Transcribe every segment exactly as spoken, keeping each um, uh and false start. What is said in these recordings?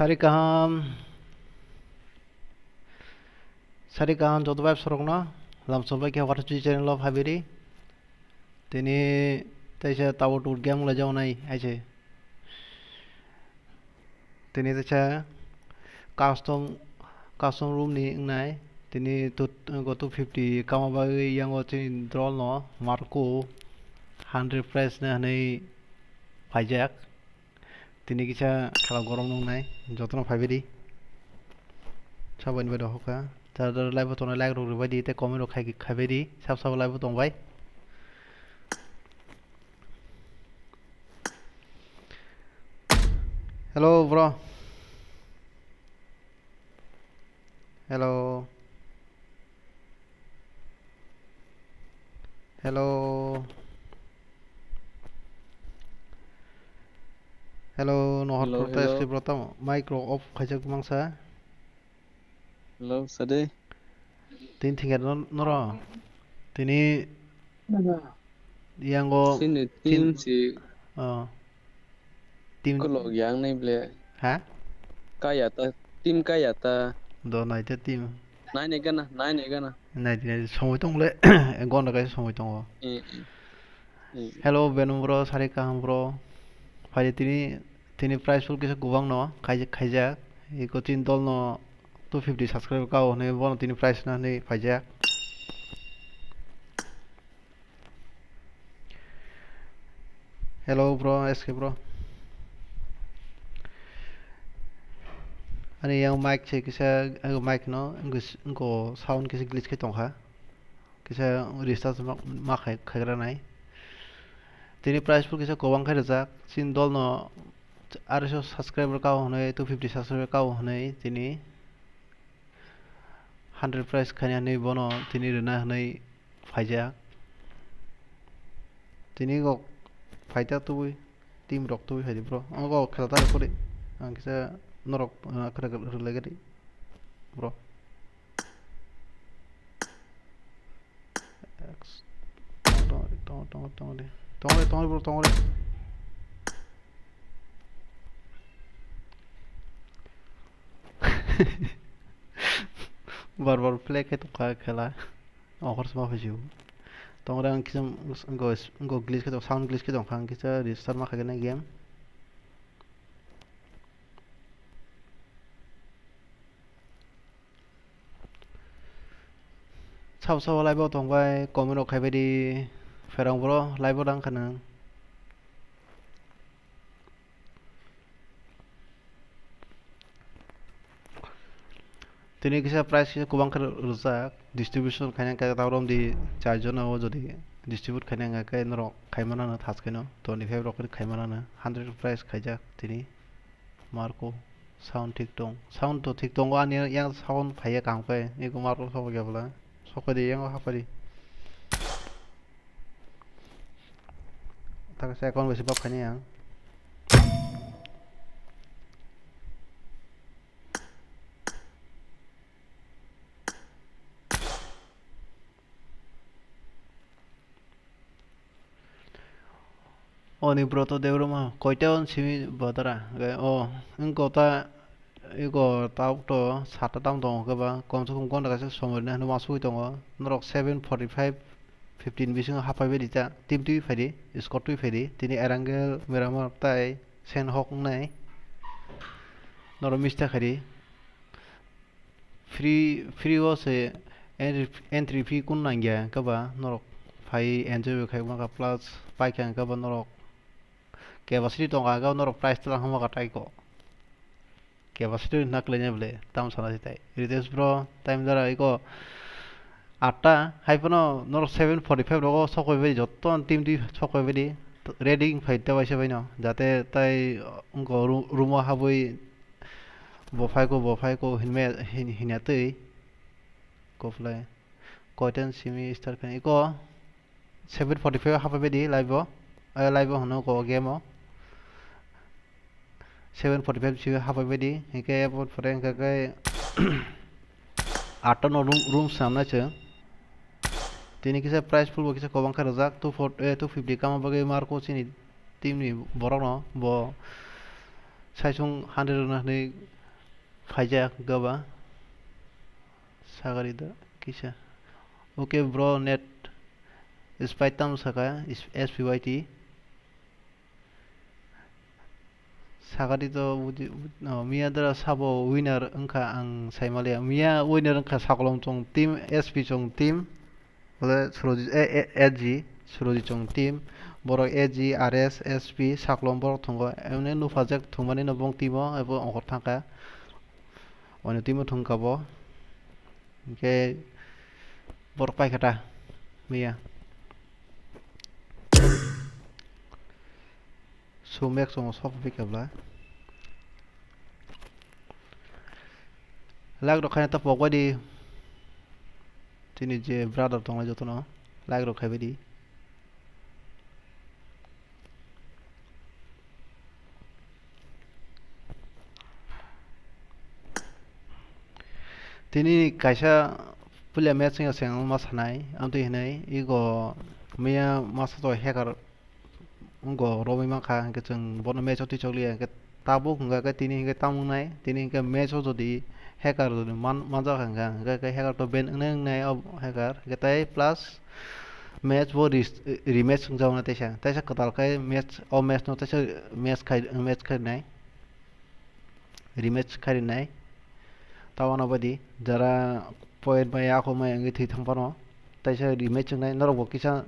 Sari kaham. Sari kaham joto bai sorokno. Lamsong bai khe Water Twi channel o phaibiri. Tini teisa tabuk tubuk game wnglaijak nai aise. Tini teisa custom, custom room ni wngnai. Tini tut-, go two fifty kama bagwi yango chini dol no Marco hundred price na hinwi phaijak. Tini kisa khela gorom nungnai, jotono phaibai di. Saboni bai dohokha. Jar jar live o tongnai like rok rwbai di, tei comment rok khai, khaibai di. Sab sabo live o tongbai. Hello, bro. Hello. Hello. Hello, no hot Hello, protest hello. Bro, tamo mic rok off khaijak mangsa. Hello, sade. Tin thingya no, noro. Tini Hello. Yango Sini tin, team si oh. Team kolok yang nai ble. Ha? Kaya ta, team kaya ta. Do nai te team. Nai ne gana, nai ne gana. Nai te nai somoi tong le. Gonda kai somoi tongo. Eh, eh. Eh. Hello, Benu bro, sari kaham bro. Phai tini, tini prize pool kisa gubang no, khaijak, khaijak. Iko tin dol no two fifty subscriber kao hwnwi bono tini prize na hwnwi phaijak. Hello bro, S K bro. Ani yang mic se kisa, ang mic no, ang s-, ang sound kisa glitch khe tongkha. Kisa restart ma, ma khai, khaigra nai. Tini prize pool kisa kobang khe rijak. Chin dol no aroiso subscriber kao hwnwi, two fifty subscriber kao hwnwi tini hundred prize khaina hinwi bono tini rwna hinwi phaijak. Tini kok phaita tubui, team rok tubui phaidi bro. Ang kok khela ta rwphuri. Ang kisa norok, uh, khwna rwlai gadi bro. X. Tongo, tongo, tongo, tongo, tongo de. Tongo de, tongo de, bro, tongo de. Bar bar play khe tongkha khela. Ohor sma phai sio. Tongo de ang kisa go, go glitch khe tong, sound glitch khe tongkha ang kisa restart ma khaikhe na game. Sabo sabo live o tongbai, comment rok khaibai di, pherang bro live o tang kha nang. Tini kisa prize kisa kubang khe rwjak, distribution khaina khe ta romdi char jona o jodi distribute khaina khe norok khaimana no thas khaino twenty five rok khaimana no hundred prize khaijak tini. Marco, sound thik tong. Sound to thik tongo, ani yang sound phaiya kaham khe. Eko Marco sokya bwla. Sokya di, yang hapari. Taksa account besi bak khaini yang. Oni broto Debbarma, koita on simi botara. Ge, o, wng kota, iko tabuk to, sata tam tongo khe ba, komse kom gonda kaisa somoi rwna hinwi uansugwi tongo. Norok seven forty five fifteen bisingo haphai bai di ta, team twi phai di, squad twi phai di. Tini Erangel, Miramar, tai Sen Hok wngnai. Norok miss ta khai di. Free, free o se entry, entry fee kun nangya hwnkhe ba norok phai enjoy bo khai maka plus paikha hwnkhe ba norok capacity tongkha hwnkhe ba norok prize twlang maka taiko capacity hwnna kwlaina bwle tamo sana se tai Ritesh bro time dara iko atta hai phano norok seven forty five rogo sokoi bai joto team twi sokoi bai di ready wng phai ta waisa baino jate tai wngkha room o habwi Bo phaiko, bo phaiko, hinmaya, hin-, hinya twi. Koflai. Koiten simi start khe iko seven forty five hapai bedi live o. Eh, live o hino ko game o. Seven forty five simi hapai bedi. Hingke pore hingke ke atta no room, room samna se. Tini kisa prize pool bo kisa kobang khe rwjak, two forty, eh, two fifty kama bagwi marko chini team ni borok no bo Saisung hundred rwna hwnwi phaijak gaba. Sagari da kisa. Okay bro, net speed tamo saka, is-, S P Y T. Sagari to budi-, bud-, oh, miya dara sabo winner wngkha ang saimaliya. Miya winner wngkha Saklom chwng team, S P chwng team. Bole Surojit, eh, eh, S G, Surojit chwng team. Borok S G, R S, S P, Saklom borok thwngo. Emne nuphajak thwngmani no bong team o, ebo ongkhor thangkha. Oino team o thwngkha bo. Hinkhe borok paikha ta miya. Sumek chwng sok phi kebla. Like rok khaina ta pok bai di. Chini je brother tongo jotono like rok khai bai di. Tini kaisa puila match wngya se ang ma sanai, amtwi hinwi ego miya masa to hacker wngkha romwi mankha, hinkhe chwng bono match o twichok liya, hinkhe tabuk hwnka khe tini hinkhe tamo wngnai, tini hinkhe match o jodi hacker jodi man-, manjak hinkha, hinkhe khe hacker to ban wngnai wngnai o hacker, hinkhe tei plus match bo re-, rematch wngjaknai teisa, teisa kwtal khe match, o match no teisa match khai, match khainai. Rematch kharinai. Tabana baidi jara point bai akhok mai wngwi thwi thang phano, teisa rematch wngnai, norokbo kisa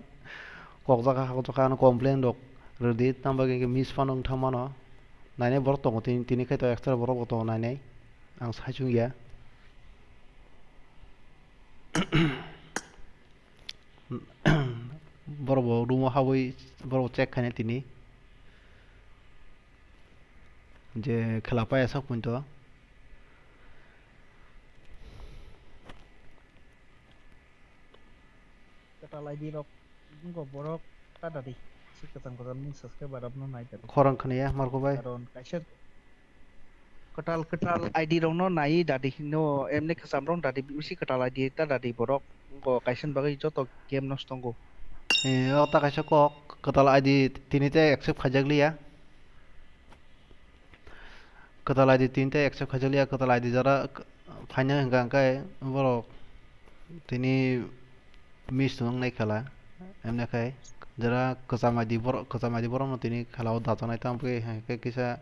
kokjak kha, kokjak kha, ano complain rok rwdi, tamo bagwi hwnkhe miss phano wng thang mano. Nainai borok tongo, tini, tini khai to extra borok bo tongo nainai, ang sai chwng ya. Borok bo room o habwi borok bo check khainai tini. Je khela paya sak punto. Kwtal I D rok wngkha borok ta dadi. Si kwcham kwcham ni subscriber rok no nai dadi. Khorang khaniya Marko bai. Karon kaisa kwtal kwtal I D rok no nai dadi. No emne kwcham rok dadi. Bisi kwtal I D ta dadi borok. Wngkha kaisa ni bagwi joto game nosto tongo. Eh, o ta kaisa kok kwtal I D tini te accept khaijak liya. Kwtal I D tini te accept khaijak liya, kwtal I D jora k-, phaina hwnkha hwnkhe borok tini miss wngnai khala, emne khai jora kwcham I D borok, kwcham I D borokno tini khala o dajaknai, tamo khe hwnkhe kisa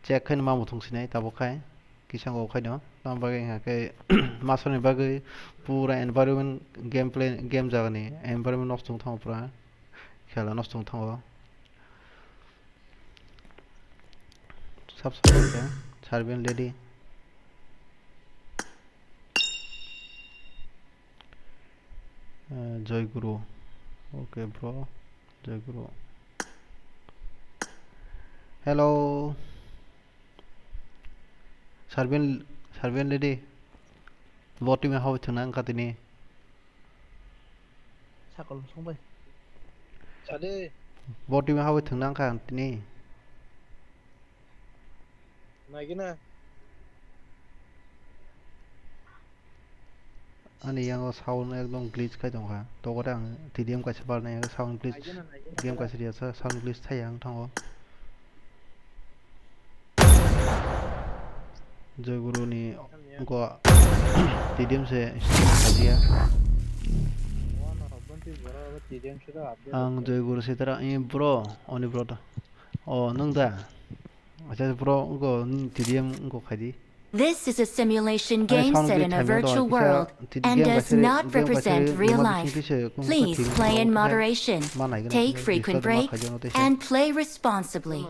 check khaino ma muthung sinai tabuk khai kisa o khaino, tamo bagwi hwnkhe masani bagwi pura environment gameplay, game jagani environment nosto wng thango pura, khela nosto wng thango. Sab sab khe Serbian lady. Eh, Joy Guru. Okay, bro. Joy Guru. Hello. Serbian, Serbian lady. Bo team hawi thwngna wngkha tini. Sakol song bai. Sade. Bo team hawi thwngna wngkha ang tini. Naigina. Ani yango sound ekdom glitch khai tongkha. Tokore ang T D M kaisa barnai, sound glitch, naigina, naigina, game kaisa riyasa, sound glitch thai ang thango. Joy Guru ni go T D M se stream khadia. Ang Joy Guru se tara, eh, bro, oni bro ta. Oh, nung da. Acha bro, go T D M go khaidi. This is a simulation game set in a virtual world and does not represent real life. Please play in moderation. Take frequent breaks and play responsibly.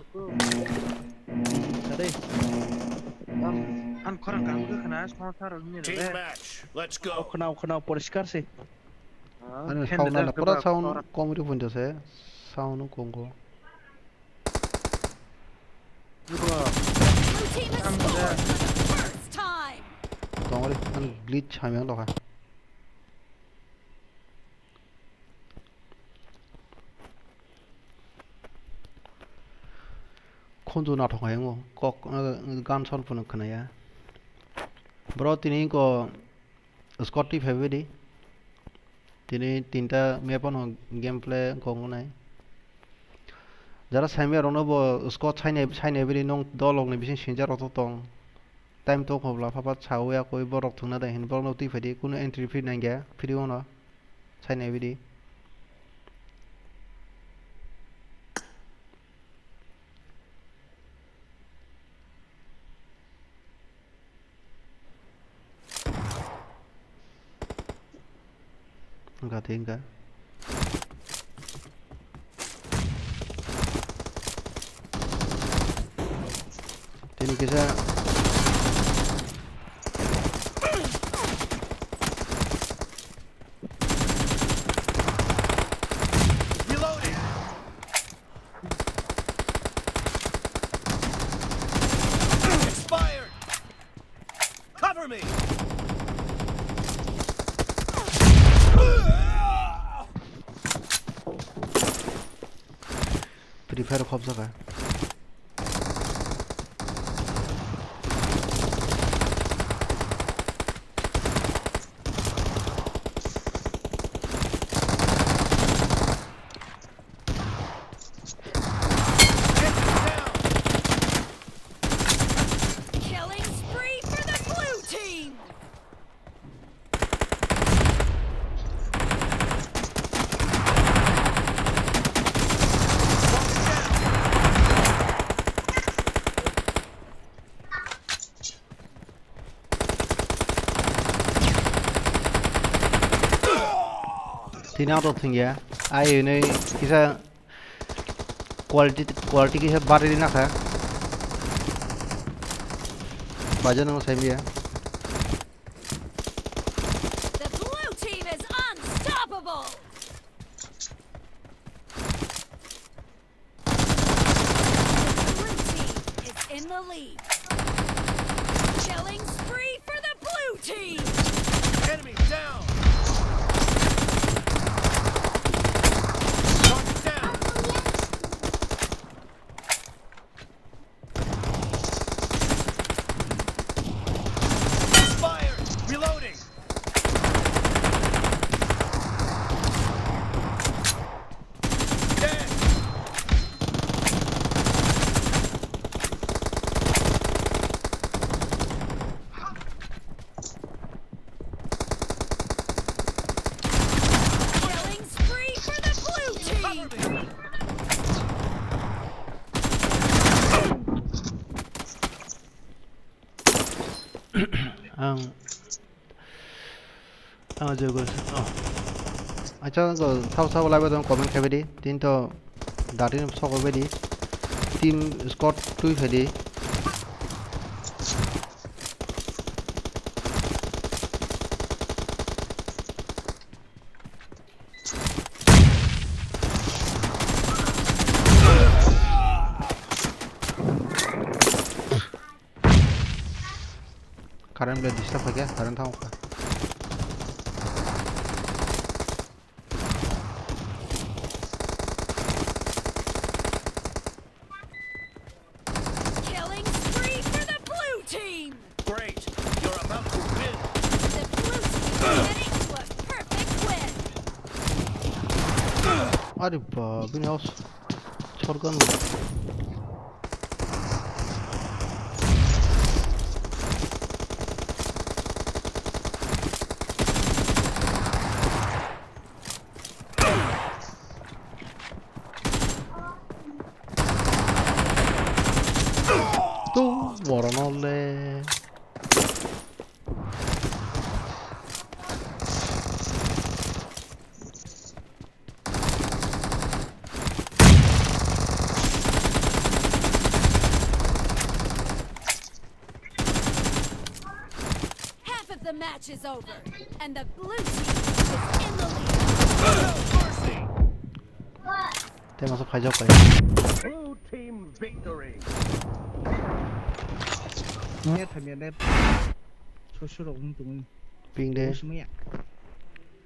Ang, ang khorang kaham khe khna, songthar rok ni rw. Team match, let's go. Khna, khna, poriskar se. Ani sound na pura sound kom ri phunjo se, sound kom ko. Blue team has scored for the first time. Tong ri, ani glitch hamya dokha. Khunju nathok hai wngkha, kok, uh, gan son phano khwnaya. Bro, tini ko Scott twi phaibai di. Tini tinta map ano gameplay kok wngnai. Jara saimya rokno bo squad sainai, sainai bini nung dolok ni bising sinjak rok to tong. Time to khobla phapat sawi akoi borok thwngna dai hin borokno twi phaidi kunu entry fee nangya free ono sainai bidi. Wngkha tei wngkha. Tini kisa. Reloading. Expired. Cover me. Free Fire khobjak kha. Killing spree for the blue team! Tini auto thwngya. Ai hwnwi kisa quality, quality kisa barwi nakha. Baja nang saimya. The blue team is unstoppable! The blue team is in the lead. Killing spree for the blue team! Enemy down! Target down! Expired! Reloading! Dead! Killing spree for the blue team! Ang, ang jogo, oh. Acha, go, thao, thao, live dong, comment khaibedi. Tin to, datin sok bedi. Team squad twi phaidi. Current bai disturb khaikhe, current thangkha. Killing spree for the blue team! Great! You're about to win! The blue team is heading to a perfect win! Are ba, bini house shotgun. Tu, borok no le. Half of the match is over, and the blue team is in the lead. Tei masa phaijak pai. Blue team victory. Net hamya net. Sosu rok wng tongwi. Ping de. Sosu maya.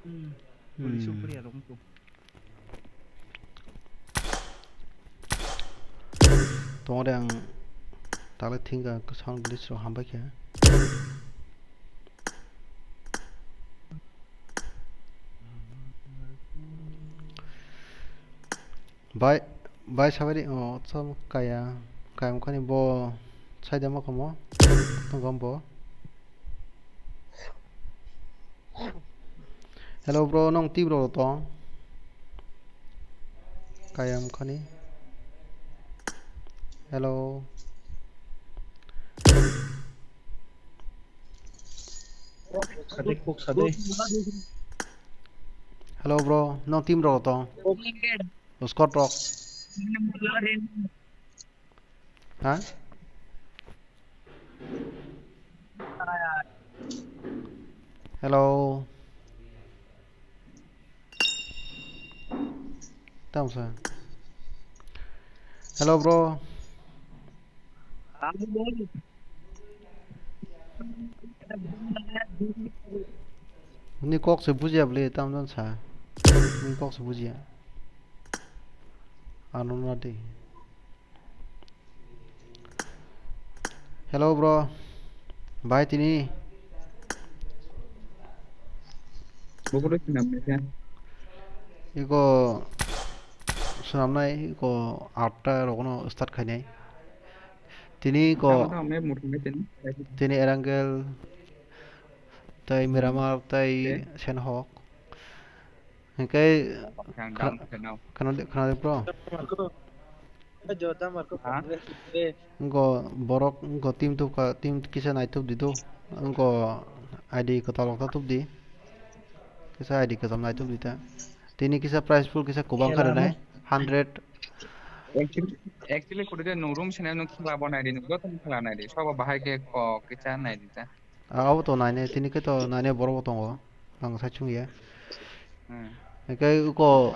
Hmm. Hmm. Police o poriya rok wng tong. Tongde ang tala thinga sound glitch rok hambai khe. Bai, Bai sabari o cham kaya kaya mokani bo saida ma komo tongom bo. Hello bro, nong twi bro tong? Kaya mokani. Hello. Sade kok sade. Hello bro, nong twi bro tong? Scott rock. Ha? Hello. Tamo sa. Hello bro. Ni kok se bujiya bole, tamo sa. Ni kok se bujiya. Ano na de. Hello bro. Bai tini. Bukuro sinam nai kha. Iko sinam nai, iko atta rogono start khainai. Tini ko tamo tamo me muthung nai tini. Tini Erangel, tai Miramar, tai Senhok. Hingke khana-, khana-, khana de bro. Ngo borok ngo team tup ka, team kisa naitup di do. Ngo I D kwtal rok ta tup di. Kisa I D kwtal naitup di ta. Tini kisa prize pool kisa kubang kha rwnai. Hundred. Actually, actually, kuri de nung room sene nung khela bo nai di, nung joto khela nai di. Sobo bahai ke ko kisa nai di ta. Abo to naine, tini khe to naine borok bo tongo. Ang sai chwng ya. Hmm. Hingke uko,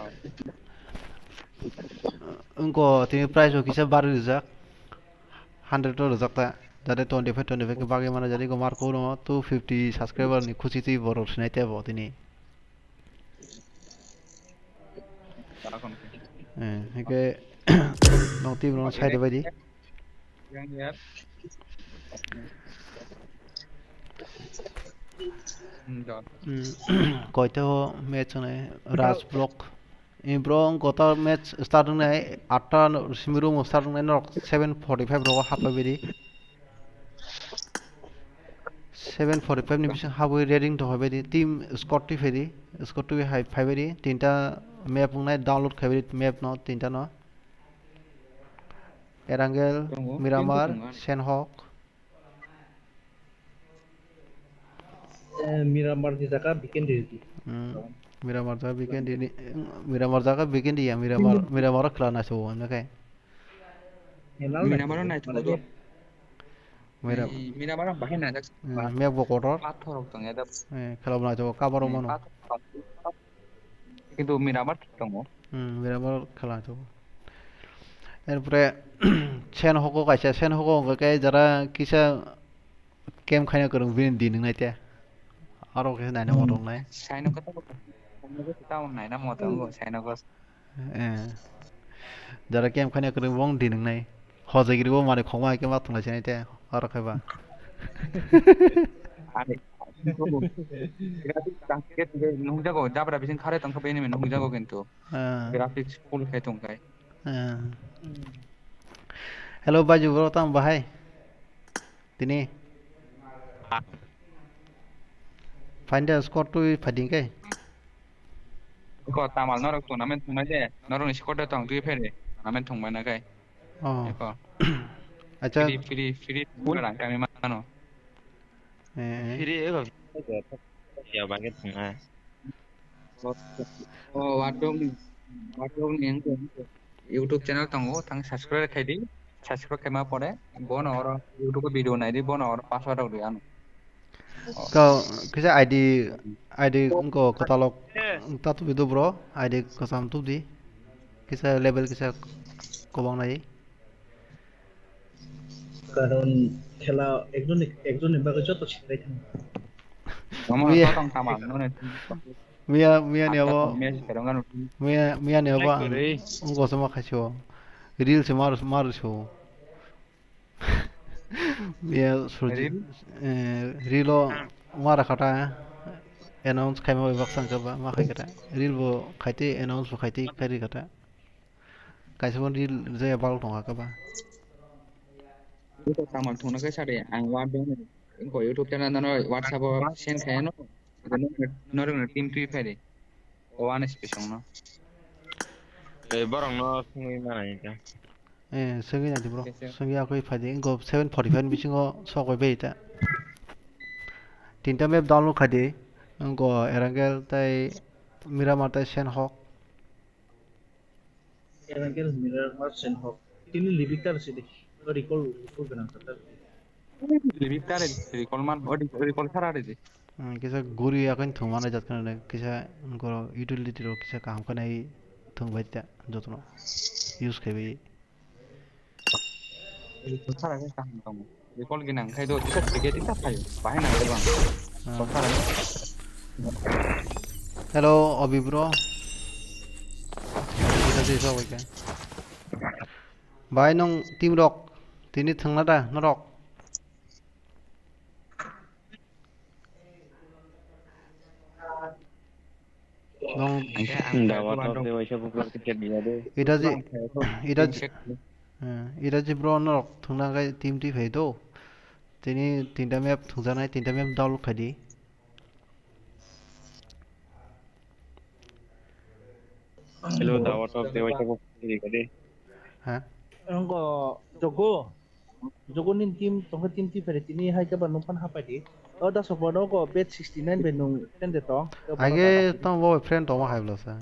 uko tini price o kisa bari rijak. Hundred o rijak ta. Jate twenty five, twenty five ke bagwi mano, jate uko Marco no two fifty subscriber ni khusi twi borok sinai tebo tini. Eh, hingke nong team rok side bai di. Hmm, koito match hwnai Raj Block. Ni bro, gota match start wngnai atta simi room start wngnai norok seven forty five rogo hapai bai di. Seven forty five ni bising habwi ready tong hai bai di. Team squad twi phai di. Squad twi hai phai bai di. Tinta map wngnai download khai bai di map no tinta no. Erangel, tongo, Miramar, tongo. Senhok. Eh, Miramar ni jaga Bikendi. Hmm, Miramar jaga Bikendi ni, Miramar jaga Bikendi ya, Miramar, Miramar khela na so, na kai. Miramar na to. Mira- Ei, Miramar ang bahai najak. Hmm, map bo kotor. Pathor rok tong ya da. Eh, khela bo naithogo, cover rok mano. Pathor rok. Kintu Miramar thik tongo. Hmm, Miramar khela naithogo. Erpore Senhok o kaisa, Senhok o hwnkhe jara kisa camp khaina kwrwng bini di nwngnai te. Aro khe naina motongnai. Saino khe tamo, saino khe tamo naina motongo, saino khe. Eh. Jara camp khaina kwrwng bong di nwngnai. Hojagiri bo mari khokma hai khe ma thwnglai sinai te. Aro khe ba. Ani, nungjago, jabra bising khare tongkha bini nungjago kintu. Ah. Graphics full khai tongkhai. Ah. Hello, Baiju bro, tamo bahai? Tini. Find the squad to fighting kai. Ko tamal norok tournament thungnai de, norok ni squad de tong twi phere. Tournament thung bai na kai. Oh. Ko. Acha. Free, free, free. Full rang kami mano. Eh, eh. Free ego. Ya bangke thungnai. O, Watrok ni, Watrok ni wngkha YouTube channel tongo, thang subscribe khai di. Subscribe khaima pore bono oro YouTube o video nai di, bono oro password rok ri ano. To kisa I D, I D wngkha kwtalok ta tubi do bro, I D kwcham tubi di. Kisa level kisa kwbang nai. Karon khela ekjonni, ekjonni bagwi joto sinai thang. Mama, miya, totong tama, nune. Miya, miya ni abo. Miya, miya ni abo ang. Wngkha se ma khaisio. Reel se mar, mar sio. Miya surji, reel? Eh, reel o mara khata. Announce khaima bai baksa wngkha ba, ma khai khata. Reel bo khaite, announce bo khaite, khairi khata. Kaisa bo reel rijak ya balok tongkha khe ba. Iko samung thungna khe sadi ang wa beng ko YouTube channel no WhatsApp o send khaino. Norok no team twi phaidi. O ane sipesong no. Tei borok no sungwi mana ika. Eh, sungwi nadi bro. Yes, sir. Sungwi akoi phaidi. Ingo seven forty-five bisingo sokoi bai ta. Tinta map download khaidi. Ingo Erangel tai Miramar tai Senhok. Erangel Miramar Senhok. Tini libik tar sidi. Recall, recall gwnang khatar. Libik tar recall man, o recall sara ridi. Hmm, kisa guri akhon thwngma nai jat khana kisa goro utility rok kisa kaham khana thwng bai ta jotono use khai bai. Recall sara khe kaham tongo. Recall gwnang khai do kisa brigade ta phai. Bahai nang le bang. Hmm. Recall sara. Hello, Obi bro. Kita sih sok ya. Bai nong team rok tini thwngna da norok. Nong Dawa tok de waisa bukla ticket dia de. Ida ji, ida ji, eh, ida ji bro norok thwngna kai team ti phai do. Tini tinta map thwngjanai, tinta map download khai di. Hello, Dawa tok de waisa bukla ticket dia de. Ha? Ang ko jogo. Jogo nin team tongkhe team twi phaidi tini hai khe ba nung phano hapai di. O da sokma no go bet sixty nine bai nung ten de tong. Ai khe tamo bo friend tongma hai bwlasa.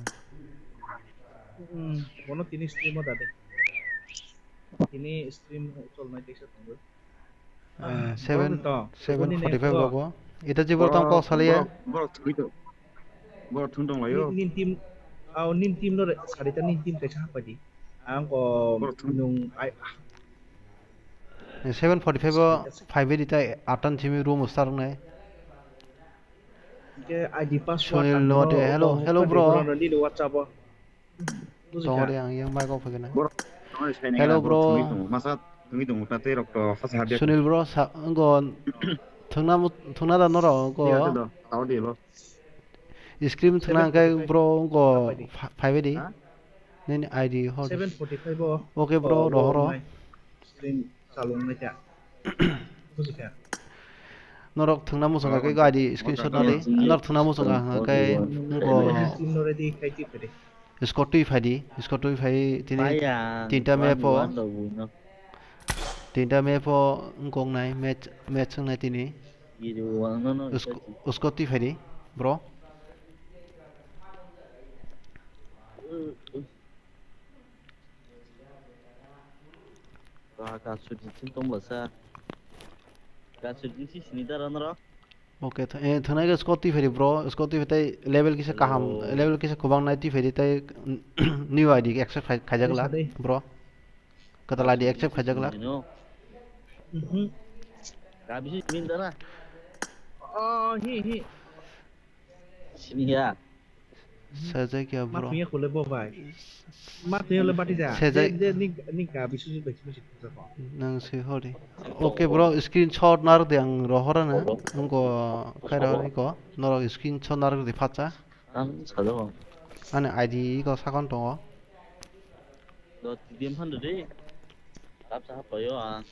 Hmm, bono tini stream o da de. Tini stream chol nai teisa tongo. Eh, seven, seven forty-five rogo. Ita jibor tamo kok saliya. Borok thwi to. Borok thung tong laio. Nin team, au nin team no sari ta nin team kaisa hapai di. Ang ko nung ai. Seven forty-five o five eighty tai atan simi room star nai. Ke I D password Sunil no de, hello, hello bro. Ni WhatsApp o. Tongori ang yang mic off kena. Hello bro. Masa tungwi tongo ta tei rok to hasa habya. Sunil bro sa ngo thungna thungna da noro ngo. Tao de lo. Screen thwna hwnkhe bro wngkha five eighty. Nini I D hor. Seven forty-five o. Okay bro, rohoro. Screen chalung naikha. Bujikha. Norok thwngna muchungkha khe I D screenshot nadi. Norok thwngna muchungkha hwnkhe wngkha. Screen no ready khai tip khe de. Score twi phai di, score twi phai tini tinta map o. Tinta map o wngkok nai match, match wng nai tini. Score twi phai di, bro. Ba, ka sujin sin tong basa. Ka sujin si sini dara nara. Okay, th-, eh, thwnai khe score twi phai di bro, score twi phai tei level kisa kaham, level kisa kwbang nai twi phai di tei new I D accept khai-, khaijak la bro. Kwtal I D accept khaijak la. Mhm. Ka bisi min dara. Oh, hi, hi. Sini ya. Sajak ya bro. Ma thungya khole bo bai. Ma thungya le bati ja. Sajak. Je, je, ni, ni ka bisu ju bai bisu ju ko. Nang si hori. Okay bro, screenshot nar de ang rohora na. Nungko khaira ni ko. Norok screenshot nar de phacha. Ang sajak. Ani I D ko sakon tongo. Do T D M hundred de. Tap sa payo a.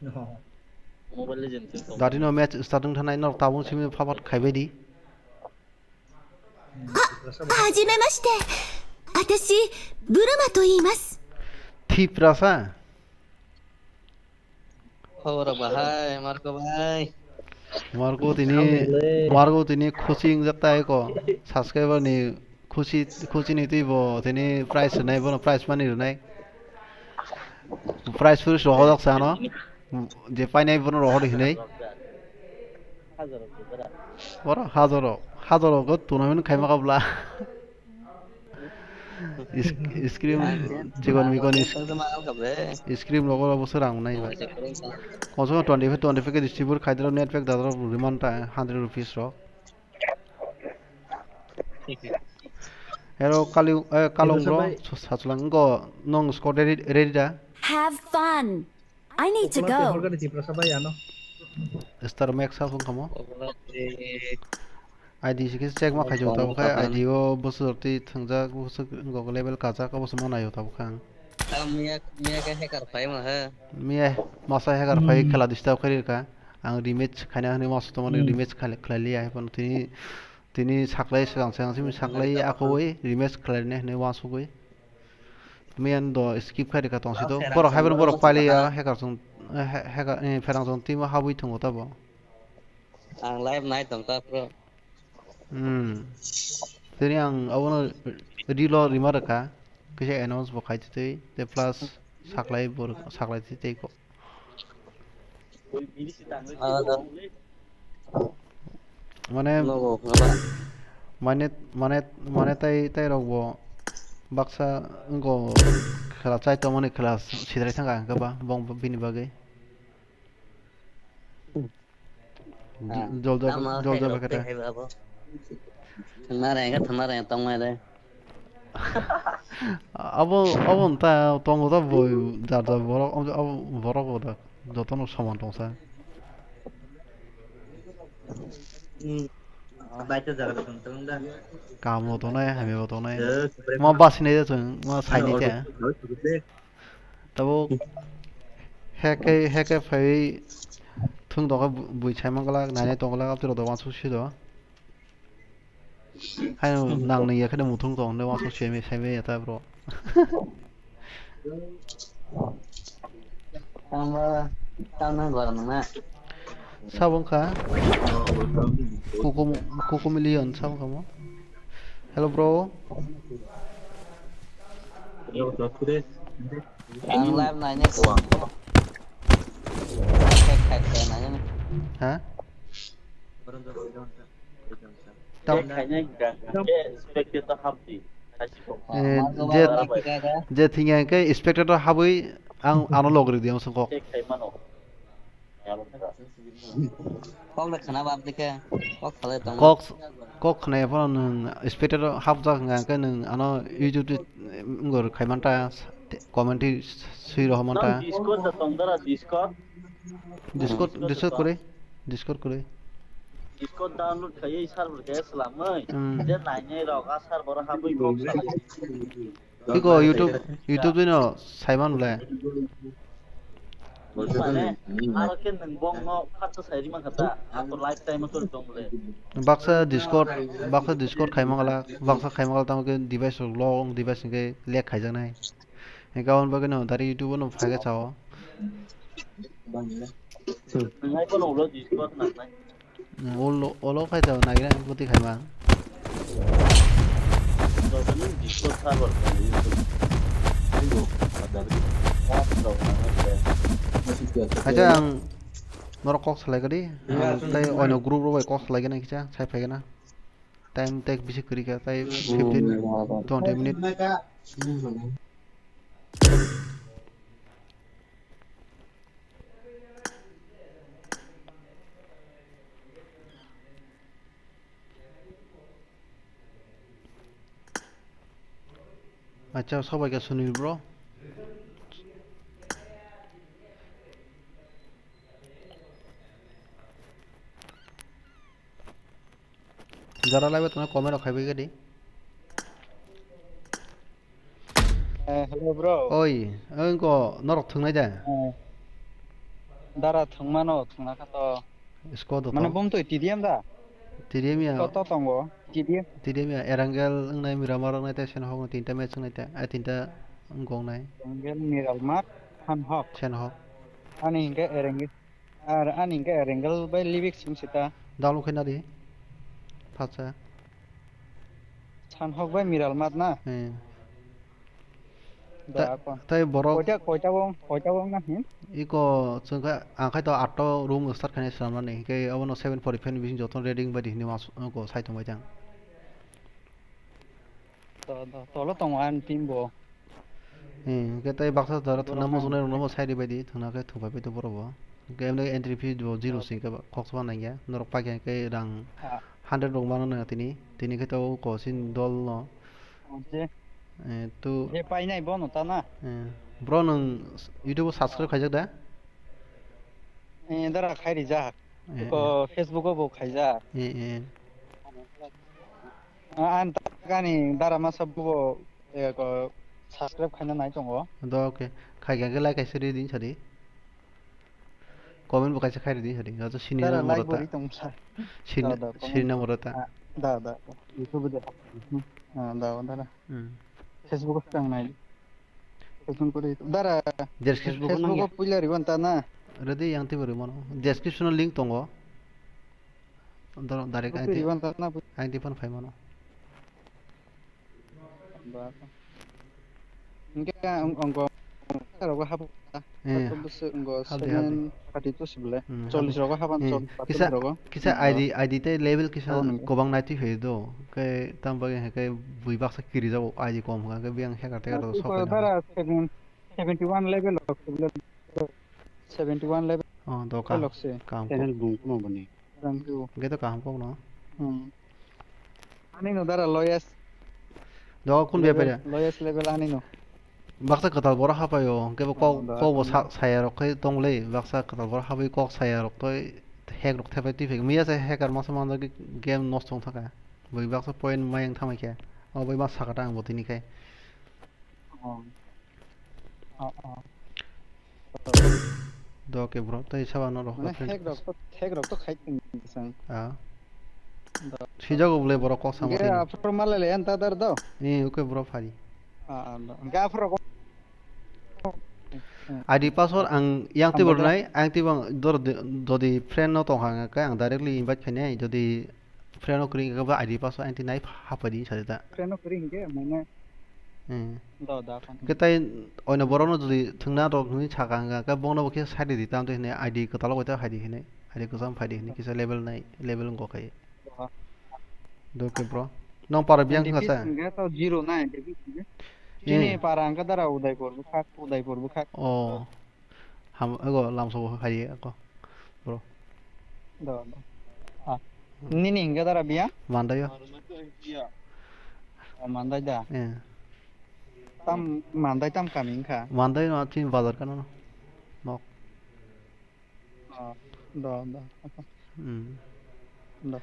No. Mobile Legend. Dati no match starting thanai norok tabung simi phapat khaibai di. はじめまして。私、ブルマと言います。 Tiprasa. Khobor bahai, Marco bhai. Marco tini, Marco tini khusi wngjak tai ko. Subscriber ni khusi, khusi ni twi bo tini prize rwnai, bono prize money rwnai. Prize puri rohorjak se ano. Je painai bono rohor hinwi. Oro hajaro, hajaro go tournament khaima kabla. Scream, chikon mikon scream logo logo se rang nai ba. Kosong twenty five, twenty five ke distribute khai dilo, net pack dadaro riman ta hundred rupees ro. Hello, Kali, eh, Kalong bro, sachlang go nong squad ready, ready da? Have fun. I need to go. Star Max ha phone kamo. I D se khe check ma khaijak tabuk khe, I D o bwswk twi thwngjak, bwswk wngkok level kajak, abo se ma naio tabuk khe ang. Tamo miya, miya khe hacker phaima he. Miya masa hacker phai khela disturb khairikha. Ang rematch khaina hwnwi uansuk tongmani, rematch khlai, khlai liya hai phano tini, tini saklai swkang swkang simi saklai akowi rematch khlaina hwnwi uansugwi. Miyan do skip khairikha tongsi do. Borok hai phano borok paliya hacker song, eh, ha-, hacker, eh, pherang song team o habwi thwngo tabo. Ang live nai tong ta, bro. Hmm. Tini ang abono reel o rima rwkha. Kisa announce bo khai twi twi. Te plus saklai bo rwkha, saklai twi twi ko. Ah, da. Mane, nogo, ngala. Mane, mane, mane tai, tai rok bo baksa wngko khela chai tongmani khela sidrai thangkha hwnkhe ba bong bini bagwi. Ah, jol jol tamo jol jol khairok bakhe ta. Twi hai ba bo. Thwngna rengkhe thwngna rengkhe tongmai re. Abo, abo ta tongo ta boi jar jar borok, abo, abo borok bo da jotono soman tongsa. Hmm. Baita jaga tong tong da. Kaham bo tongnai, hamya bo tongnai. Eh, ma basinai da chwng, ma sainai khe. Tabuk heke, heke phaiwi thwng tongkha bu-, bui saimang glak, nainai tong glak, aboni rok uansuk si do. Haino nang nang ya kheno muthung tong hwnwi uansuk si saimai ya ta bro. Tangba, tang nang gora nang na. Sabo wngkha Kuku, Kuku Million sabo wngkha mo. Hello bro. Ang live naina ko. Khai khai khai naina. Ha? Tam- Khai nai ga. Ke spectator hapdi. Eh, je, je thingya ke spectator habwi ang ano logri diam songkok. Khai mano. Kok le khna bab dikhe, kok khalai tong. Kok, kok khna ya phano nwng spectator hapjak hwnka hwnkhe nwng ano YouTube te, wngor khai manta, comment swi rohor manta. Discord da tong dara, Discord. Discord, Discord kwrwi, Discord kwrwi. Discord download khaiwi server khe swlamwi. Hmm. Je nainai rok a server habwi kok salai. Iko YouTube, YouTube dino saiman le. Mane, aro khe nwng bongno phatsa sai ri mankha ta, ato lifetime o choli tong le. Baksa Discord, baksa Discord khaimang la, baksa khaimang la tamo khe device rok long, device hwnkhe lag khaijaknai. Hwnkhe aboni bagwino direct YouTube no phai khe chao. Nwng hai bono ulo Discord nangnai. Olo, olo khai ta nagira bwtwi khaima. Acha ang norok kok salai gadi, tei oino group rok bai kok salai gana kisa, sai phai gana. Time tek bisi kwrwi kha, tei fifteen, twenty minute. Acha, sobai khe Sunil bro. Jara live tongna comment rok khaibai gadi. Eh, hello bro. Oi, wngko norok thwngnai da? Eh, dara thwngmano, thwngna kha to. Squad mane to. Bom to T D M da? T D M ya. To, to tongo, T D M. T D M ya, Erangel wngnai, Miramar wngnai, tei Senhok wngnai, tinta match wngnai, tei, ah, tinta wngko wngnai. Erangel, Miralmar, Senhok. Senhok. Ani hinkhe Erangel. Ar ani hwnkhe Erangel bai Libik sing sita. Download khaina di. Phatsa. Senhok bai Miralmar na? Eh. Da, ta-, kon. Tai borok koita, koita wng, koita wng na hin? Iko chwngkha ang khai to aat room start khaina swnamnani. Hinkhe abono seven forty five ni bising jotono ready wngbai di hinwi mas-, iko sai tongbai tang. To, to, tolo tongo ani team bo. Hmm, hwnkhe tei baksa jora thwngna muchungnai rokno bo side bai di, thwngna khe thwngpai pai to borok bo. Hwnkhe emne entry fee bo zero se hwnkhe ba, khoksa ma nangya. Norok paikha hwnkhe rang ah, hundred rok mano na tini, tini khe to kochini dol no. Oh, je. Eh, to je painai bono ta na? Eh, bro, nwng YouTube o subscribe khaijak da? Eh, dara khai rijak. Eh, eko eh. Facebook o bo khaijak. Eh, eh. Ah, ang tak ani dara masa bubo, eh, ko subscribe khaina nai tongo. Do, okay. Khai khe like kaisa ri din sadi. Comment bo kaisa khai ri din sadi. Ato sini Dara number like ta. Bo ri tong sa. Sini, Da, da, comment. Sini number ta. Ah, da, da. YouTube de. Hmm. Ah, da, da, da. Hmm. Facebook o swkang nai. Facebook o ri. Dara. Description Facebook o Facebook o nangya. Puila ri ban ta na. Ready yang tibo ri mano. Description o link tongo. Doro direct Buti aiti, ri ban ta na. Aiti phone phai mano. Ba. Hingke ang, ang ko, rogo hap, Eh, hap bwswk ang ko hap de, hap de. Seven thirty two sibole. Hmm, hap de. Cholish rogo haban Eh, chol, kisa, patwrwng rogo. Kisa Hmm, I D, I D tei level kisa Oh, nangya. Kobang nai twi phai do. Khe tam bagwi hingke bui baksa kiri jago I D kom hwnkha, hingke biyang hacker teker rok sok Super phai nangya. Dara seven, seventy one level rok sibole. Seventy one level Oh, doka. Rok se. Kam Channel kok. Bung kuno bani. Thank you. Hingke to kaham kok no. Hmm. Ani no dara lowest Do kun level, bepare. Lowest level ani no. Baksa kwtal borok hapaio, hingke bo kok, Oh, da, kok bo sa-, saya rok khe tong le, baksa kwtal borok hapai kok saya rok toi hack rok thepai twi phai. Miya se hacker masa manjak game nosto wng thaka. Bui baksa point mayang thamai khe. O bai ma sakata ang bo tini khe. Oh. Oh, oh. Do ke bro, tei saba no rok Mane friend. Hack rok to, hack rok to khai tong sang. Ah. Do. Sijago bole borok kok sama Ge tini. Afro malai le anta dar do. Ni uke bro phari. Ah, ah, do. Ge afro ko. I D password ang yang twi Ang bornai, ang twi bang dor de, dodi friend no tong hang khe ang directly invite khainai, dodi friend no kring khe ba I D password ang twi nai hapai di sadi ta. Friend no kring khe mane Hmm. Do da kon. Khe tai oino borok no jodi thwngna rok ni saka hwnkha khe bono bo khe sai di tam twi hwnwi I D kwtal bai ta hai di hwnwi I D kwcham phai di hwnwi kisa level nai level wngkha khe. Do. Do khe bro. Nong para biyang N D P wngkha sa? Hwnkhe to zero nai N D P hwnkhe. Eh. Chini para hwnkhe dara Udaipur bwkhak, Udaipur bwkhak. Oh. Ham, ego lamso bo hai ako. Bro. Do, do. Ah. Hmm. Nini hingga dara biya? Mandai yo. Oh, Mandai da. Eh. Tam, Mandai tam kami hingkha? Mandai no chini bazar kano no. Nok. Oh, do, do. Hmm. Do.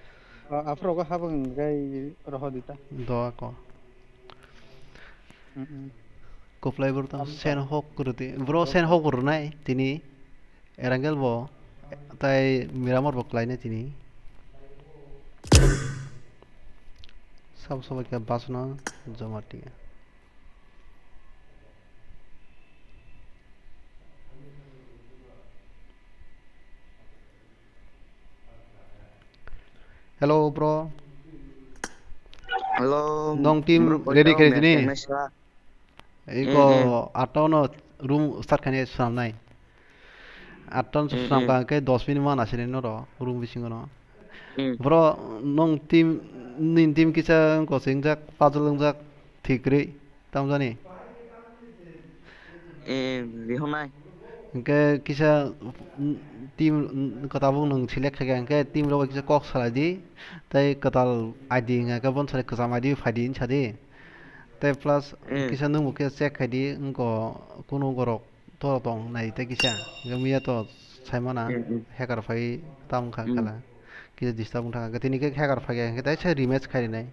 Ah, aphuru go habang gai roho dita. Do ako. Mm, mm. Kuplai bro tang Tam, sen tam. Hok rwdi. Bro sen hok rwnai tini. Erangel bo. Tai Miramar bo klainai tini. Sabo sabo khe basno joma tiya. Hello, bro. Hello, Nong team bro, ready khaidi ni? Iko Mm, mm. Atta no room start khainai swnamnai. Atta no Mm, swnam mm. Ka hwnkhe dos minute man asini noro room bisingo no. Mm. Bro, nong team, nini team kisa wngkha se wngjak, puzzle wngjak, thik kwrwi. Tamjani? Eh, rihornai. Hingke kisa, mm, team, mm, kwtal buk nwng select khaikha, hingke team rok bai kisa kok salai di. Tei kwtal I D hingkha khe bono salai kwcham I D phai di hinsa di. Tei plus Mm. Kisa nwng bo khe check khai di, wngkha kunu borok to tong nai tei kisa. Hingke miya to saimana Mm, mm. Hacker phai tam wngkha Mm. Khala. Kisa disturb wngkha, hingke tini khe hacker phai kha, hingke tei se rematch khai rinai.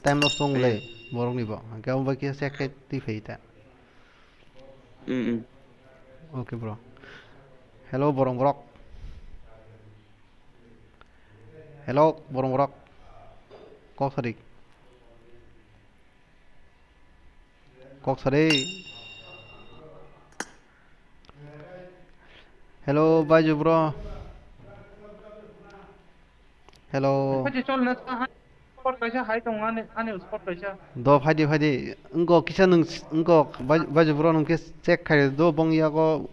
Time loss tong le, eh, borok ni bo. Hingke abo bai khe check khe twi phai ta. Mm, mm. Okay, bro. Hello, borong borok. Hello, borong borok. Kok sadik. Kok sadik. Hello, Baiju bro. Hello. Phaidi chol na sa ha, spot kaisa hai tong ani, ani spot kaisa. Do phaidi, phaidi. Wngkha kisa nwng, wngkha Bai-, Baiju bro nwng khe check khai do bong yago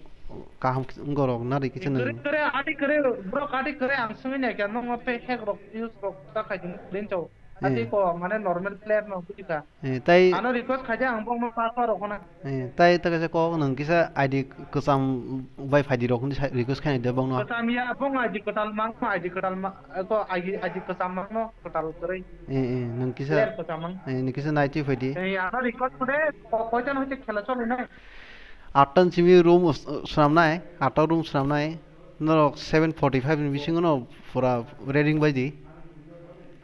kaham wngkha rok nari kisa nwng. Kare, kare, adi kare, bro, adi kare ang simi ne kya nong pe hack rok, use rok ta khai din, din chau. Adi, eh, ko mane normal player no buji kha. Eh, tai ano request khaidi ang bongno password rok hona. Eh, tai ta kaisa kok nwng kisa I D kwcham bai phaidi rok hwnwi sa-, request khainai de bongno. Kwcham ya, bong I D kwtal mang, I D kwtal ma-, ko I D, I D kwcham mangno kwtal kwrwi. Eh, eh, nwng kisa, player kwcham mang. Eh, nwng kisa naitwi phaidi. Eh, ano request khude, ko-, koitan hoite khela cholinai. Atta ni simi room s-, swnamnai, atta room swnamnai. Norok seven forty five ni bisingo no pura ready wngbai di.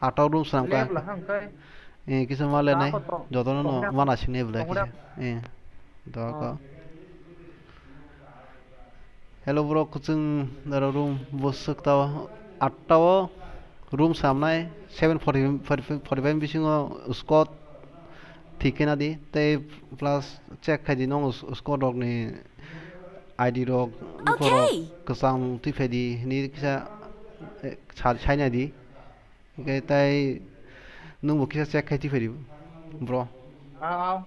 Ato room swnam ka. Lab la hang kai. Eh, kisa ma le nai. Ako to. Joto no no Tongra. Mana sini bela Tongra. Kisa. Eh. Do ko. Oh. Hello bro, kuchung daro room bosuk tao atta o room samnai seven forty, forty, forty-five bisingo squad thik kena di tei plus check khai di nong squad rok ni I D rok, borok Okay. Kwcham twi phai di hini kisa, eh, sa-, saina di. Hingke tai nwngbo kisa check khai twi phai di, bro. Ah, ah.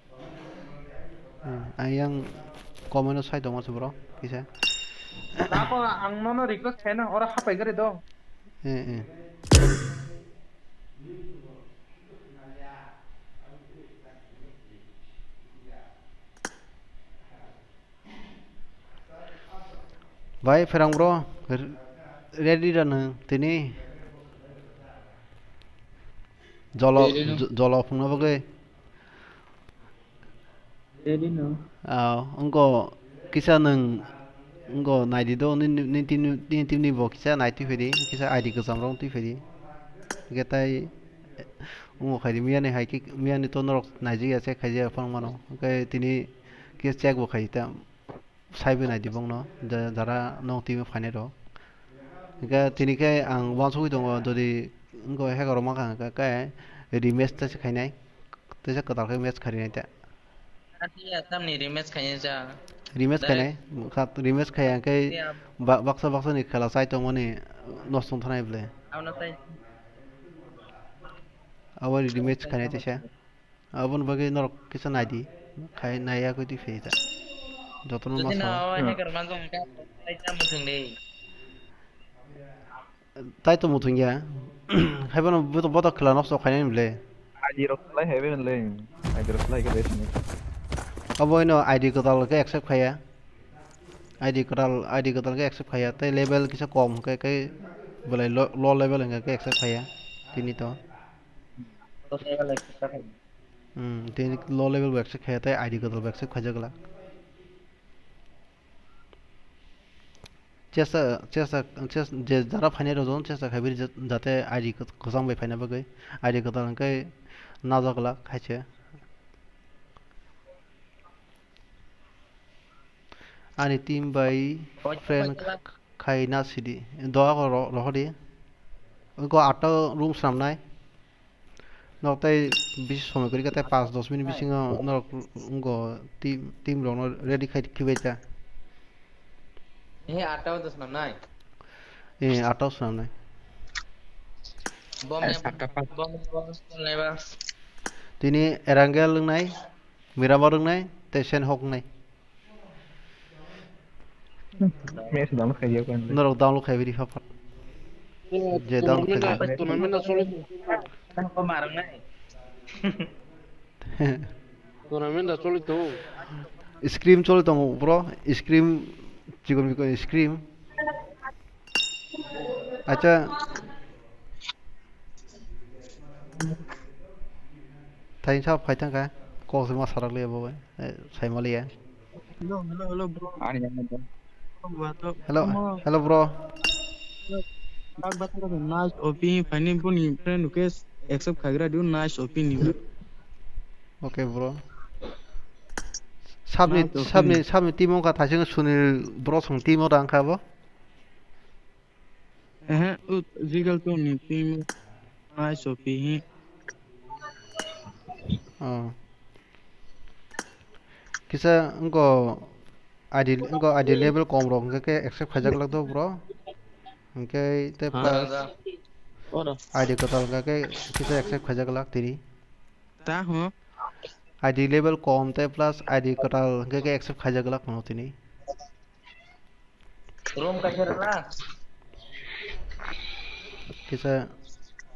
Hmm, ayang comment o sai tongma se, bro, kisa. Nako ang nono request khaina, oro hapai gari do. Eh, eh. Bai, pherang bro, r-, ready da nwng tini? Jolo, Ready no. J-, jolo phungna bagwi? Ready no. Ah, wngko kisa nwng, wngko naidi do, nini, nini team ni, nini team ni bo kisa nai twi phai di, kisa I D kwcham rok twi phai di. Hingke tai, wngko khai di, miyani hai khe, miyani to norok naijak ya se khaijak ya phano mano. Hingke tini kisa check bo khai ta. Saibo nai di bongno, ja-, jara nong twi phainai rok. Hingke tini khe ang uansugui tongo, jodi wngkha hacker rok mankha hingkha khe rematch teisa khainai, teisa kwtal khe match kharinai ta. Ati ya tamni rematch khainai ja. Rematch khainai, kha-, rematch khaiya hingkhe ba-, baksa baksa ni khela chai tongmani nosto wng thanai bwle. Abono tai. Abo rematch khainai teisa. Aboni bagwi norok kisa naidi, khai naiya kwi twi phai ta. Jotono ma sao. Jodi na o hacker manjak hwnkhe tai tamo thwng di. Tai tamo thwng ya. Haibono boto, boto khela nosto khainani bwle. I D rok lai haibai hwnle. I D rok lai khe bai sini. Abo ino I D kwtal khe accept khaiya. I D kwtal, I D kwtal khe accept khaiya. Tai level kisa kom hwnkhe, khe belai low, low level hwnkhe khe accept khaiya. Tini to. Hmm, tei low level bo accept khaiya tei I D kwtal bo accept khaijak glak. Chesta, chesta, chest-, je jara phainai rok jotono chesta khaibiri jat-, jate I D kwt-, kwchang bai phaina bagwi. I D kwtal hwnkhe najak glak hai se. Ani team bai friend khaina sidi. Doa ko ro-, rohor di. Ko atta room swnamnai. Nok tei bisi somoi kwrwi khe tei panch dos minute bisingo norok wngko team, team rokno ready khai khibai ta. He atta o dos swnamnai. Eh, atta o swnamnai. Bom, bom, bom, bom, bom. Tini Erangel wngnai, Miramar wngnai, tei Senhok wngnai. Match download khai diya ko. Norok download khai bidi phapat. Je download khai. Tournament da choli. Ko marang nai. Tournament da choli to. Scrim choli tongo bro, scrim chikon bikon scrim. Acha. Thain sa phai thang kha. Kok se ma sarak le bo bai. Eh, sai ma le ya. Hello, hello, hello, bro. Ani yang ada. Bro, bro. Hello, hello, bro. Bak bata ka nice O P, fani boni friend request accept khagra diu nice O P ni. Okay, bro. Sabni, nice O P sabni, ni. Sabni team o ka thaising Sunil bro song team o rang kha bo. Ehe, o Jigal to ni team nice O P hi. Oh. Kisa wngko I D, wngko I D level kom rok hwnkhe khe accept khaijak glak do bro. Hwnkhe tei plus I D kwtal hwnkhe khe kisa accept khaijak glak tini. Ta ho? I D level kom tei plus I D kwtal hwnkhe khe accept khaijak glak phano tini. Room kaisa rwla. Kisa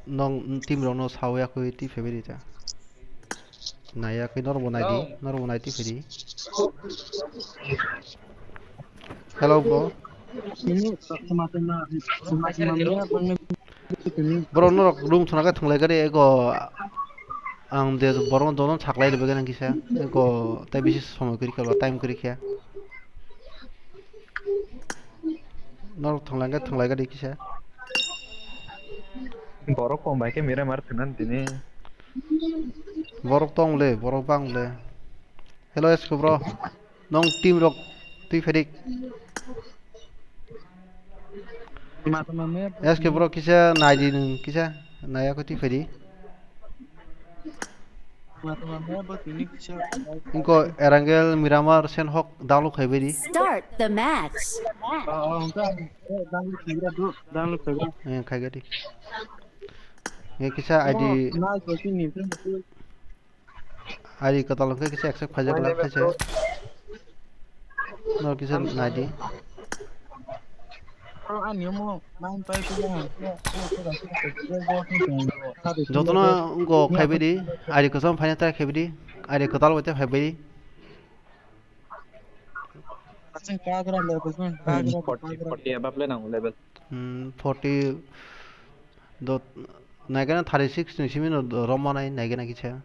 nong team rokno sawi yakwi twi phaibai rita. Nai yakwi norokbo nai di, norokbo nai twi phai di. Hello, bro. Bro, norok room thwna khe thwnglai gari ego. Ang de borok dono saklai rwbaikhe nang kisa, ego tei bisi somoi kwrwi kha, time kwrwi kha. Norok thwnglai khe thwnglai gari kisa. Borok kom bai khe Miramar thwngna tini. Borok tong le, borok bang le. Hello, S K bro. Nong team rok twi phedik. S K bro kisa nai di nung kisa nai ako twi phedi. Inko Erangel Miramar Sen Hok download khai bedi. Start the match. Eh, khai gadi. Nge kisa I D, I D kwtal hwnkhe kisa accept khaijak lak khaise. No kisa nai di. Jotono wngkok khaibidi, I D kwcham phaina try khaibidi, I D kwtal bai tei phaibidi. Forty, forty above le nango level. Hmm, forty dot, naigana thirty six ni simi no do-, romma nai naigana kisa.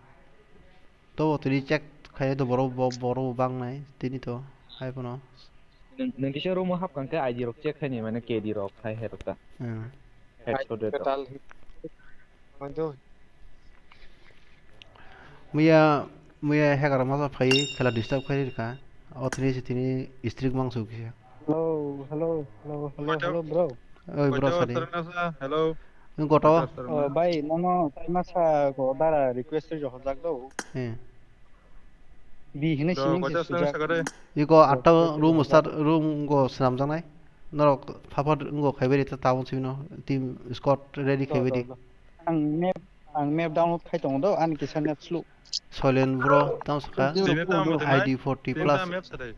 To bo tini check khai to borok bo-, borok bo bang nai tini to hai phano. Nung, nung kisa room o hap kang khe I D rok check khai ni mane K D rok khai hai rok ta. Hmm. Headshot rate rok. Muya, muya hacker masa phai khela disturb khai rikha. O tini si tini strict mangsu kisa. Hello, hello, hello, hello, hello, bro. Oi, bro, sadi. Hello. Nung goto? Oh, bai, nono tai masa ko dara request jo hojak do. Eh. Bi hine sini sujak. Iko atta room start, room go swnamjaknai. Norok phaphat wngkha khaibari ta tabuk sibino team squad ready khaibari. Ang map, ang map download khai tongo do, ani kisa net slow. Soilen bro, tamo sakha. Tini tamo tini I D forty plus. Tini tamo map sadai.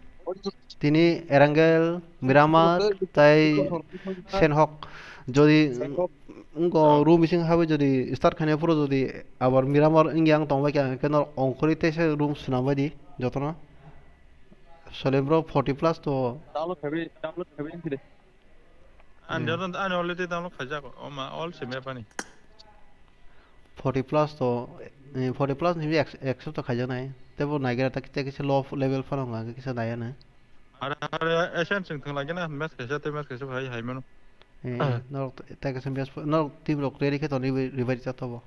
Tini Erangel, Miramar, tai Senhok. Jodi wngko room bising habi jodi start khaina phuru jodi abar Miramar wngya ang tongbai kha, hwnkhe no ongkhorwi teisa room swnambai di jotono. Soilen bro forty plus to. Download khabi, download khabi wngkhe de. Ani download, ani already download khaijak. O ma, all se map ani. Forty plus to, eh, forty plus ni ex-, accept to khaijaknai. Tebo naigera ta kisa kisa low level phano wngkha, kisa naiya na. Are, are, S M sing thang lagi na, match kaisa, te match kaisa hai, hai mano. Eh, norok ta kisa match, norok team rok ready khe toni, revive ta tobo.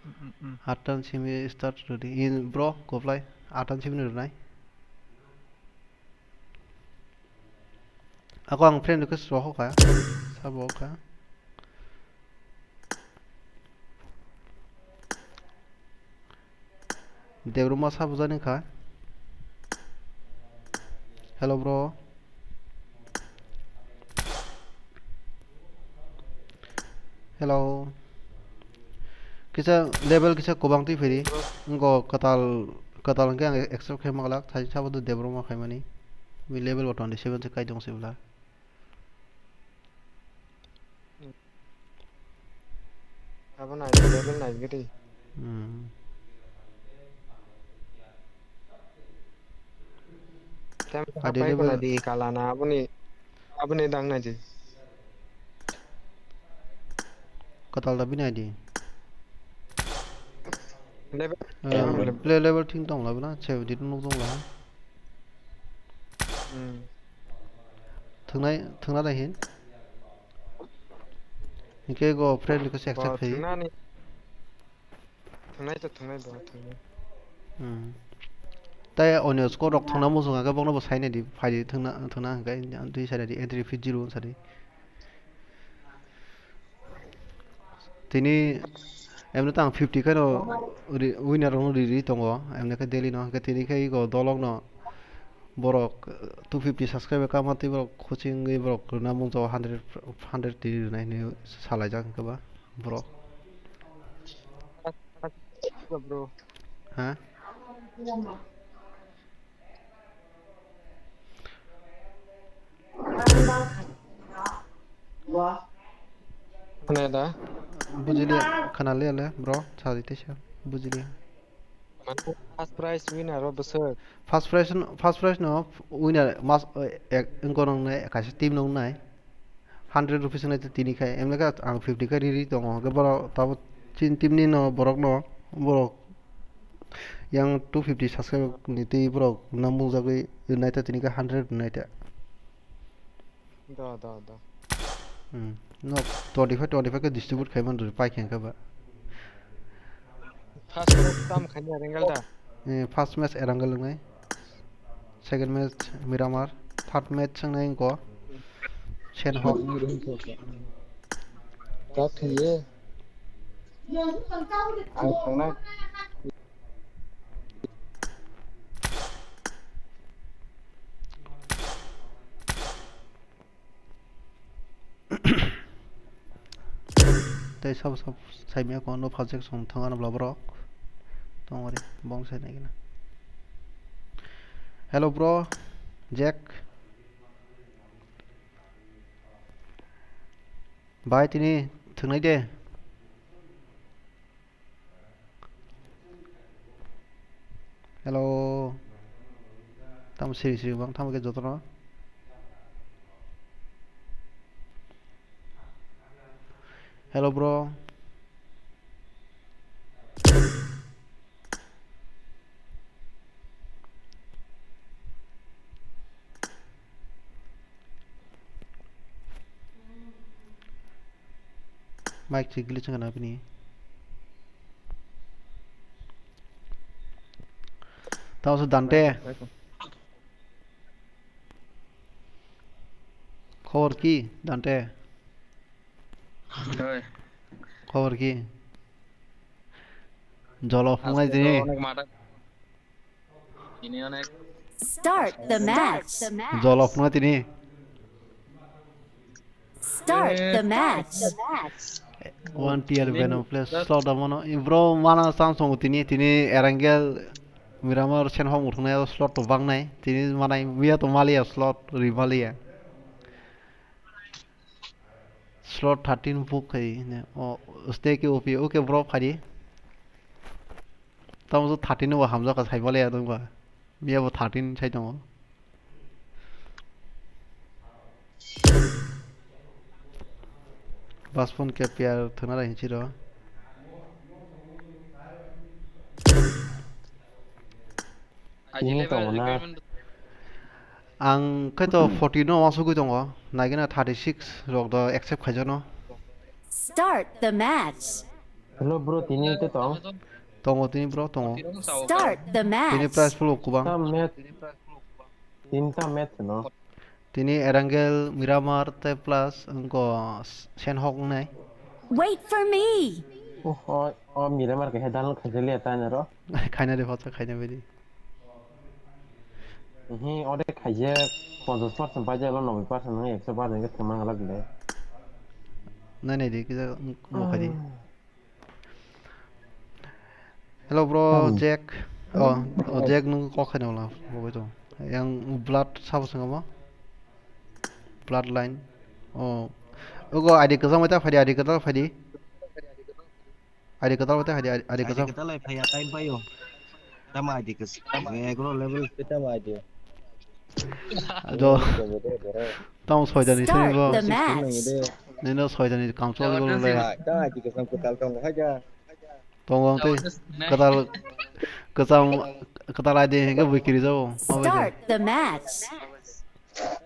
Mm, mm, mm. Atan simi start rwdi. In bro, go fly. Atan simi rwnai. Ako ang friend request rohok kha. Sabo kha. Debruma sabo jani kha. Hello, bro. Hello. Kisa level kisa kubang twi phiri. Ngo katal, katal hwnkhe ang accept khai maglak. Thai sabo do Debruma khaimani. Bini level bo twenty seven se kai tong se bwla. Abo nai level nai gidi. Hmm. Tem Adi apai level. Kona di kalana aboni, aboni dang nai di. Katal da bini I D. Level. Eh, level. Play level thing tong la bana, che di nuk tong la. Hmm. Thangnai, thangna dai hin. Hingke go friend request accept khai. Thangnani. Thangnai to thangnai bo thangnai. Hmm. Tai onyo squad rok thangna muchung khe bokno bo sainai di, phai di thangna, thangna hingke twi sainai di entry fee zero sadi. Tini emno tang fifty khe no ri-, winner rok no ri, ri tongo, emno khe daily no, hingke tini khe ego dolok no borok two fifty subscriber kama twi borok coaching wi borok rwna mungjago hundred, hundred tini rwnai hinwi salaijak hingke ba borok. Bro. Ha? Khna da? Bujili, khna le le, bro, sa di teisa, bujili. Mane first prize winner o bwswk. First prize no, first prize no winner mas, eh, ek, wngko nang nai, kaisa team nang nai. Hundred rupees wngnai tini khai, emne khe ang fifty khe riri tongo, hwnkhe borok tabuk chini team ni no borok no, borok yang two fifty subscribe ni twi borok nang mungjagwi rwnai ta tini khe hundred rwnai ta. Da, da, da. Hmm. No, twenty five twenty five khe distribute khaimani rw pai khe ba. First match tam khaina Erangel da? Eh, first match Erangel wngnai. Second match Miramar. Third match wngnai wngkha Senhok. Kak khaye. Ang thangnai. Tei sabo sabo saimya kono phajak song thang ano bla borok. Tongori bong sai nai gana. Hello bro, Jack. Bai tini thwngnai de. Hello. Tamo siri siri bang tamo khe jotono. Hello bro. Mic se glitch wngkha na bini. Tamo se Dante. Khobor ki, Dante? Oi. Khobor ki? Jolo phungnai tini. Tini onek. Start the match. Jolo phungnai tini. Start the match. One tier Venom player slot da mano. Bro, mana chance tongo tini, tini Erangel Miramar Senhok muthungnai slot to bangnai. Tini manai miya to maliya slot ri maliya. Slot thirteen book khai ne. O stay ke O P. Okay bro, phadi. Tamo so thirteen bo hamjak ka sai maliya dong ba. Miya bo thirteen sai tongo. Baspon K P R thwna lai hinwi ro. Tini tongo na. Ang khe to forty no uansugwi tongo. Naigena thirty six rok do accept khaijakno. Start the match. Hello bro, tini khe tong? Tongo tini bro, tongo. Start the match. Tini prize pool kubang. Tam match. Tinta match no. Tini Erangel, Miramar tei plus wngkha Senhok wngnai. Wait for me. Oh, oh, oh, Miramar kaisa download khaijaliya ta nero. Khaina de phatsa khaina bedi. Hi, ode khaijak ponchash percent paijak lo, noboi percent nang ekso percent ke thangma galak le. Nai nai de kisa mo khai di. Hello bro, Jack. Oh, oh, Jack nung kok khai nang la, bo to. Yang blood sabo sanga mo? Bloodline. Oh. Ogo I D kwchang mai ta phai di, I D kwtal phai di. I D kwtal mai ta phai di, I D kwtal. I D kwtal lai phai ya, time payo. Tamo I D kwchang. Egro level pe tamo I D. Ado. Tamo soidani sini bo. Start the match. Nino soidani kamchol gol le. Tamo I D kwchang kwtal tamo hai ja. Tongo ang tei kwtal, kwcham, kwtal I D hingke bui kiri jabo. Start the match.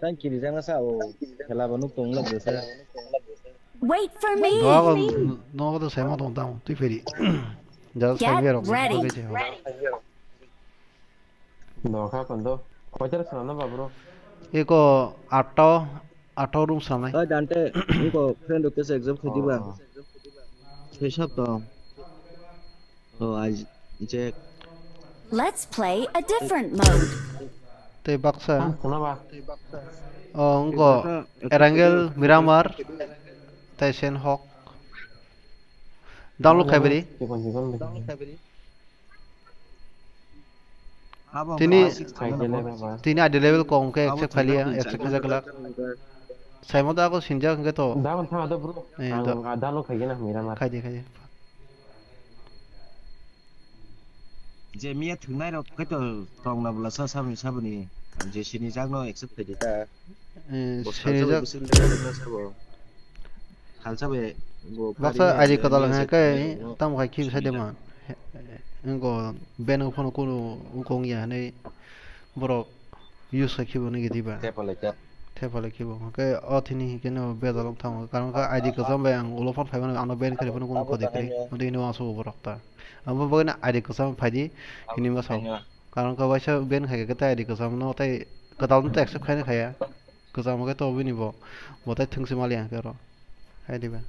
Tang kiri jang sa o khela bo nuk tong lok de sa. Wait for me. Nogo, nogo to sema tong tang tui feri. Ja sai bero. Get ready. Doka kondo. Koitar sana na ba bro? Eko atta, atta room sanai. Oi Dante, eko friend request accept khai diba? Oh. Sei sab to. Oh, I check. Let's play a different mode. Tei baksa. Ah, sana ba? Oh, wngko. Baksa, Erangel, Miramar, tei Senhok. Download khai beri. Chikon, chikon, chikon. Tini, tini I D level kok hwnkhe accept khailiya, accept khaijak glak. Saimano ako sinjak hwnkhe to. Da wngkha da bro. Eh, ang da. Download khaigena Miramar. Khaidi, khaidi. Je miya thwngnai rok khe to tongna bwla sa sabni sabni. Je sini jakno accept khaidi ta. Eh, bo sini salsa jak. Bai bwswk level na sabo. Salsa bai bo baksa kari I D kwtal hwnka khe, no. Tamo khai khibi sai de ma. Ngo ben phone kuno wngkong ya hwnwi borok use khai khibi hwnwi gidi ba. Tei palai kha. Sephalai khibo. Hwnkhe o thini hinkhe no bejal wng thango. Karon khe I D kwcham bai ang ulo phone phaimano, ano ban khairwi phano kunu khoti kwrwi. Hwnkhe hino uansukgo borok ta. Abo bagwino I D kwcham phaidi, hini ma sao. Karon khe waisa ban khai khe tei I D kwcham no tei kwtal no tei accept khaina khaya. Kwcham khe to bini bo. Bo tei thwngsi mali ang khe oro. Hai diba?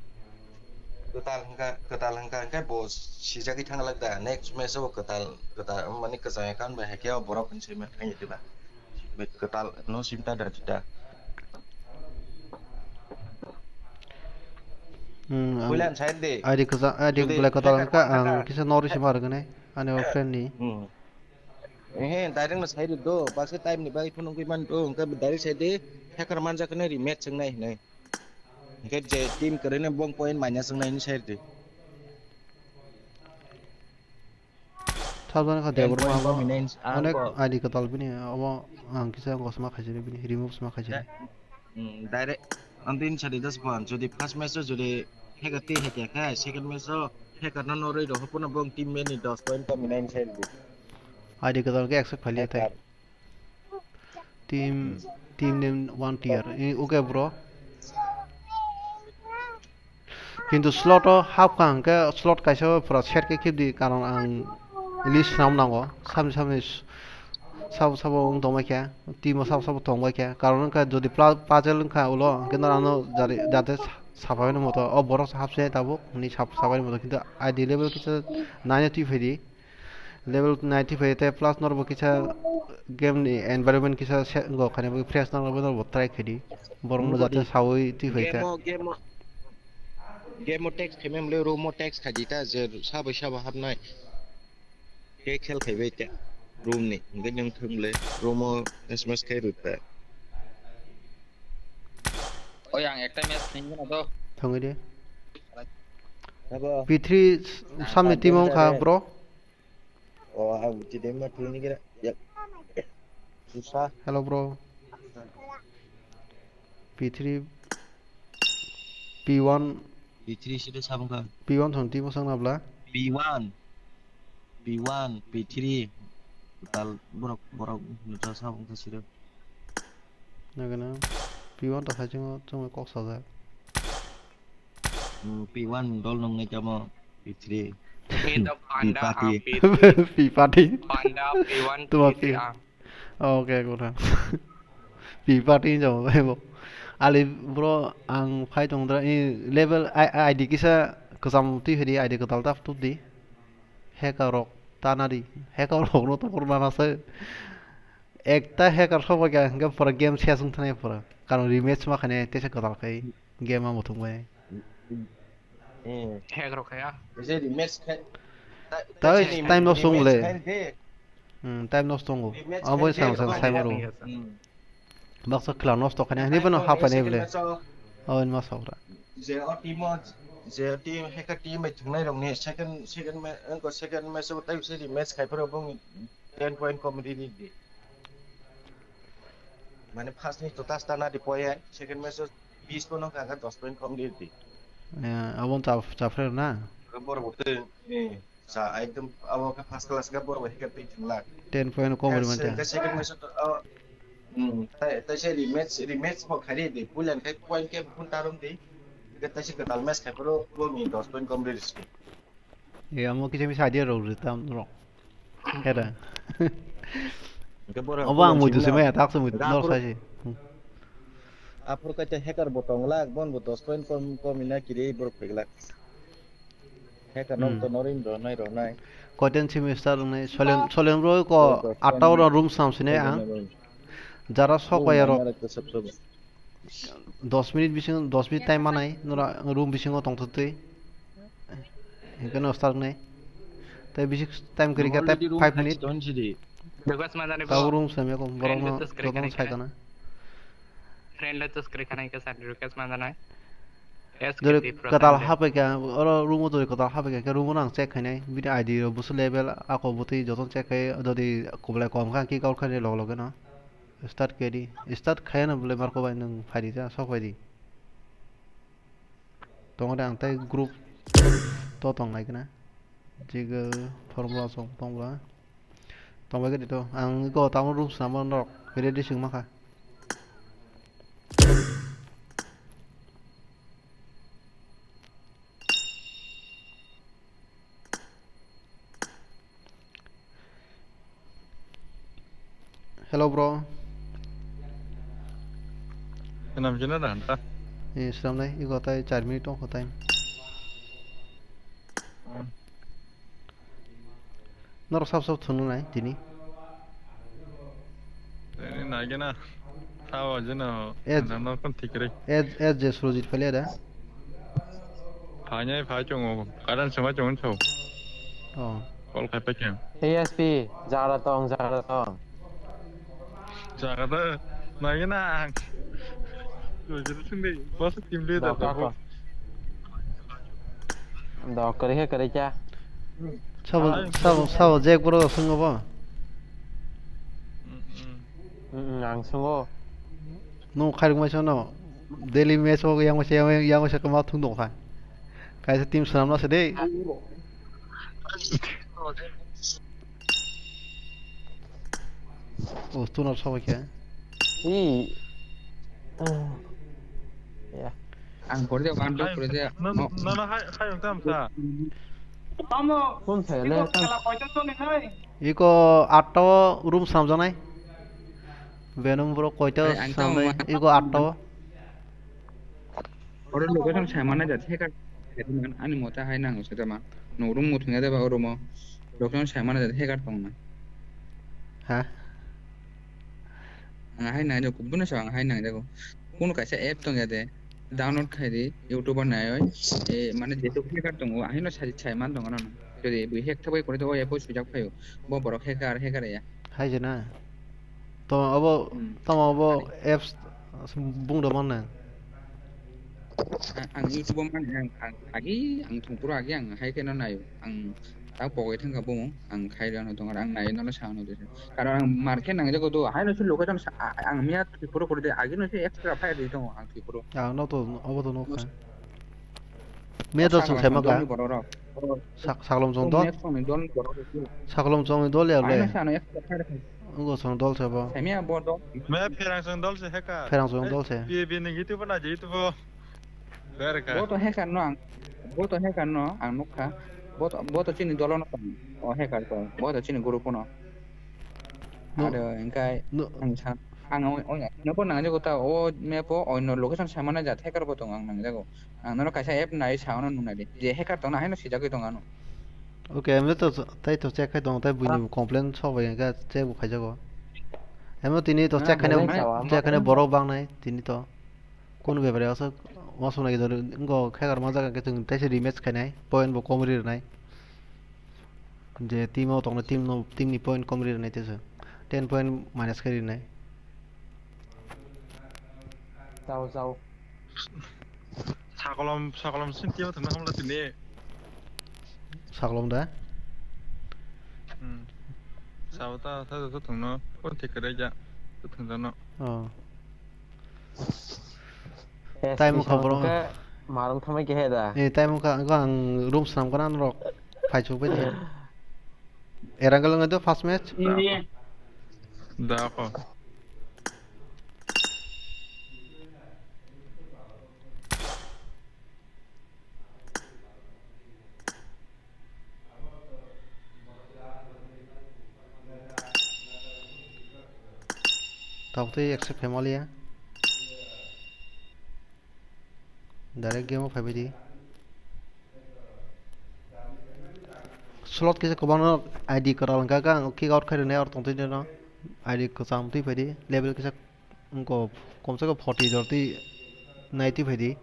Kwtal hwnkha, kwtal hwnkha, hwnkhe bo sijagwi thangla da. Next match o kwtal, kwtal, mani kwchang account bai haikhe o borok hinwi swi man thangya diba? Bai kwtal no sim ta da juda. Hmm, ang Puila ang side de. I D kwchang, I D Jodi belai kwtal hacker hwnkha, ang kisa nori sima rwgani. Ani o friend ni. Hmm. Ehe, direct no sai rw do, baksa time ni bagwi phunugwi man do, hwnkhe direct sai de, hacker manjak nai ri match swngnai hinwi. Hwnkhe je team kwrwino bong point minus wngnai hinwi sai rw di. Sabjani kha Debor point ma abo kami nai hinwi onek ang I D kwtal bini, abo ang kisa wngkha sma khaisani bini, remove sma khaisani. Hmm, direct, ang tin sadi das pon, jodi first match o jodi hacker twi haikya kha, second match o hacker no norwi rw, hopono bong team mate ni dos point kami nai hinwi sai rw di. I D kwtal khe accept khailiya tei. Team, team name one tier. Eh, okay, bro. Kintu slot o hapkha hwnkhe slot kaisa o pura set khe khibdi, karon ang list swnam nango. Samni samni s-, sabo sabo wng tongbai khe, team o sabo sabo tongbai khe. Karon wngkha jodi pla-, puzzle wngkha ulo, hwnkhe norano jari, jate sa-, sapai mano moto. O borok se hapse tabuk, hwnwi sap-, sapai mano. Kintu I D level kisa nine o twi phaidi. Level nine twi phai tei plus norbo kisa game ni environment kisa se go khani bagwi fresh norbo norbo try khaidi. Borok no jate sawi twi phai ta. Game o, game o, game o text khaimemle room o text khaidi ta je sabo sabo hapnai. Ke khel khaibai ta room ni. Hwnkhe nwng thwng le room o S M S khai rw ta. Oi, ang ekta match khaina do. Thangwi de. Abo P three samni team o wngkha bro. O, ang tini ma tini kira. Ya. Susah. Hello, bro. P three, P one. P three sida sabung ka. P one thon timo sang nabla. P one. P one, P three. Tal borok, borok nusa sabung ka sida. Nagana. P one ta hajingo chungwi kok sajak. Hmm, P one dol nung nai tamo, P three. He the panda, P party. Ah, P three. P party. Panda, P one, Tuma P three, P. Ah. Okay, gura. P party jamo bai bo. Ali bro, ang phai tong dra, eh, level I, I D kisa kwcham twi hedi, I D kwtal ta tup di. Hacker rok tana di. Hacker rok no to pura nana se. Ekta hacker sobo kya, hingke pura game ses wng thani pura. Karon rematch ma khane tesa kwtal khai. Game amo thung bai. Hmm. Hack rok kaya. Ese rematch khai. Ta, Ta ta ese time no rematch sung le. Khai de. Hmm, time no sung. Rematch Abo khai sang de, sang rok sai khai maro. de. Hmm. Baksa khela nosto khane. Ani Time bono no hapa ne second bele. Match o. Awen ma sobra. Je o team o, je o team hacker team bai thungnai rok ni second, second ma-, angko second match o tai se rematch khai pharo bung ten point kom ri ri di. Mane first ni total stana di poye, second match o bis pono kaka dos point kom di di. Eh, abon chap-, chapre na? Bor bo te, eh, sa ekdom abo ka first class ka bor bo hika twi thang lak. Ten point kom ri manta. Ka second match o to, oh, hmm, tai, tai se rematch, rematch bo khari di, pulan kai point ke pun tarum di. Ka tai se ka tal match khai pro bo mi dos point kom di. E, amo kisa misa idea rok rwtam norok. Hera. Hwnkhe borok Obo ang muitu se maya, tak se muitu norok sai se. Hmm. Aphuru kaisa hacker bo tong lak, bon bo dos point kom, kom ina kiri borok pheglak. Hacker nok Hmm. to norin ro nai ro nai. Koiten semester nai, solen, solen bro ko Dos point atta ora room sam sine ang. Jara sok bai aro. Dos minute bising, dos minute time manai, nora room bisingo tongthok twi. Hingke no start nai. Tai bisik time kiri ka tai five minute. Request manjani Tabo bro. Room samya ko, borok no jotono sai kana. Friend le to skri khana hingke sa request manjani. Dori katal hapai ka, oro room o dori katal hapai ka, ke room o nang check khainai, bini I D ro busu level, ako bwtwi jotono check khai, dori kublai kom kha, kick out khainai log log no. Start kedi. Start khaya no bole marko bai nwng phaidi ta, sok phaidi. Tongo de ang tai group to tong nai kena. Jiga formula song tong bla. Tong bai kedi to. Ang go tamo room snamo norok. Ready sing makha. Hello, bro. Swnam khe na da hanta? Eh, swnam nai, ego tai char minute tong kho tai. Norok sab sab thwngna nai tini. Tini nai gana. Sabo jeno. Eh, nang nang kon thik rei. Eh, eh, je Surojit phale da. Phainai phai chongo. Kadan sema chongo chau. Oh. Call khai pa khe. A S P, jara tong, jara tong. Jaga da nai gana ang. Surojit sing dei. Boss team leader da. Dok kwrwi khe kwrwi kha. Sabo, sabo, sabo Jack bro swngo bo? Mm, mm, ang swngo. Nwng khairok mai sano daily match o yang masa, yang masa kama thung dong kha. Kaisa team swnam na se de. O, tunar sabo khe. I. Ya. Ang kore de, one two kore de. No, no, no, hai, hai, tam sa. Tamo, kun sa le, iko tam. Khela koita choli nai? Iko atta o room samjanai. Venom bro koita samjanai? Iko atta o. Oro location sai mana jat hacker. Ani mota hai nang se tama. No room mo thungya de ba oro mo. Location sai mana jat hacker tong na. Ha? Ang hai nai de, kubun sa ang hai nai de. Kuno kaisa app tong ya de. Download khai di, YouTube o nai oi. E, mane jetu hacker tongo, ahino sai, sai man tongo nono. Jodi bui hack thabai kore to o app o sujak phaio. Bo borok hacker, hacker ya. Hai jena. To abo, hmm, tamo abo apps bung do manna. A-, ang YouTube o man, ang, ang, agi, ang thungpuro agi ang hai khe no naio. Ang Ta pogwi thangkha bumung, ang khai rwna tongo, ang nai nono sa hwnwi tongsa. Karon ang mar khe nangjago do, haino se location sa, a-, ang miya Tripura kori de, agi no se extra fire di tongo ang Tripura. Ang no to, obo to nukha. Miya to swng saima kha. Dolni borok rok. Sak-, saklom chwng dol. Next song ni dolni borok rok. Saklom chwng ni dol ya le. Haino se ano extra fire khai. Wngkha chwng dol se bo. Saimya bo dol. Miya pherang chwng dol se heka. Pherang chwng dol se. P A B ni gitu bo na gitu bo. Bo to hacker no ang, bo to hacker no ang nukha. Bo to, bo to chini dolo no tong. O hacker to, bo to chini group no. No. Aro engkai no. Ang sa, ang o, o, no bo nangjago ta, o map o oino location saimana jat hacker bo tong ang nangjago. Ang nono kaisa app nai sa ono nungnai di. Je hacker tong na haino sijagwi tong ano. Okay, emne to, tai to check khai tong, tai buini complaint sok bai engka check bo khaijago. Emno tini to check khai ne, check khai ne borok bang nai tini to. Kunu bebare aswk uansuknai khe, wngkha hacker ma jaga khe chwng teisa rematch khainai, point bo kom ri rwnai. Je team o tongnai team no, team ni point kom ri rwnai teisa, ten point minus khe rinai. Chao, chao. Sakolom, sakolom sin team o thangna hamla tini. Sakolom da? Hmm. Sao ta, ta, ta, ta thangno, kon thik khe ja, ta thang jano. Oh. Tai mukha borok. Marung thamai kehe da. Eh, tai mukha, ang, ang room swnam kana norok. Phai chuk bai di. Erang galang do first match. Da ko. Tabuk tei ekso family ya. Direct game o phaibai di. Slot kisa kwbangno I D kwtal hwnkha khe ang kick out khai rwnai aro tongtwi no. I D kwcham twi phaidi. Level kisa wngkha komse kom forty jor twi nai twi phaidi.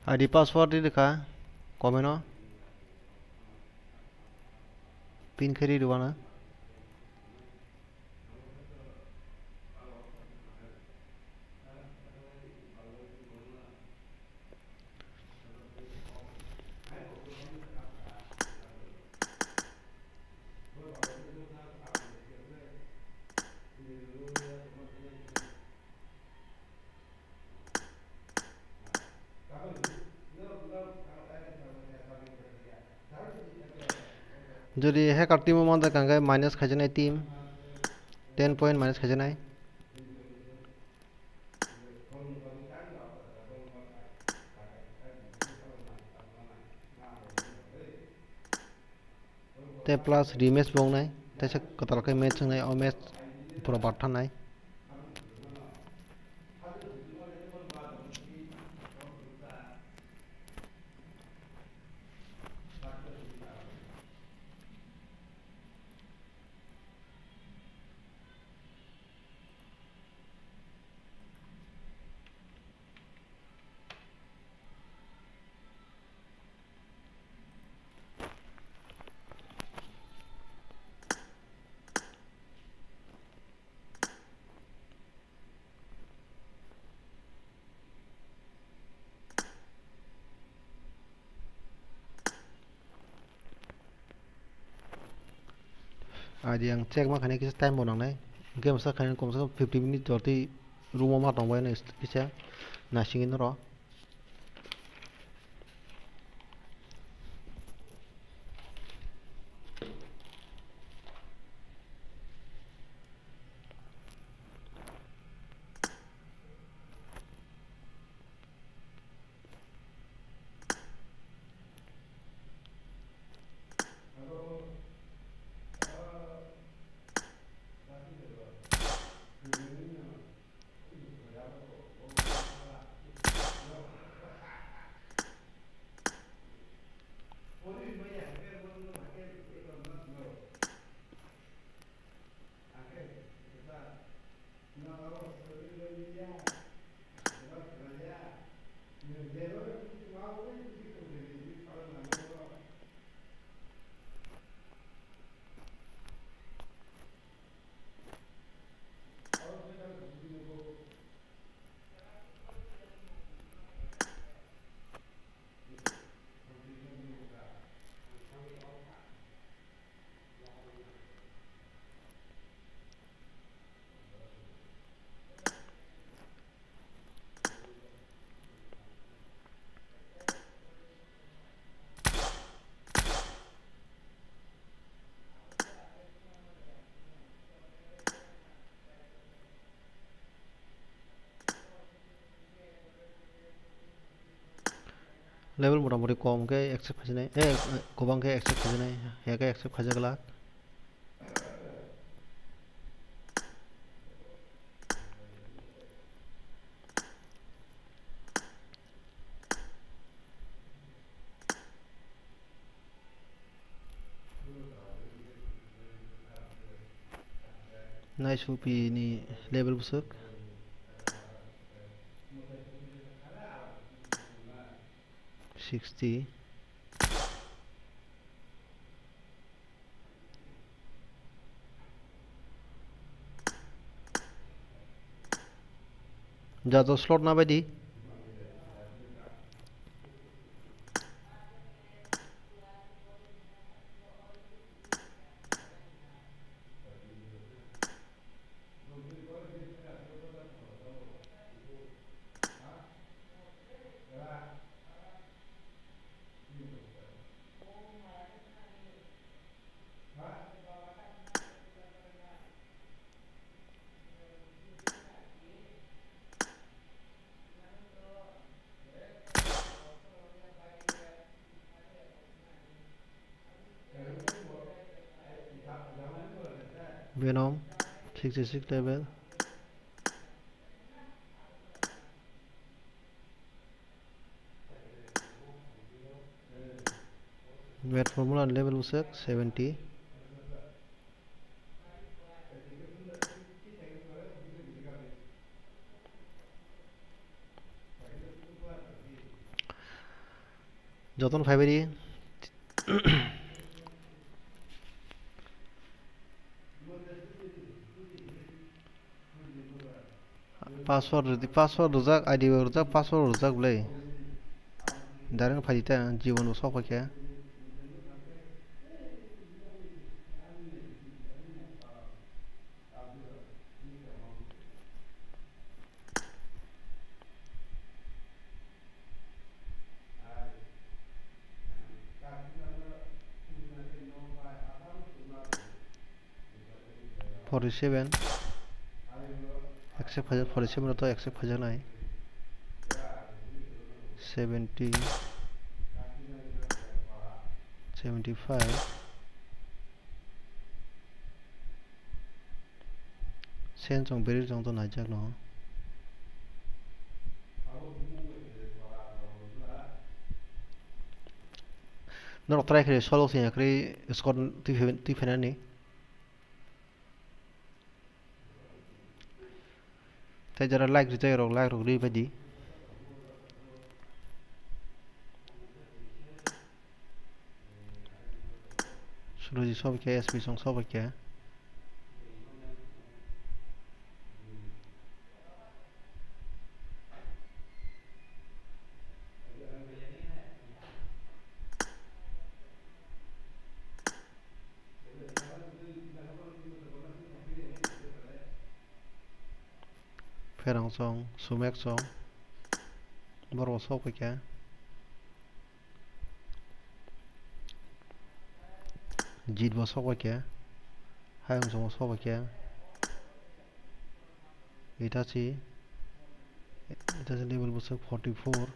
I D password di kha comment o. Pin khe ri rwna. Jodi hacker team o manjak kha hwnkhe minus khaijaknai team, ten point minus khaijaknai. Tei plus rematch bo wngnai, teisa kwtal khe match wngnai, o match phuru barthanai. Adi ang check ma khainai kisa time bo nangnai. Game sa khainai kom se kom fifty minute jor twi room o ma tong bai nai kisa nasingwi norok. Level motamoti kom khe accept khaijak nai, eh, kwbang khe accept khaijak nai, ya khe accept khaijak glak. Naisupi ni level bwswk sixty. Jato slot na baidi. Venom, sixty six level. Mat Formula level bwswk seventy. Jotono phaibaidi. Password rwdi, password rwjak, I D bo rwjak, password rwjak bwlai. Direct phaidi ta, jibon bo sok phaikha. Forty seven. Accept khaijak, forty seven to accept khaijaknai. Seventy. Seventy five. Sen chong beri chong to naijak no. Norok try khe solok se yakri score twi phe-, twi phenani. Tei jara like rijak rok, like rok ri bai di. Suruji sobai khe, S P song sobai khe. Pherang song, Sumek song, borok sok paikha. Jit bo sok paikha. Hayung song bo sok paikha. Itachi, Itachi level bwswk forty four.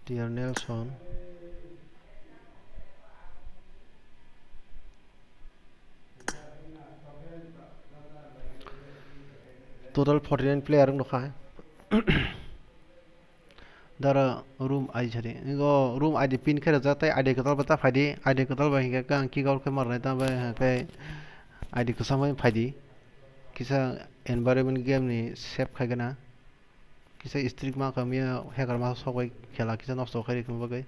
T R Nelson. Total forty nine player wng tongkha. Dara room I D sadi. Igo room I D pin khe rwjak tei I D kwtal bai ta phaidi. I D kwtal bai hinkhe ang kick out khe ma rwnai ta bai hinkhe I D kwcham bai phaidi. Kisa environment game ni save khai gana. Kisa strict ma kha miya hacker ma sok bai khela kisa nosto khai rikma bagwi.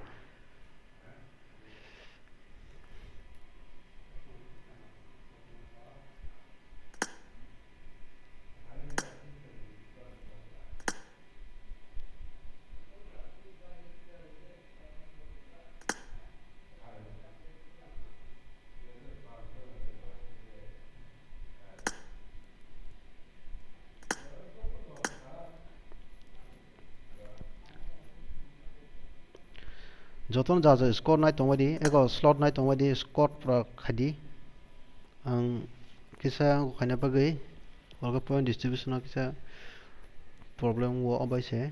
Jotono ja ja score nai tongmani, ego slot nai tongmani score pura khaidi. Ang kisa khaina bagwi, oro point distribution o kisa problem o obai se.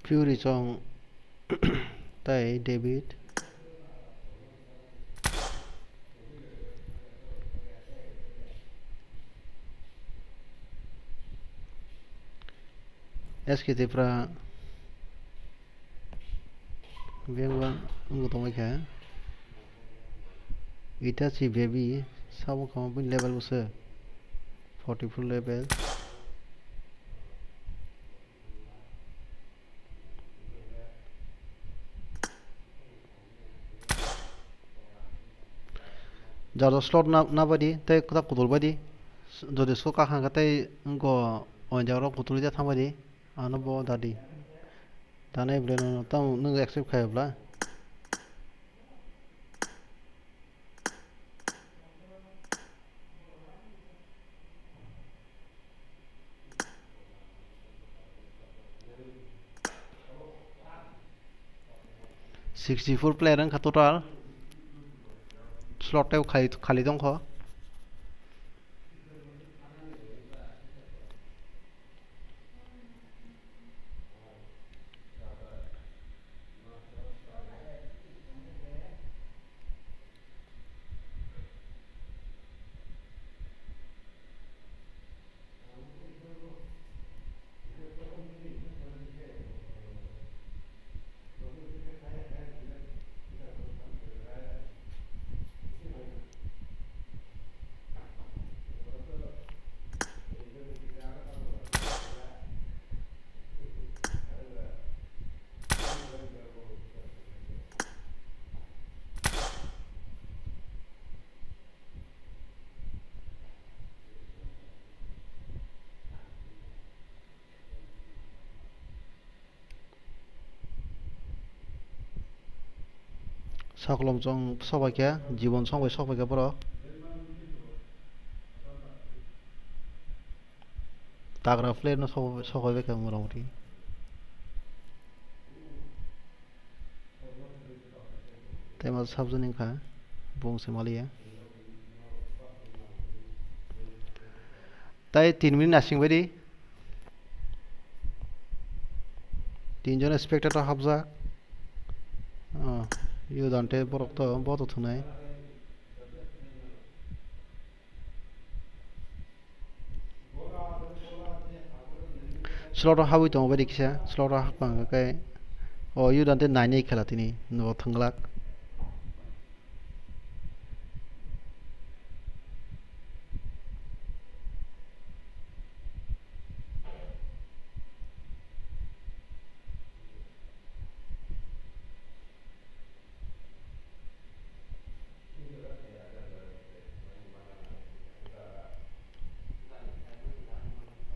Fury chong tei David. S K Tipra bengwa wngwi tongwi kha. Itachi baby sabo kha bini level bwswk forty four level. Jar jar slot na, na bai di, tei kwtal kutul bai di. Jodi slot kaham khe tei wngkha o jaga rok kutul rwjak thang bai di. Ano bo dadi. Danai bwlai no tamo nwng accept khai bwla. Sixty four player wngkha total. Slot tei khali, khali tongkho. Sokolom chong sobaikha, jibon song bai sobaikha borok. Tagra player no sok-, sokoibaikha motamoti. Tei ma sabjani wngkha, bung se maliya. Tai tin minute nasing bai di. Tinjon spectator hapjak. Oh, Yu Dante borok to, bo to thunai. Slot o habwi tongo bai di kisa, slot o hapang khe, o Yu Dante nainai khela tini, no thwnglak.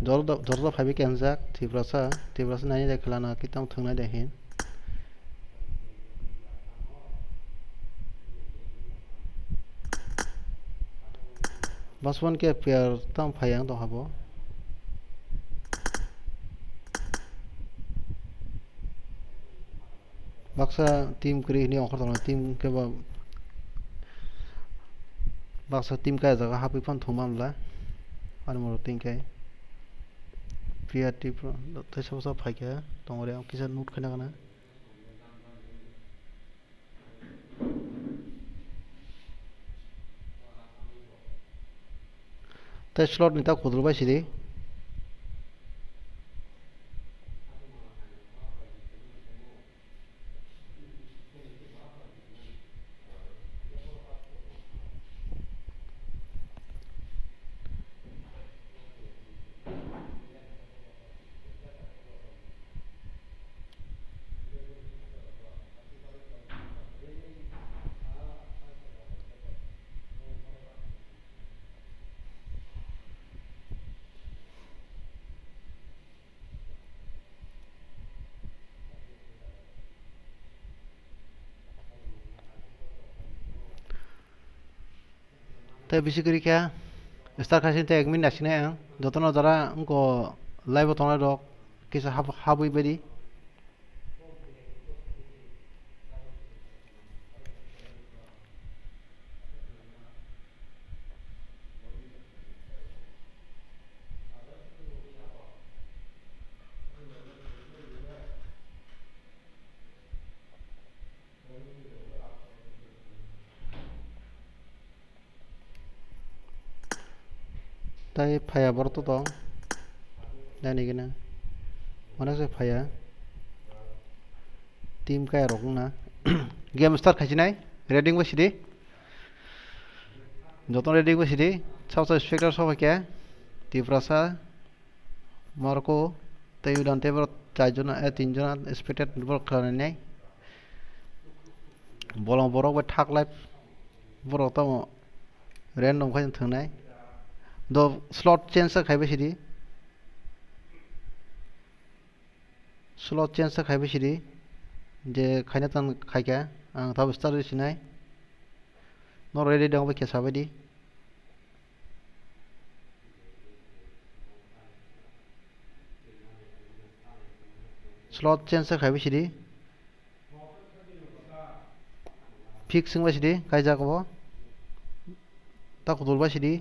Jordo, jordo phaibai khe hinjak, Tiprasa, Tiprasa nainai de khelana, kitam thwngnai de hin. Baswan khe player tam phai ang tongkha bo. Baksa team kwrwi hwnwi ongkhor tongo, team khe bo baksa team kaya jaga hapwi phano thwngma mla. Ani moro team kai player team phano teisa bwsa phaikha tongori ang kisa note khaina gana. Tei slot ni ta kudul bai sidi. Tei bisi kwrwi khe start khaising tei ek minute naisingni ang jotono jara wngkha live o tongnai rok kisa hab-, habwi baidi. Tai phaiya borok to tong. Nani gana. Mana se phaiya. Team kaya rok na. Game start khaisi nai. Ready wngwi sidi. Joto ready wngwi sidi. Sabo sabo spectator sok khe. Tiprasa. Morocco tei Uganda tei borok char jona, eh, tin jona expected borok khlainai. Bolong borok bai thak lai borok tamo random khai thwngnai. Do slot change khe khaibai sidi. Slot change khe khaibai sidi. Je khaina tan khaikha ang tabuk start sinai. Norok ready dong bai khe sabaidi. Slot change khe khaibai sidi. Fix wngbai sidi, kaijak bo. Ta kudul bai sidi.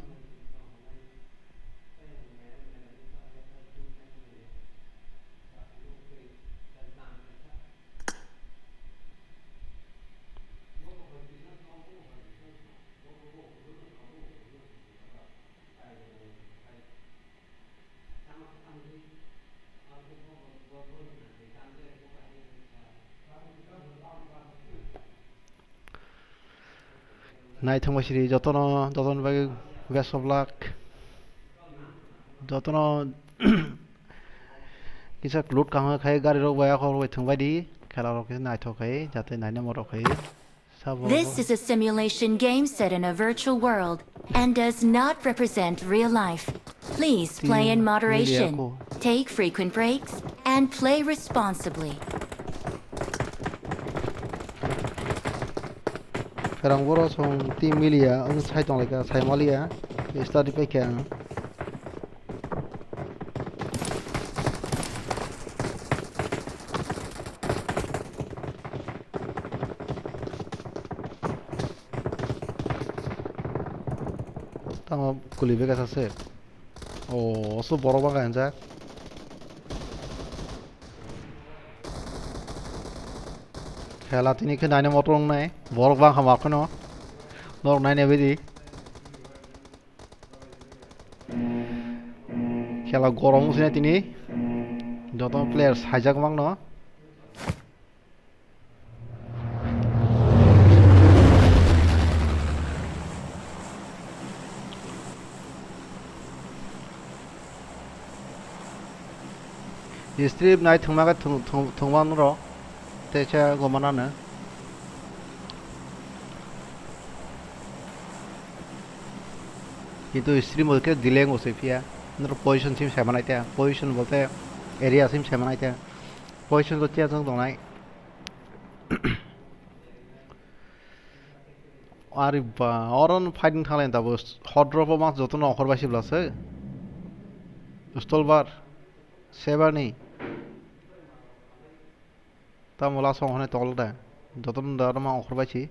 Naithok bai sidi jotono, jotono bagwi best of luck. Jotono kisa loot kaham khai gari rok bai akhor bai thwngbai di, khela rok khe naithok khai jate naina morok khai. Sabo This is a simulation game set in a virtual world and does not represent real life. Please play in Team moderation, Mediaco. Take frequent breaks, and play responsibly. Kwrang boro song team miliya, wng sai tonglaikha, sai maliya, study paikha ang. Tamo kuli bega sase. O, oso borok bangkha hinjak. Khela tini khe naina motor wngnai. Borok bangkha ma kheno. Norok naina bidi. Khela gorom wngsinai tini. Joto player saijak mangno. Strip nai thwngma khe thwng-, thwng-, thwngma nw rw, teisa goma nano. Kintu strip bo khe delay wngo se phiya. Nw rw position sim sai manai ta, position bolte area sim sai manai ta. Position to change wng tongnai. Ari ba, oro no fighting thanglai tabuk. Hot drop o ma joto no okhor bai sibla se. Stolbar, Sebarni. Tamo last o hwnwi tokla da. Joto no da ma okhor bai si.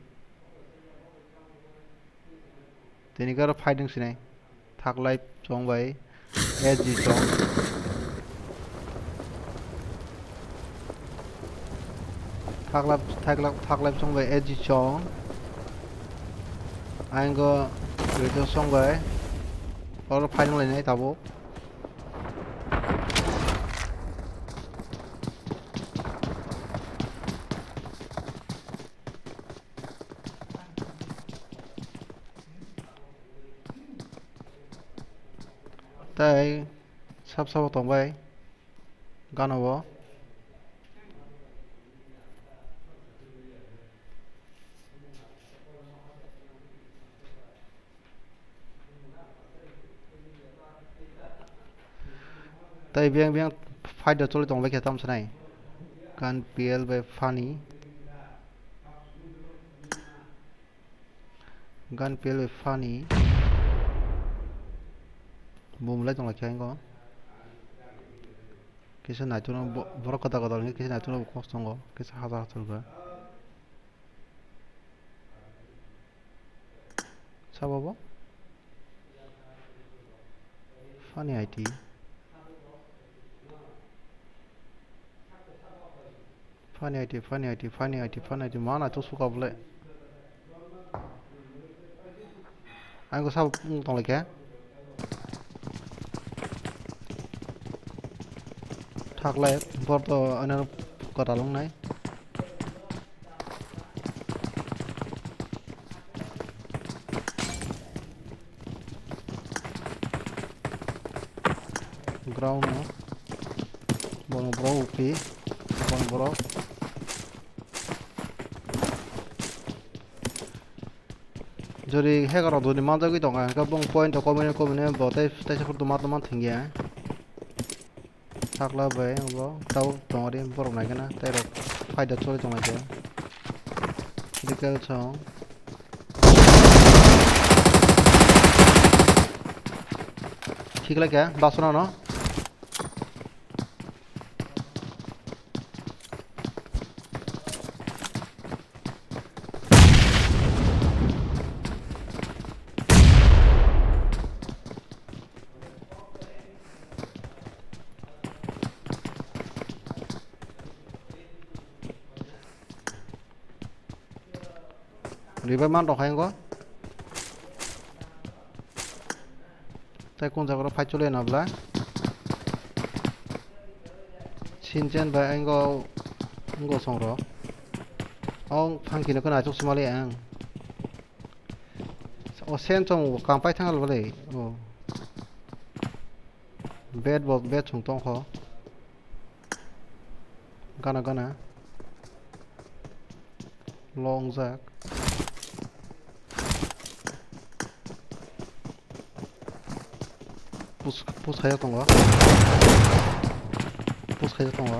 Tini khe oro fighting sinai. Thaklai chong bai S G chong. Thaklai, thaklai, thaklai chong bai S G chong. Ayang go video chong bai. Oro fighting lainai tabuk. Tei sab sabo tongbai gana o. Tei biyang biyang fight da choli tongbai khe tam sanai. Gun P L bai Funny. Gun P L bai Funny. Bumlai tongla khe ango. Kisa naitukno bo-, borok kwtal kwtal wngkhe kisa naitukno bo kos tongo. Kisa hachal hachal khe. Sabo bo? Funny I T. Funny I T, Funny I T, Funny I T, Funny I T, mana to suka bole. Ang ko sabo tong lekha. Thaklai, bor to ano kwtal wngnai. Ground no. Bono borok upi. Bono borok. Jori hacker rok doni manjagwi tongo, hwnkhe bong point o komine komine bo tei, tei support tongma tongma thwngya. Sakla bai bo tabuk tongori borok naikhe na tei rok fight da choli tonglai khe. Medical song. Khiklai khe basonano. Revive man rok hai wngkha. Tei kung jaga rok fight choli ya na bwla. Sinchen bai wngkha, wngkha song rok. O thang khe nokhe naitok se mali ang. O sen chong bo kam pai thang bwle. O. Bed bo, bed chong tong kho. Gana gana. Long jak. Push, push khaijak tongo. Push khaijak tongo.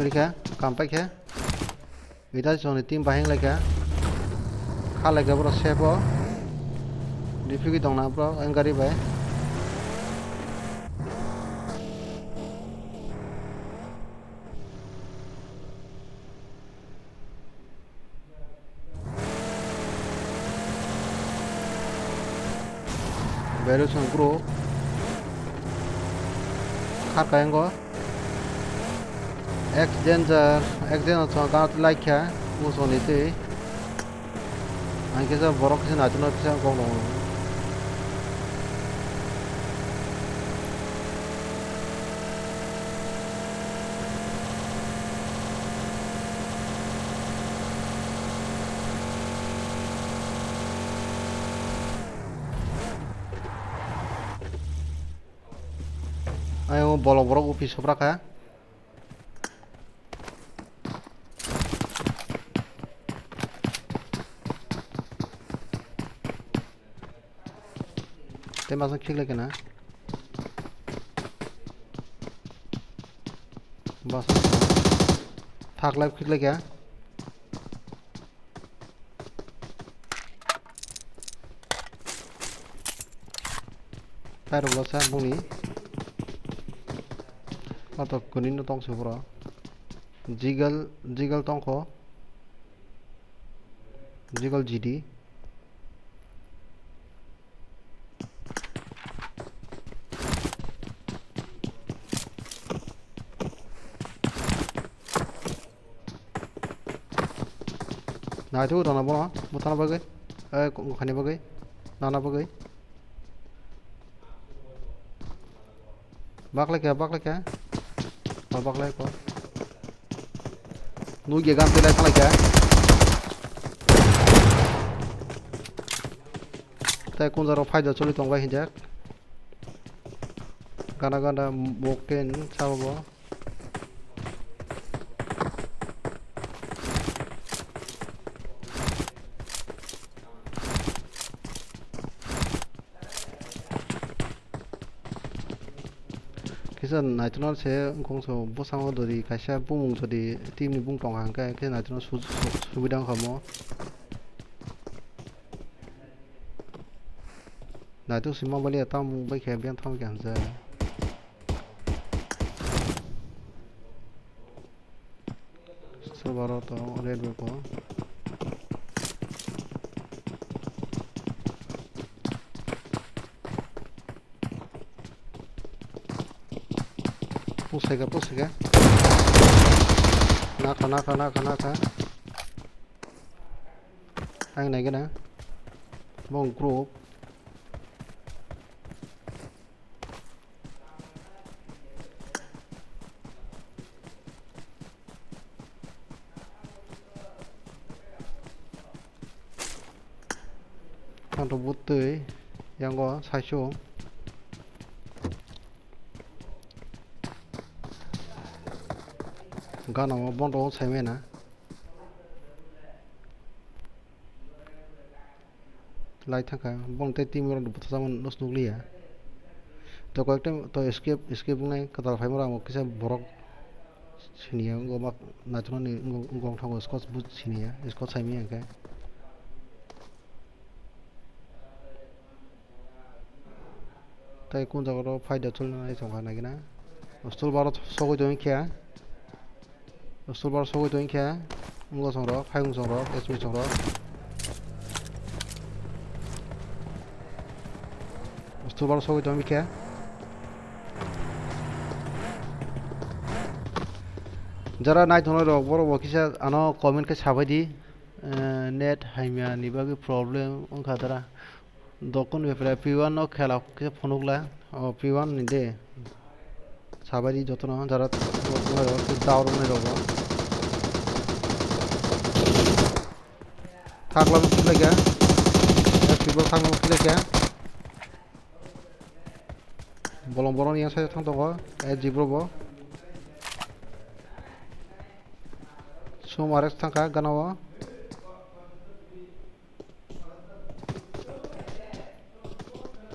Rikha, kam paikha. Ita soni team bahing laikha. Kha laikha bro sebo. Dipiki tongna bro, ang gari bai. Belus no group. Kha kayango. Ex danger, ex danger chwng gana twi laikha, muchungni twi. Ang kisa borok kisa naitokno kisa kok nungo. Ayung bolong borok upi sopra kha. Tei masa khiklai kena. Basa. Thaklai khiklai kya. Tairok bwsa bongni. Kotok kwnwi no tong se bwrok. Jigal, jigal tongkho. Jigal G D. Naithugo tongna bono, bwthana bagwi, eh, ko-, khani bagwi, nana bagwi. Baklai kha, baklai kha. O baklai ko. Nugya gan twi lai thalai kha. Tai kunjaro phaida choli tongbai hinjak. Gana gana mokten sabo bo. Kisa naithokna se wngkong so bwskango dori kaisa bumung jodi team ni bumung tongkha hwnkhe khe naithokna su-, su-, subida wngkha omo. Naithok se mobile ya tamo bai khe biyang tamo khe hamjak. Server o to red bo ko. Pusai ka, pusai ka. Naka, naka, naka, naka. Ang nai gana. Bong group. Ang to butwi yango saichung. Gana o bondo saimena. Lai thangkha, bong tei team rok bwthajak mano nukliya. To koyekta to escape, escape wngnai kwtal phaimaro amo kisa borok siniya wngma naithoknani wngkha, wngkha squad bo siniya, squad saimanya hwnkhe. Tai kun jaga ro phaida choli nai tongkha naikhe na. Hostel baro sogwi tongkhe. Hostel baro sogwi tongkhe. Wngkha songrok, hayung songrok, S P songrok. Hostel baro sogwi tongkhe. Jara nai tongnai rok borok bo kisa ano comment khe sabai di. Eh, net hamya ni bagwi problem wngkha dara. Dokon bepre P one no khela khe phunukla. O P one ni de. Sabai di jotono jara tongnairok, tei daur wngnairogo. Thakla bo khilaikha. F P bo thakla bo khilaikha. Bolong borok yang side thang tongo. Eh, jibro bo. Sum R X thangkha gana o.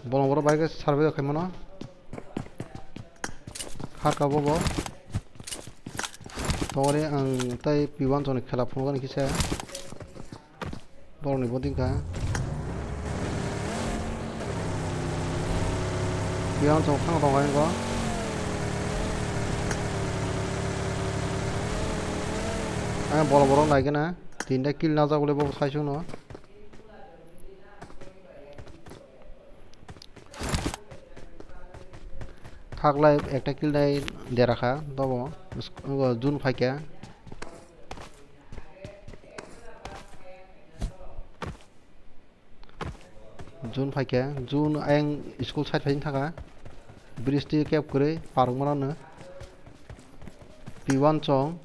Bolong borok bai khe survive khaimano. Kharka bobo. Tongori ang tai P one chongni khela phunukani kisa. Borokni body wngkha. P one chong thang tongkha ingo. Ang bolo bolo naigena. Tinta kill najak bole bo saichung no. Thak life ekta kill nai dera kha, dobo. Sk-, June phaikha. June phaikha. June ayang school side phaising thaka. Bristi kep kwrwi parwng mano no. P one chong.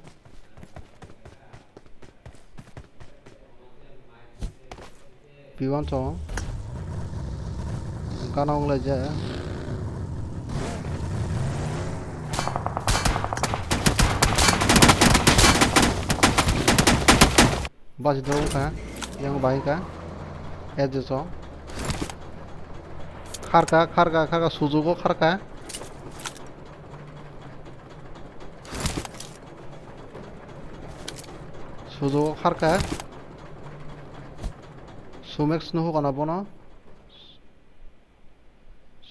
P one chong. Gana wng lai ja. Basi dong kha. Yang bai kha. S J chong. Kharka, kharka, kharka. Sujugo kharka. Sujugo kharka. Sumex nuhuka na bono.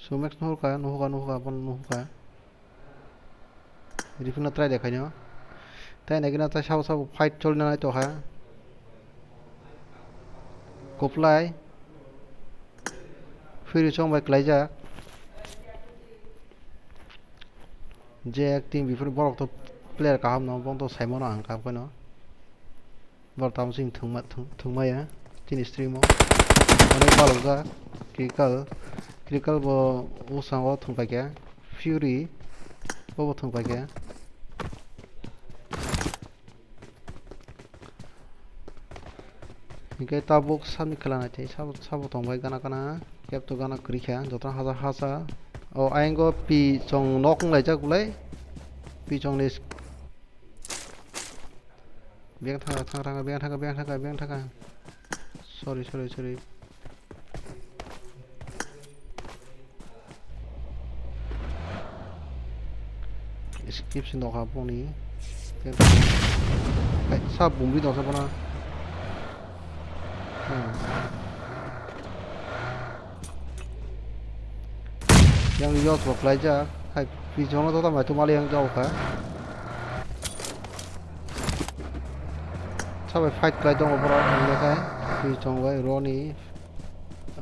Sumex nuhuka, nuhuka, nuhuka, bono nuhuka. Rifino try de khaino. Tai naikhe na tai sabo sabo fight cholna nai tokha. Koplai. Phiri chong bai klaijak. Je acting before borok to player kaham no, bong to saimano ang kaham kheno. Bor tamo chini thwngma-, thwng-, thwngmaya chini stream o. Onek balokjak. Critical, Critical bo bwskango thwngpaikha. Fury bo bo thwngpaikha. Hinkhe tabuk sabni khela naitwi sabo, sabo tongbai gana gana. Kep to gana kwrwikha, jotono haja haja. O ayang o P chong nok wnglaijak bolai. P chong ni Beng thanga, thanga, thanga, beng thanga, beng thanga, beng thanga. Sorry, sorry, sorry. Skip si nokha boni. Hai, sa bumbi dong sa bona. Hmm. Yang yos bo khlaijak. Hai, pichongo to tamai tumali yang jao kha. Sabai fight khlai tongo borok, hwnwi khe pichong bai Ronnie,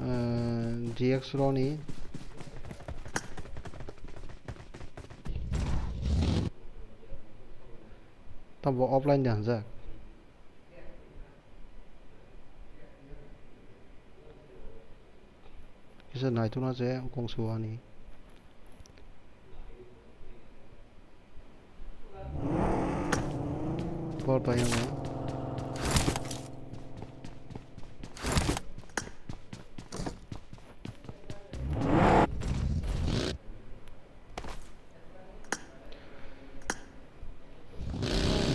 eh, G X Ronnie. Tamo offline de hanjak. Kisa naituna je kongsu ani. Por bai wngo.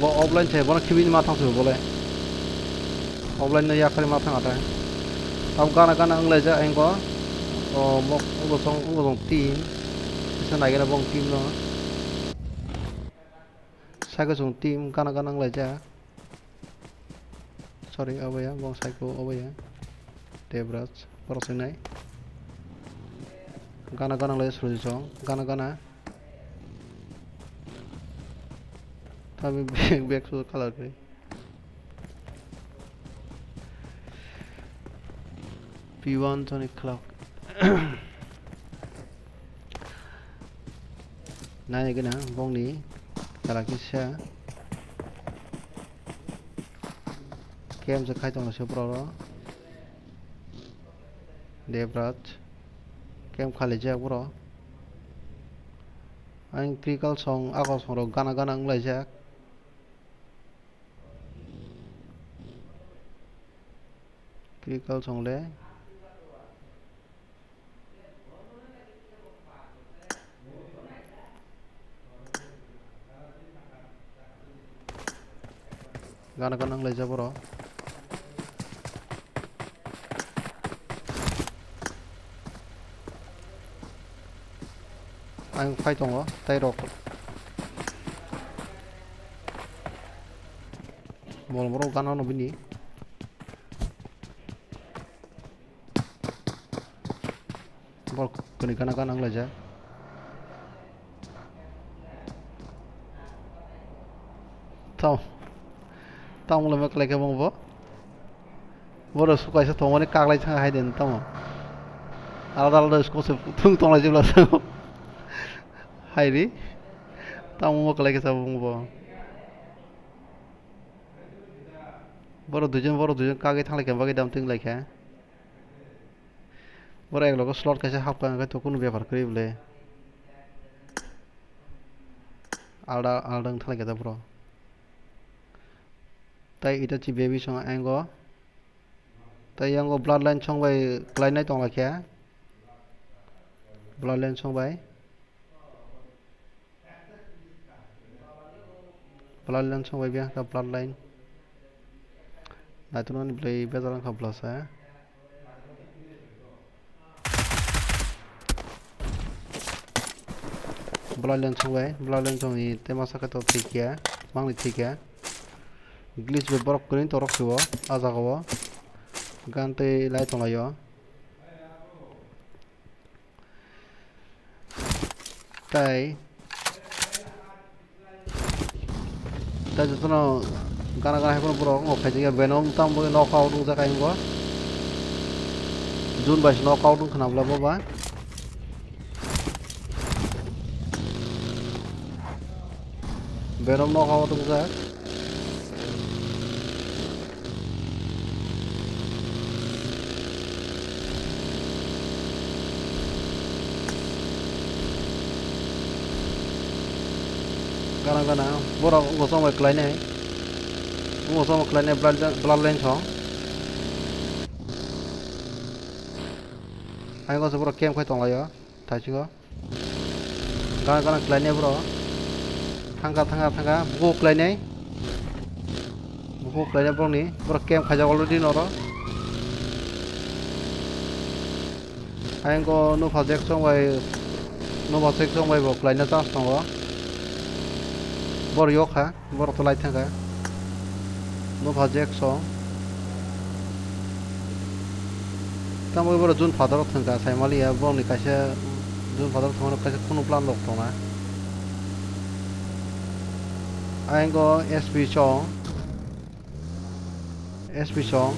Bo offline se, bono khibini ma thang se bole. Offline no yakhari ma thang atai. Abo gana gana wnglaijak engko. O mok wngkosong, wngkosong team. Kisa naigena bong team no. Saikosong team gana gana wnglaijak. Sorry, obo ya, bong saiko obo ya. Devraj, borok swngnai. Gana gana lai Surjit chong, gana gana. Tabi bag, bag su color kri. P one Sonic Clock. Nai gana bongni kala kisa. Kem se khai tongo se borok rok. Devraj. Kem khali jak borok. Ang Critical song, ako song rok gana gana wnglaijak. Critical song le. Gana gana wnglaijak borok. Ang phai tongo, tei rok. Bol borok gana no bini. Bol kuni gana gana wng laijak. Tamo. Tamo le meklai khe bong bo. Boro su kaisa tongmani kaklai thang hai den tamo. Alada alada school se thung tonglai jibla tamo. Hai ri. Tamo meklai khe sabo bong bo. Boro duijon, boro duijon kagwi thanglai khe bagwi dam twng lai khe. Boro ek logo slot kaisa hapkha, hwnkhe to kunu bepar kwrwi bwle. Alda, alda wng thanglaikha da bro. Tai Itachi baby song ango. Tai yango bloodline song bai klainai tonglaikha. Bloodline song bai. Bloodline song bai biya kha bloodline. Naituknani bwlai bejal wngkha bwlasa. Bloodline song bai, bloodline song ni tema sakha to thikya, mangni thikya. Glitch bai borok kwrwi torok siwo, ah jagao. Gan tei lai tonglaio. Tai, tai jotono gana gana hai phano borok wng khaijak ya, Venom tamo knockout wngjak ayang bo. June bai se knockout wng khna bwla bo ba. Venom knockout wngjak. Gana gana borok wngkha chongbai kwlainai. Wngkha chongbai kwlainai blood, bloodline song. Ayang o se borok camp khai tonglaio. Thaisingo. Gana gana kwlainai bro. Thangkha, thangkha, thangkha. Bukhuk kwlainai. Bukhuk kwlainai borokni. Borok camp khaijak already noro. Ayang o Nova Jackson bai, Nova Jackson bai bo kwlaina chance tongo. Bor yokha. Borok to lai thangkha. Nova Jackson. Tamo borok June phatar o thangkha, saimaliya, borokni kaisa June phatar o thangmani kaisa khunu plan rok tongna. Ayang o S P song. S P song.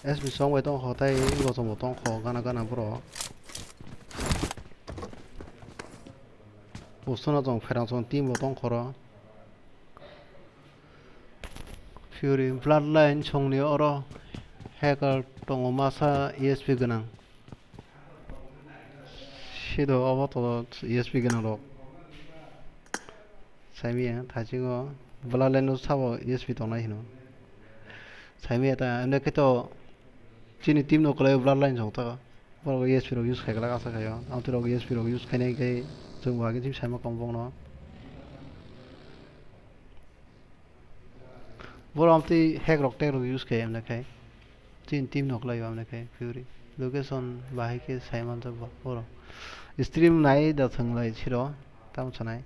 S B song bai tongkho tei gosong bo tongkho gana gana borok. Usuna chwng pherang chwng team bo tongkho ro. Fury Bloodline songni oro hacker tongo masa E S P gwnang. Sido obo to E S P gwnang rok. Saimaya thaisingo Bloodline no sabo E S P tongnai hino. Saimaya ta ande khe to chini team no kwlai Bloodline song ta. Borok E S P rok use khai glak asa khaio. Amtwi rok E S P rok use khainai khe chwng bo agin team saima kom bokno. Borok amtwi hack rok tei rok use khai amne khai. Chin team no kwlai amne khai Fury. Location bahai khe sai manjak ba borok. Stream nai da thwnglai siro tamo sanai.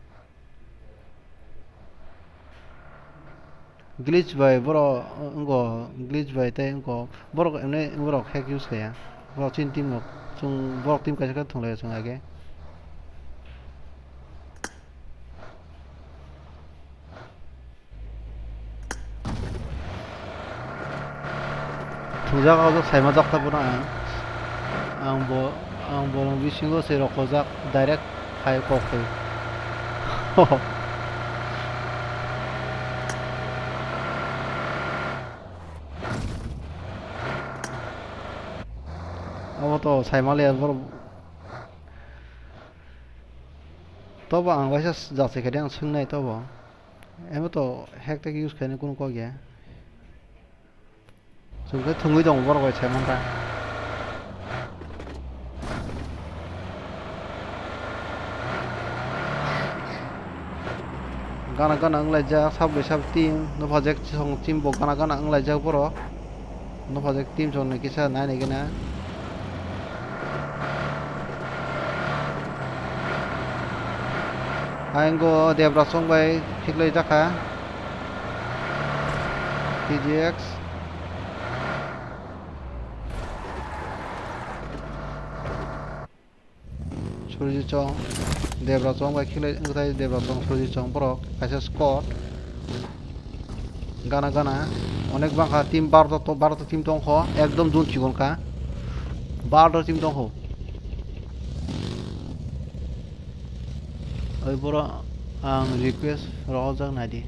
Glitch bai borok wngkho, glitch bai tei wngkho borok emne borok hack use khaiya. Borok chini team rok chwng borok team kaisa khe thwnglai chwng age. Thungjak o saima jak ta bono ang. Ang bo, ang bolong bisingo se rokojak direct khai kok khai. Abo to saimaliya borok. Tobo ang waisa jachai khe de ang swngnai tobo. Abo to hack tag use khaina kunu kok ya. Chwng khe thwngwi tongo borok bai sai mantra. Gana gana wnglaijak sab bai sab team, nupha jack song team bo gana gana wnglaijak borok. Nupha jack team song ni kisa nai nai gana. Ayang go Debra song bai khiklai jakha. T G X. Surji chong, Debra chong bai khiklai, wngtai Debra chong, Surji chong borok, kaisa squad. Gana gana, onek bangkha, team barota to, barota team tongkho, ekdom zone chikon kha. Barota team tongkho. Oi boro ang request rohorjak naidi.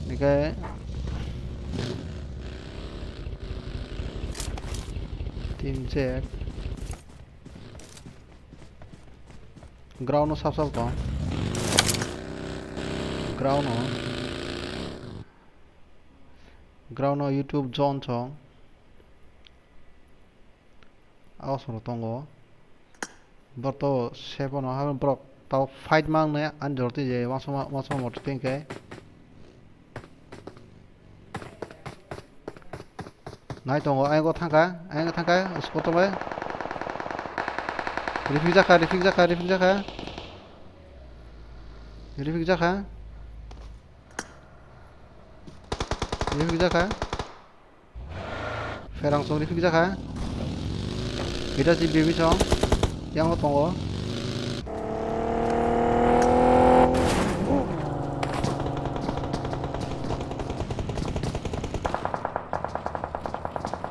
Hingke team check. Ground no sap sap tong. Ground no. Ground no YouTube zone chong. Aw soro tongo. Borok to safe no ha borok tao fight mang ne ani jor twi je wansukma wansukma motor twi hwnkhe. Nai tongo, ayang o thangkha, ayang o thangkha, squad tongbai. Refik jakha, refik jakha, refik jakha. Refik jakha. Refik jakha. Pherang song refik jakha. Hitachi bimi song. Yang o tongo.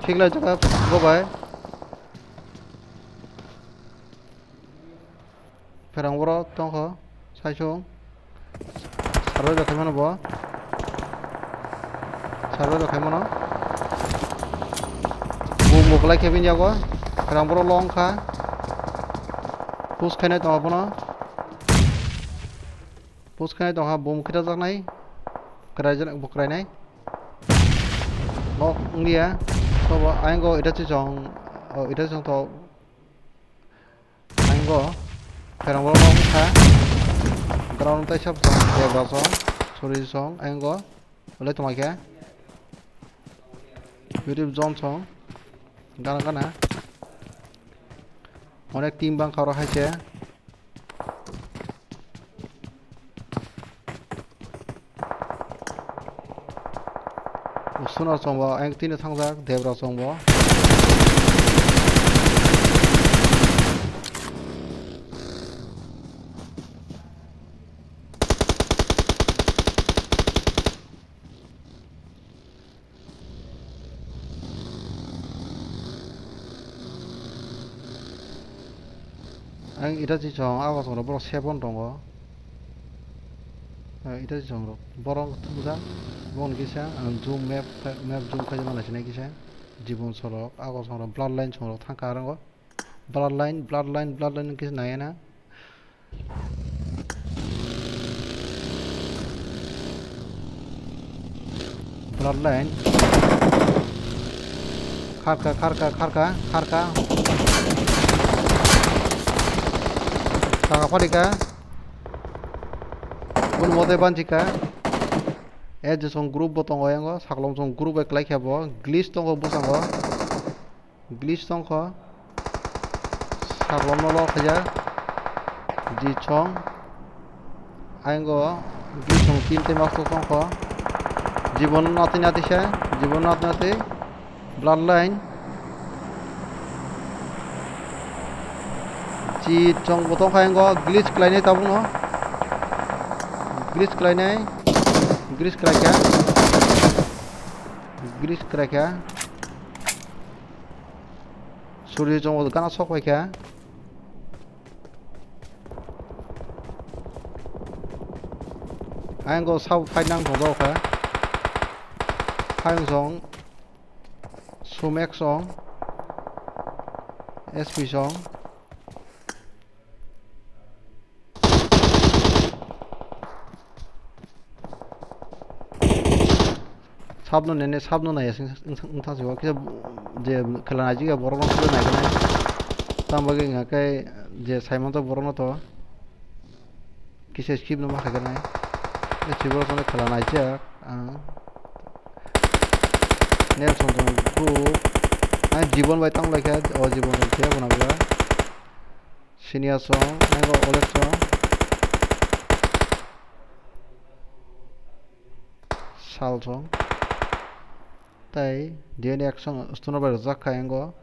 Khiklai jakha go bai. Pherang borok tongkho saisung. Survive khaimano bo. Survive khaimano. Bo moklai khe bini yago. Pherang borok long kha. Push khainai tongo bono. Push khainai tongkha, bom khitajaknai. Kraijak bo krainai. Nok wngya. Tobo ayang go ita chisong, o ita chisong to. Ayang go pherang borok wngkha. Ground tai sab song, debra song, suri song, ayang go. Belai tongmai khe. YouTube zone song. Gana gana. Onek team bangkha oro hai se. Usuna chwngbo ayang tini thangjak, debra chwngbo. Ang ita chisong, ago song rok borok seven tongo. Ah, ita chisong rok borok thumjak, boni kisa ang zoom map, map zoom khaijak nai sinai kisa. Jibon sorok, ago song rok bloodline song rok thangkha arango. Bloodline, bloodline, bloodline kisa nai na. Bloodline. Kharka, kharka, kharka, kharka. Saka phalika. Bun mote banchika. E je song group bo tongo yango. Saklom song group bai kwlai khe bo. Glitch tongo bwskango. Glitch tongkho. Saklomno lo khaijak. Di chong. Ayang o di chong tin tei masto tongkho. Jibon natwi natwi se. Jibon natwi natwi. Bloodline. Di chong bo tongkha ayang o. Glitch khlainai tabukno. Glitch khlainai. Glitch khlaikha. Glitch khlaikha. Suri chongo gana sok pai kha. Ayang go sabo fight nang tong kha. Hayung song. Sumek song. S P song. Sabno nene, sabno naiya sing, sing, sing, sing, sing, sing, kisa je khela naijak ya borok no kisa naikanai. Tamo bagwi wngkha khe je saimanjak borok no to kisa skip no ma khaikanai. Khe borok no khela naijak ang. Nelson Chong group. Ang Jibon bai tang lai kha, o Jibon rok khe phano bwla. Senior song, ego Oleg song. Sal song. Tai D N A action stunner bai rwjak kha engo.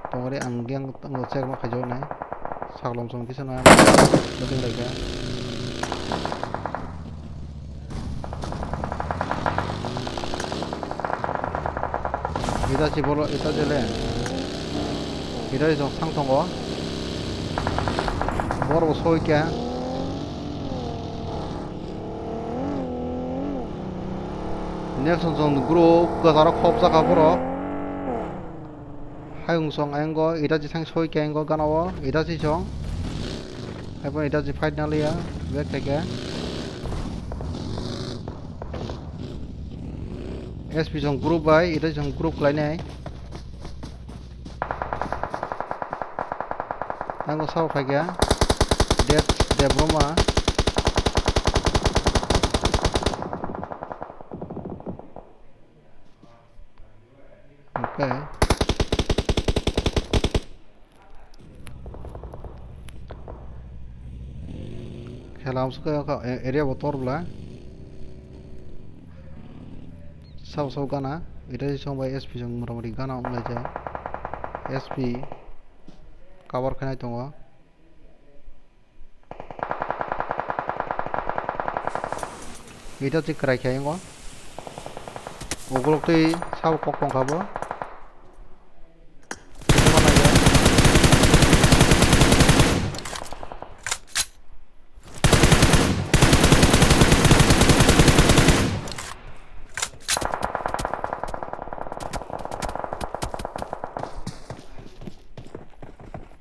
Tongori ang yang tango check ma khaijak nai. Saklom song kisa na. Meeting laika. Ita si bolo, ita jele. Ita si song sang tongo. Boro soi kya. Next song song group kwcharo khop jaka borok. Hayung song engo, ita si sang soi kya engo gana o, ita si song. Haibo ita si fight na liya, back khaikha. S P song group bai, ita si song group khlainai. Tango sao phaikha. Dev, Dev Roma. Okay. Khela amsukha area bo tor bla. Sabo sabo gana, ita si song bai S P song motamoti gana wnglaijak. S P cover khainai tongo. Ita si kwrai khaiyung o. Ukulok twi sabo kok tongkha bo.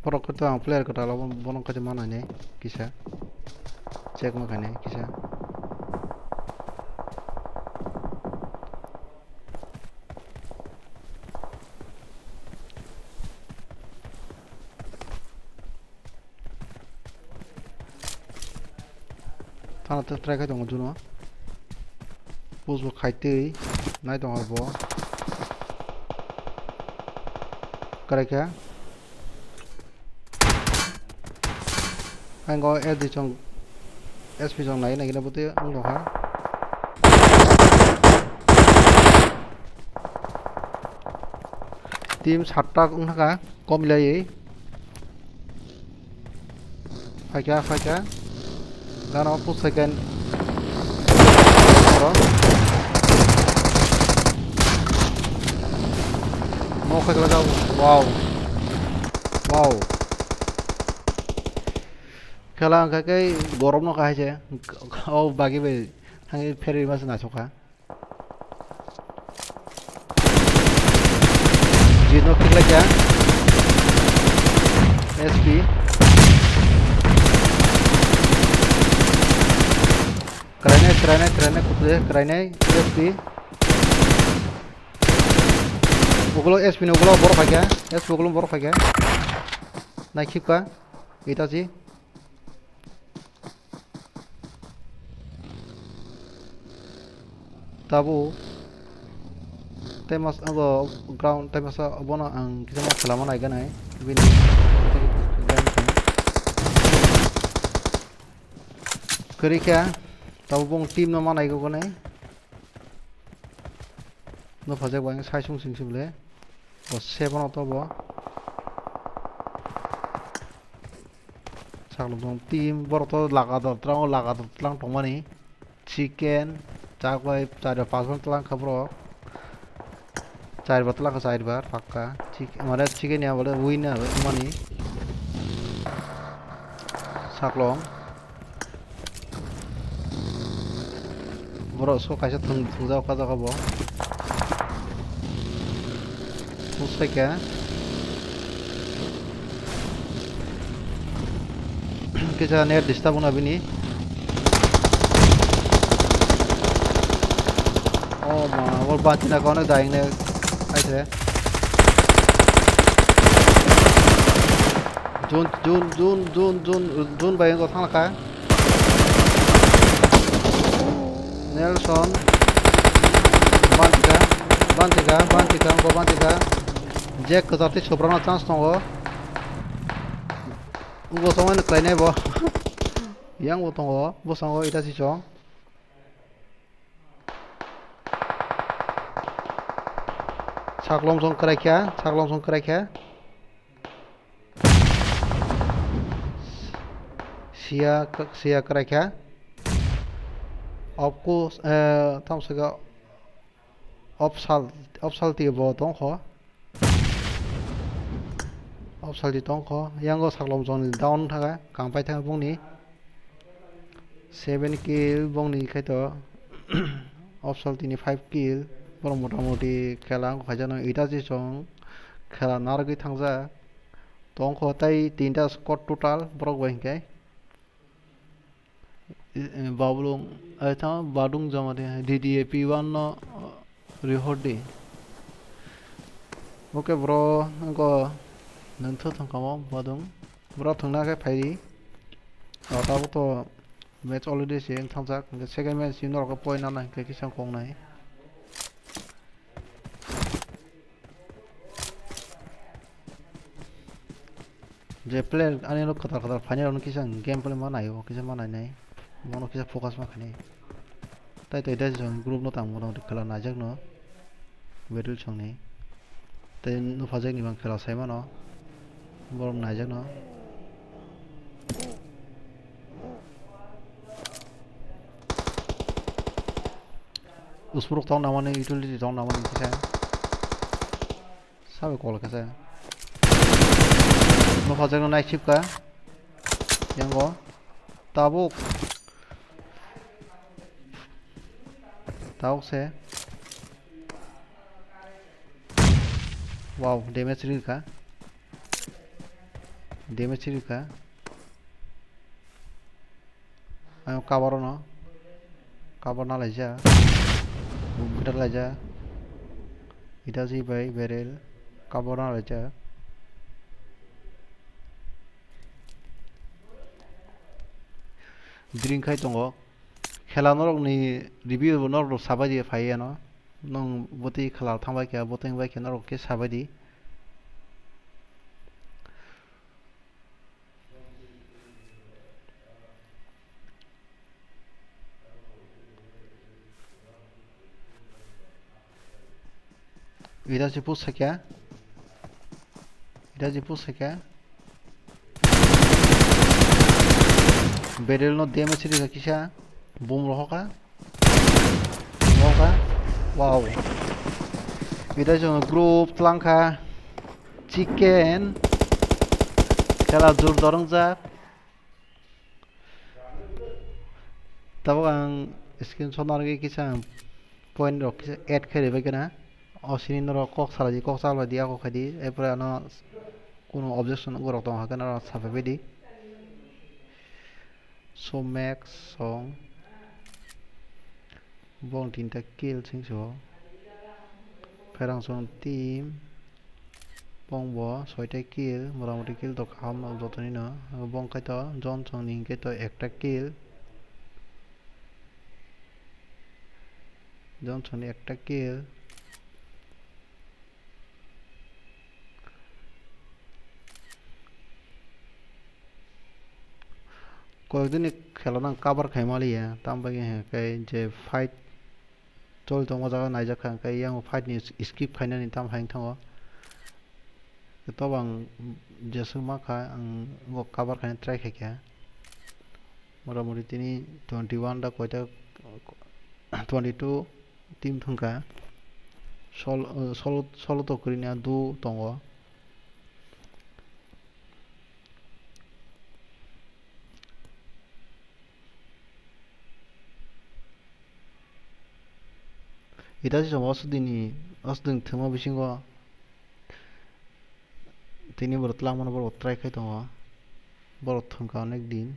Borok khe to ang player kwtal obo, bono khe to manai nai kisa. Check ma khainai kisa. Thana tei try khai tongo juno. Push bo khai twi nai tongo bo. Kwrai kha. Ang o S D chong, S P chong nai nai khe bwtwi ang tongkha. Team satta wngkha komilaiwi. Phaikha, phaikha. Gana push second. Knock khai khlajak. Wow. Wow. Khela wngkha khe gorom no kahai se. O bagi bai thangwi pherwi ma se naisokha. Jino kill laikha. S P. Krainai, krainai, krainai, kutle, krainai, S P. Ugulo S P ni ugulo borok phaikha. S P ugulo borok phaikha. Naikhipka. Itachi. Tabuk tei mas abo ground tei masa obono ang kisa ma selama naiganai bini kwrwi kha tabuk bong team no ma naigogonai no phajak bai sai sung sing sibole bo sebono to bo. Sakno tong team borok to laga dor tlang o laga dor tlang tongmani chicken chaklai chari bar pas bar tlang kha borok chari bar tlang kha chari bar pakka chik mane chicken ya bole win na mani saklong. Borok so kaisa thung thungjak o kajak o bo. Thung sai khe. Kisa net disturb wngna bini. Oh ma, bo bachina kono daing ne. Aise. Jun, jun, jun, jun, jun, jun bai wngkha thangkha. Nelson. Bantika, bantika, bantika, wngkha bantika. Jack kwchar tei sobrana chance tongo. Ugo tongmani khlainai bo. Yang bo tongo, bwskango ita si chong. Saklom song kwraikha, saklom song kwraikha. Siya, siya kwraikha. Of course, eh, tamo saka opsal, opsal tiyo bo tongkho. Opsal di tongkho. Yango saklom song ni down thaka, kangpai thaka bongni. Seven kill bongni khaito. Opsal tini five kill. Borok motamoti khela wngkha khaijano Itachi song khela narwgwi thangjak. Tongkho tei tinta squad total borok bai hinkhe. I, i, Bablung, ai tamo Badung joma de, D D A P one no, uh, rihor di. Okay bro, wngkha nangthu thangkamo Badung. Bro thangna khe phaidi. O, tabuk to match already se wng thangjak. Hwnkhe second match ni norok khe point nana hwnkhe kisa kok nai. Je player ani rok kwtal kwtal phainai rok no kisa gameplay ma naio, kisa ma nainai. Bono kisa focus ma khainai. Tai tai dai jong group no tang mono khela naijak no. Battle song ni. Tei nuphajakni bang khela sai mano. Borok naijakno. Usprok tong namani utility tong namani kisa. Sabe kol kasa. Nuphajakno naisipka. Yango. Tabuk. Tabuk se. Wow, damage rikha. Damage rikha. Ang cover no. Cover na laijak. Boom kita laijak. Itachi bai barrel. Cover na laijak. Drink khai tongo. Khela norok ni review bo norok sabai di phai ano. Nong bwtwi khela thangbai khe, bwtwi bai khe norok khe sabai di. Ida si push sakya. Ida si push sakya. Barrel no damage rikha kisa. Boom rohokha. Rohokha. Wow. Ida si group tlangkha. Chicken. Khela jur dorong jak. Tabuk ang screenshot narwgwi kisa ang point rok kisa add khe ribai gana. O sini norok kok salai di, kok salai di, ako khai di. Erpore ano kuno objection wngwi rok tong hakhe norok sapai bai di. So max song. Bong tinta kill singso. Pherang song team. Bong bo soita kill, motamoti kill to kaham no jotoni no. Bong khaito Johnson ni hwnkhe to ekta kill. Johnson ni ekta kill. Koyekdini khela nang cover khai maliya, tamo bagwi hwnkhe je fight choli tongma jaga naijak kha, hwnkhe yang fight ni skip khainani tamo hai thango. Tobo ang jeswk ma kha, ang bo cover khaina try khai kha. Motamoti tini twenty one da koita, twenty two team thwngkha. Sol-, solo, solo to kwrwini a do tongo. Ita si chwng o swdini, o swdini thwngma bisingo tini borok twlangmano borok try khai tongo. Borok thwngkha onek din.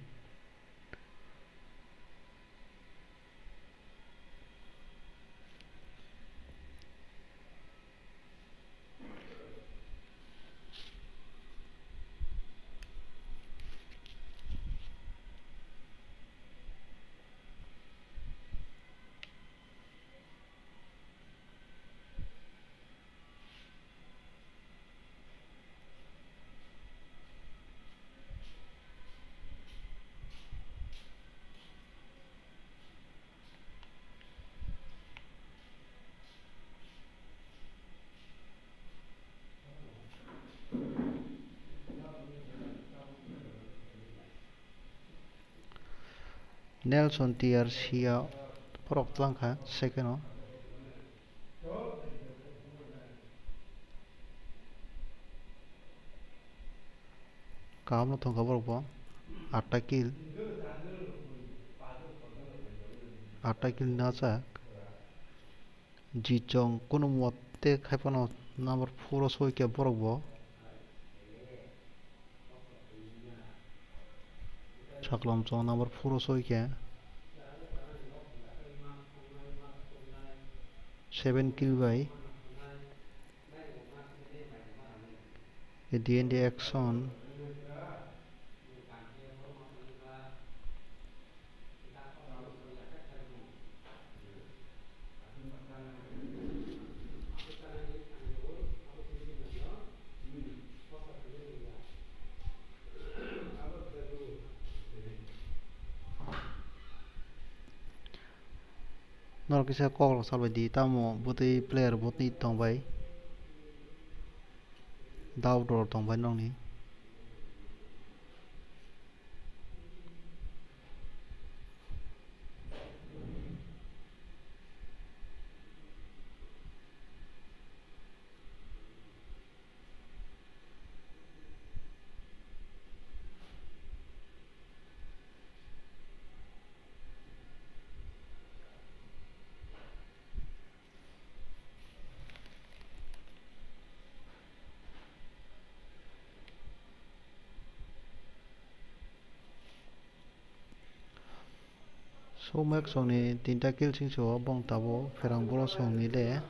Nelson T R C o borok twlang kha second o. Kaham no thwng kha borok bo. Atta kill. Atta kill najak. Jijong kunu mote khai phano number four o soi khe borok bo. Saklam chong number four o soi khe. Seven kill bai. At the end action. Norok kisa kok rok salbai di, tamo bwtwi player botwi tongbai. Dao dor tongbai nokni. Somek songni tinta kill singso bong tabuk pherang boro songni le.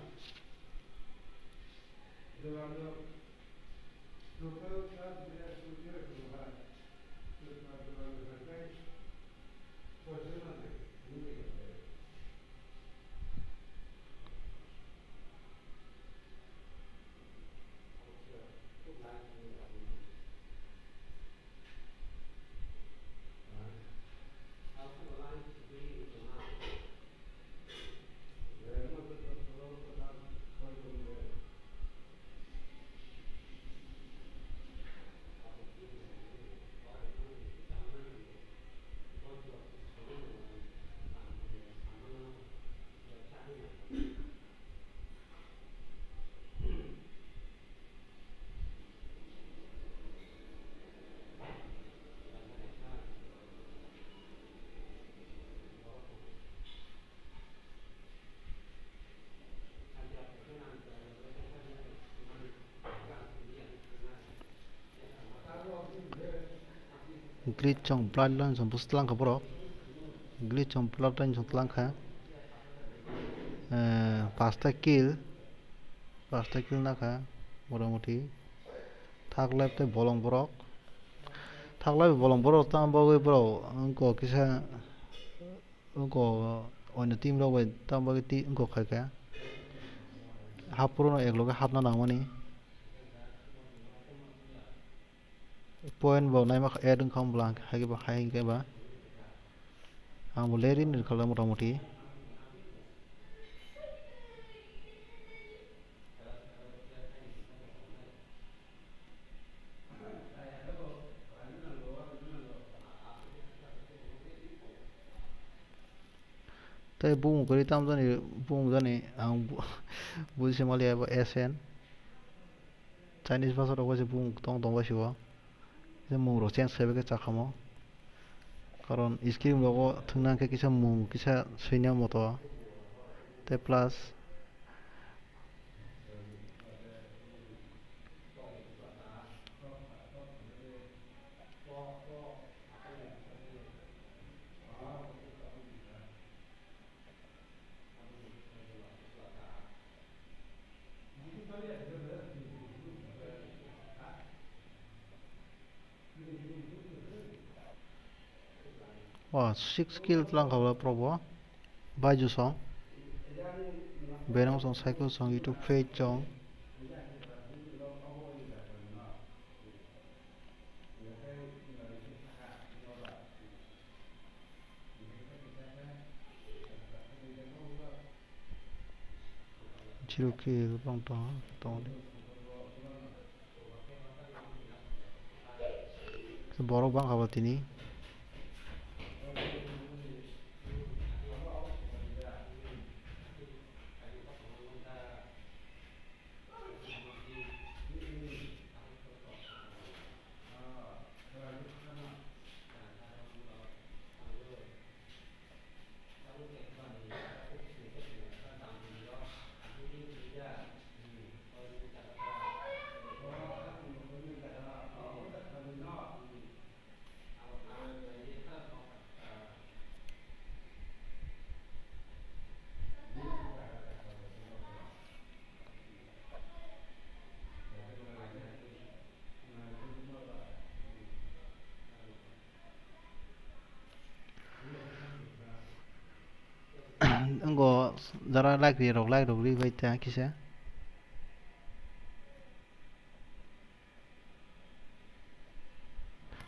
Glitch chong bloodline chong bwswk tlang kha borok. Glitch chong bloodline chong tlang kha. Eh, pasta kill. Pasta kill nakha. Motamoti. Thak life tei bolong borok. Thak life bolong borok tamo bagwi borok wngkha kisa. Wngkha, oino team rok bai tamo bagwi ti-, wngkha khai kha. Hap phuru no ek loge hapna nangmani. Point bo naima kha, add wngkha, wngkha hai khe ba, hai hwnkhe ba. Ang bo leri ni rwkha motamoti. Tei bumung kwrwi tamo jani, bumung jani ang bu-, buji se maliya bo S N. Chinese bhasha rok bai se bumung tong tong bai se o. Kisa mung rok change khai bai khe chakha mo. Karon screen rogo thwngna hwnkhe kisa mung kisa swina moto. Tei plus O, six kill tlang kha bwla probo. Baiju song. Benong song, cycle song, YouTube page song. Zero kill bang tong, tong di. Borok bang kha ba tini. Jara like ri rok, like rok ri bai ta kisa.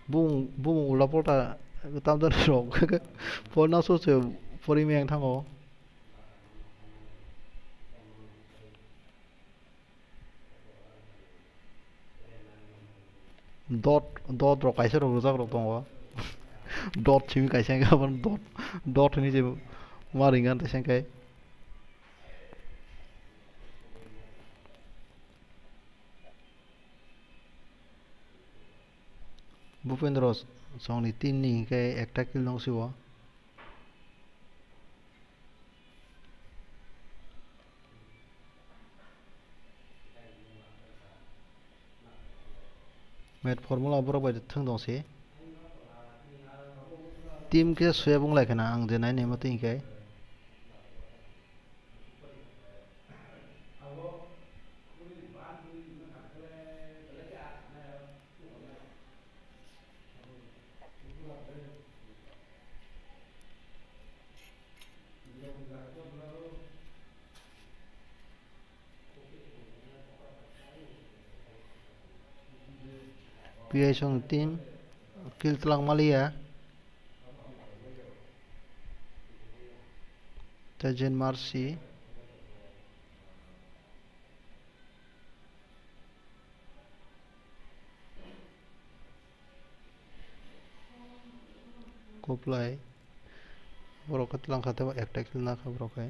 Bung, bung ula pota tam dan rok. Porna so se pori meng thango. Dot, dot rok kaisa rok rwjak rok tongo. Dot simi kaisa hwnkhe aboni dot, dot hinwi se ma ringya tei se hwnkhe. Bupendra songni team ni hwnkhe ekta kill nung sio. Match formula borok bai thwng tong se. Team khe swipe wng lai khna ang je nai naima twi hwnkhe. P I song team kill twlang maliya. Tajen Mercy. Koplai. Borok khe twlang kha tei ekta kill nakha borok khe.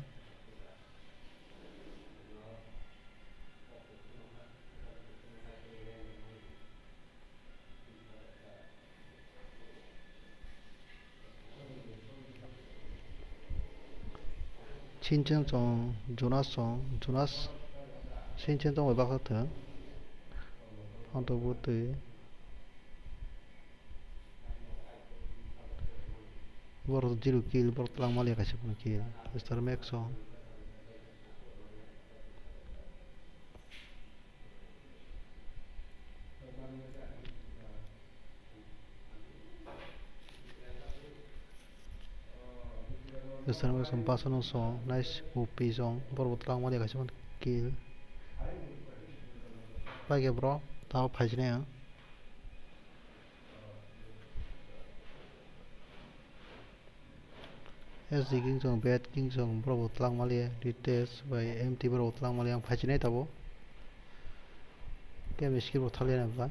Sincheng chong, Jonas chong, Jonas, Sincheng chong bai baksa thwng. Ang tabuk twi. Borok zero kill, borok twlang maliya kaisa phano kill. Mister Max chong. Mister Max chong, Basan chong, nice, O P chong, borok bo twlang maliya kaisa phano kill. Pai khe bro, tamo phaisini ang. S D King song, Bad King song, borok bo twlang maliya, Ritesh bai M T borok bo twlang maliya, ang phaisinai tabuk. Kebo skip rok thaliya nai bwla.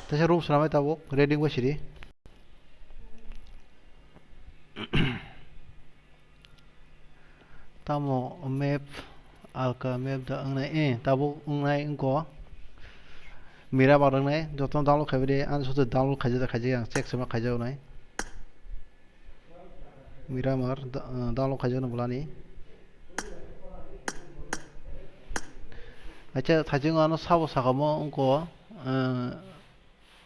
Teisa room swnamwi tabuk, ready wngwi sidi. Tamo map, alka map da wngnai, eh, tabuk wngnai wngkha. Miramar wngnai, jotono download khaibai de, ani soto download khaijak, khaijak, ang check sema khaijaknai. Miramar, da-, eh, download khaijakno bolani. Acha, thaichung ano sabo sakamo wngkha, eh,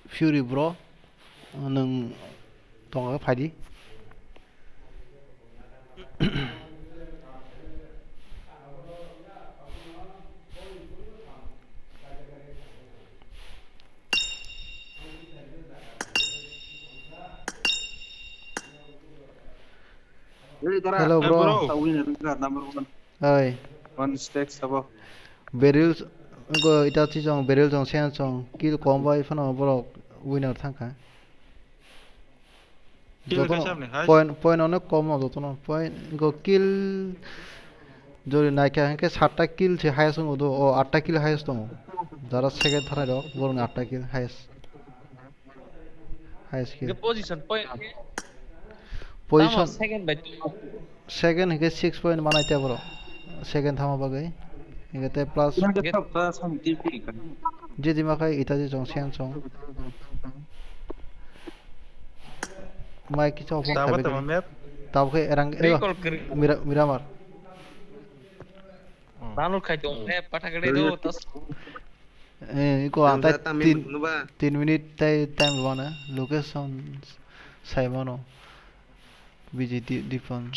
Fury bro, nwng tongkha khe phaidi. Hello, bro. Hey, bro. Oi. One stack sabo. Beryl, go Itachi song, Beryl song, Sen song, kill kom bai phano borok winner thangkha. Kill jotono kaisa ni hai. Point, point onek kom no jotono. Point go kill jori naikha hwnkhe satta kill se highest wngo do. O, atta kill highest tongo. Jara second thanai rok, borokni atta kill highest. Highest kill. Position point. Position. Tamo second by two. Second hwnkhe six point manai te borok. Second thama bagwi. Hwnkhe te plus. Nang khe top ta sam T P ka. Jedi ma khai ita je jong sen song. Mai kicha open khai bagwi. Tamo map. Tamo khe erang. Recall kri. Mira, Miramar. Download khai tong map pathak re do tas. Eh, iko ang tai tin, tin minute tai time rwna location sai mano. B J D, Dipon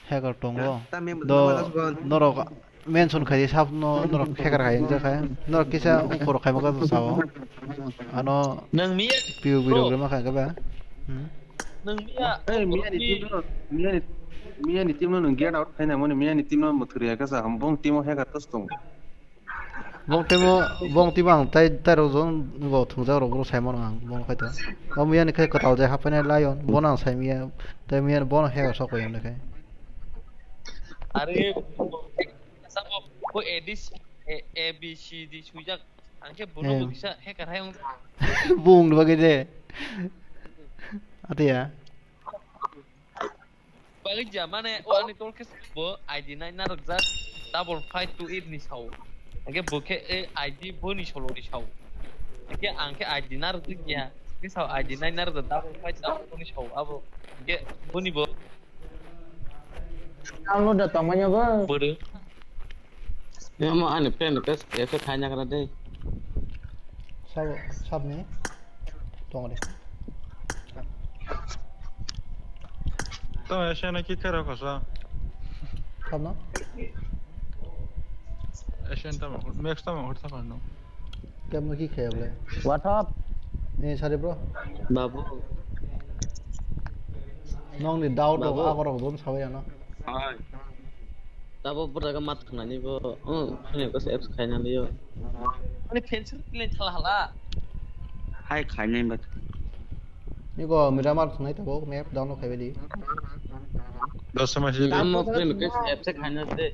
hacker tongo. Do norok mention khai sab no norok hacker khai jak khai. Norok kisa ukor khai maka sao. Ano nang miya P U B rok rema khai ba. Hmm? Nang miya. Eh, miya ni team no, miya ni. Miyani team no nwng get out khaina mani, miyani team no mwthwrwi ya kasa, bong team o hacker tas tong. Bong team o, bong team o ang tai, tai rok jon go thwngjak rok bro saimano ang, bong khai to. O miyani khai kwtal jai haphainai Lion, bono ang sai miya, tai miyani bono hacker sok pai hwnwi khai. Are, sabo, ko A D C, A, A B C D swijak, ang khe bono Em. bo kisa hacker hai wng. Bung bagwi de. Atiya. Bagwi ja, mane, o ani tol khe bo I D nai narwkjak double five two eight ni sao. Hingke bo khe, e, I D bo ni solo ni sao. Hingke ang khe I D narwk ya. Hingke sao I D nai narwkjak double five double two ni sao. Abo hingke boni bo. Download da tongmani bo. Bwrwi. Omo ani friend request accept khaina gra de. Sabo, sabni? Tong de. To ese na ki karo kosa. Sabno? Ese tamo, max tamo hor tamo no. Kemno ki khaya bole? What up? Ni sari bro. Babu. Nong ni doubt rok, Babu. Agor rok dum sabai ano. Hai. Tabo bwrwk mat khnani bo. Oh, ani ko apps khaina liyo. Ani pencil kile thala hala. Hai khaina ba. Ni ko Miramar thnai tabo map download khaibai di. Dos sama sih. Tamo ko apps khaina de.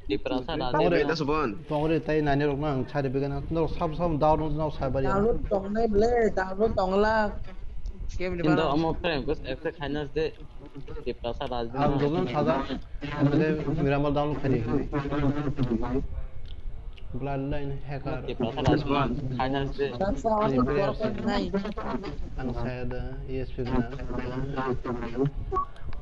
Tiprasa da. Tongre, Hey, das bon. Tongre tai nani rok nang chari begana. Norok sab sab download nang sabai. Download tongnai ble, download tongla. Indo amo friend ko apps khaina de. Tiprasa Rajdi. Ang dolan saja. Amde Miramar download khani. Bloodline hacker. Tiprasa Rajdi. Khana se. Rasa, onek borok nai. Ang saya da E S P gana.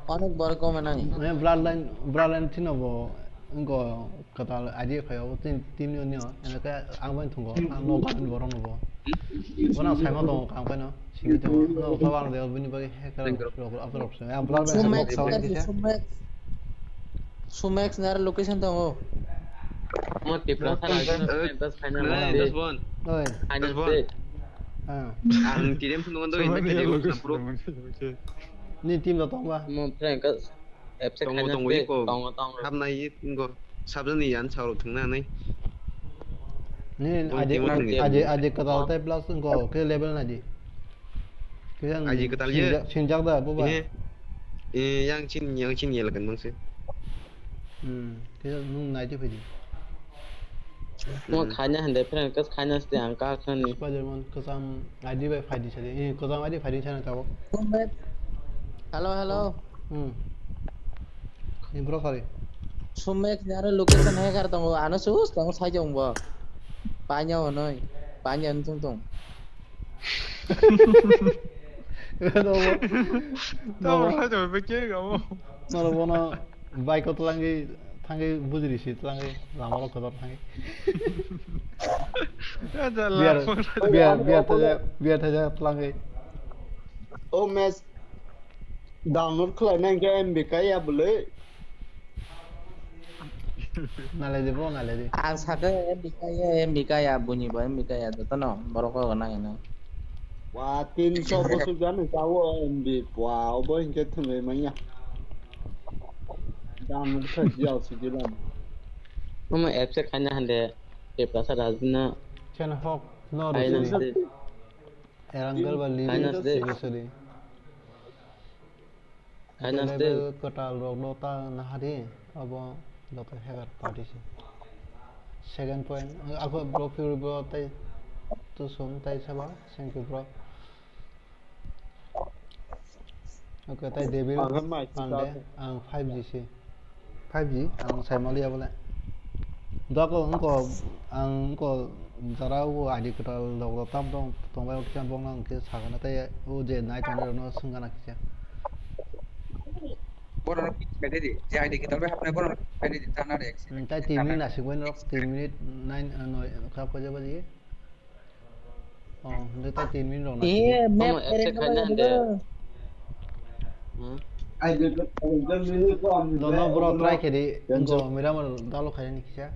Onek borok nai. Eh, bloodline, bloodline tino bo. Engko kwtal idea phaio tin, tin yo nyo. Ene khe ang bai thungo. Ang no ban borok no bo. Bono saima tongo kang bai no. Simi tongo. No, to bang de bini bagi hacker rok, rok, rok, rok. Ya, blood bank Sumex, sa kisa. Sumex. Sumex nar location tongo. Mo Tipra sa Oke. Rajna Oke. Friend tas final Nai, round. Dos bon. Oi. Final Dos bon. Stage. Ah. Ang T D M thung ngon doi, Sumex nai, ni T D M location thung tongo. Ni team da tong ba? Mo friend kas F C Tongo, final tongo, stage. Iko. Tongo, tongo. Hap nai, iko. Sabjani yan sao thung na nai. Ni Mo aje, team thung aje, ya. Aje kwtal tai plus iko, ke level na di. Kisa Aji kwtal ye. Sinjak, sinjak da, buba. Eh, eh, yang chin, yang chin ye lakan bangse. Hmm, kisa nung nai di phidi. Mo Hmm. Khaina hande friend, kas khaina ste ang ka khani. Spiderman, kasam I D bai phai di sadi. Eh, kasam I D phai di sana tabo. Hello, hello. Hmm. Ni bro kari. Sumek ni aro location hacker tongo, ano sus tongo sai jong bo. Panya onoi, panya tung tung. Tamo khlai tongwi bekhe kamo. Norok bono bike o twlangwi thangwi bujiri si twlangwi lama rok kwtal thangwi. Beer, beer, beer thaja, beer thaja twlangwi. O match download khlaina hwnkhe M B kaya bwlwi. Nalai di bro, nalai di. Ang sakhe M B kaya, M B kaya, buini bo M B kaya, jotono borok rok nai nai. Wa, tinso bosor jani chawo M B, wa, obo hinkhe thwngwi manya. Download khlai di, al sidi lam. Omo apps khaina hande, Tiprasa Rajna. Chen hok, no, Khaina rosidi. Hande. Erangel ba Khaina limit de. Sidi sidi. Khaina Level de. Kwtal rok no ta nahari, abo doto hacker party se. Second point, ako bro Fury bro tai tusum tai saba, thank you bro. Okay, tai Devil Ang han mai Pande, kita. Ang five G se. Five G ang sai maliya bole. Dako wngko ang wngko jara o I D kwtal rok tam tong tongbai kisa bong ang khe sakana tei o je nai tongnai rokno swngana kisa. Borok rok phaidi, je I D kwtal bai hapnai borok rok phaidi, tana de. Hmm, tai tin minute nasik bai norok tin minute nine, ah, noi kha phaja baji. Oh, hwnkhe tai tin minute rok na. Eh, map Omo, ereng accept khaina hande. Hmm? Dono bro try khe di, Yang wngkho so- Miramar download khainani kisa.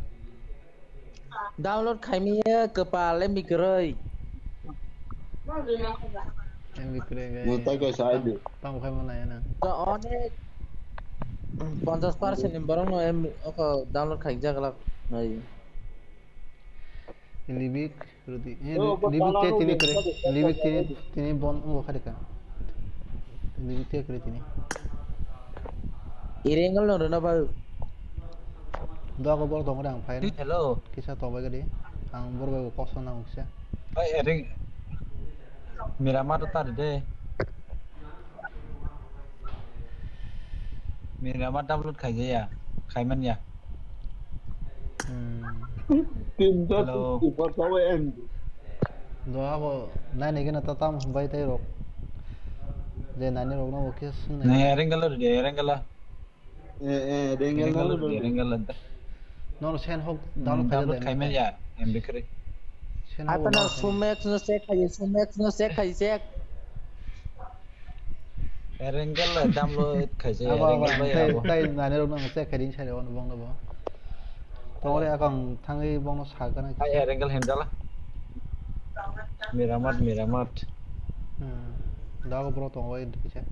Download khaimaya kwpal M B kwrwi. M B kwrwi gai. Mo tai kaisa I D. Tamo khai mo nai na. To onek Ponchash percent ni borok no em oko download khaijak lak nai. Libik rudi. Eh, Libik te tini kre. Libik tini, tini bon ungo kharika. Libik te kre tini. Irengal no rwna ba. Dogo bor dongre ang phai. Hello. Kisa tongbai gadi. Ang bor bai koso nang kisa. Bai ering. Mira ma to tar de. Mira ma download khaijaya. Khaiman ya. Hmm. Hello. Doa bo nai nai gana tatam bai tai rok. Je nani rok no bo kisa sung nai. Nai ering galo de ering galo. Eh, eh, Rengal na lo, Rengal na lo. Nor sen hok download khai download khai men ya, M B kre. Sen hok. Apa na Sumex no check khai, Sumex no check khai check. Rengal la download khai se, abo, abo, Rengal bai tai, abo. Tai nani rok nang check khai din sai on bong no bo. Tore akang thangwi bong no sa kana. Ai, Rengal hendala. Miramat, Miramat. Hmm. Dago bro tongo bai kisa.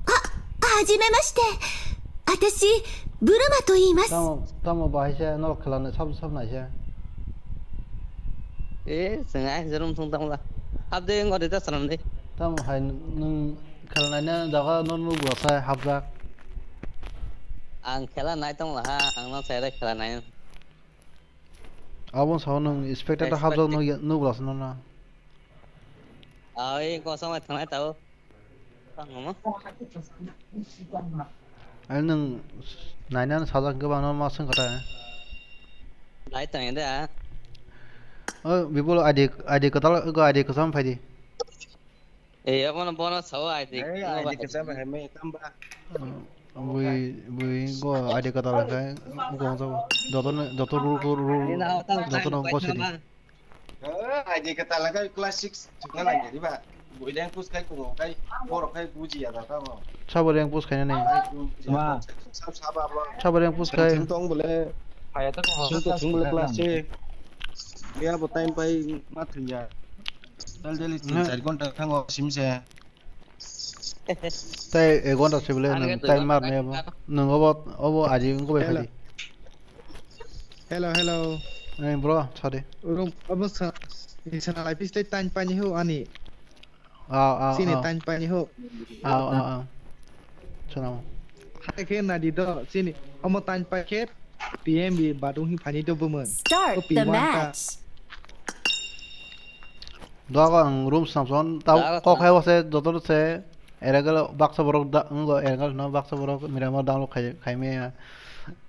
あ、はじめまして。私、ブルマと言います。 Tamo, tamo bahai se, norok khelana sab, sab nai se. Eh, seng ai, jerum sung tamo la. Hap de ngori ta salam de. Tamo hai, nung khelana ne jaga no nukla sai hapjak. Ang khela nai tong la ha, ang no sai re khela nai. Abo sao nwng spectator hapjak nukya, nuklas nono. Ai, kosong ai thangnai tao. Tangmo. Ai nwng nainani sajak hwnkhe ba ano ma swngkha ta. Nai tong de a. O, Bipul I D, I D kwtal, go I D kwcham phaidi. Eh, abono bono sao I D. Eh, I D kwcham hai mai tamba. Bui, bui go I D kwtal khai go jabo. Jotono, joto rule, rule, jotono go sini. Eh, I D kwtal khai class six thukna nang di ba. Bui dang kus khai kungo khai borok khai buji ya da tamo. Sabo reng pus khai nani. Sabo reng pus khai. Tong bole. Phaya to ko. Sung to sung bole class six. Ya bo time pai ma thung ya. Dal dal tin char ghonta thango sim se. Tai ek ghonta se bole nwng time mar ne bo. Nwng obo, obo aji wngko bai phadi. Hello, hello. Eh, bro, sade. Rum, obo sa, sana lai pis tai time pani ho ani. Ah, ah, sini ah. Time pani ho. Ah, ah, ah. Chonamo. Hai khe nadi do, sini. Omo time pai khe P M B badung hi phani do bumung. Start the match. Dogo ang room snam son, tau kok hai wase, joto se, era galo baksa borok da, ngo era galo no baksa borok, mirama download khai, khai me ya.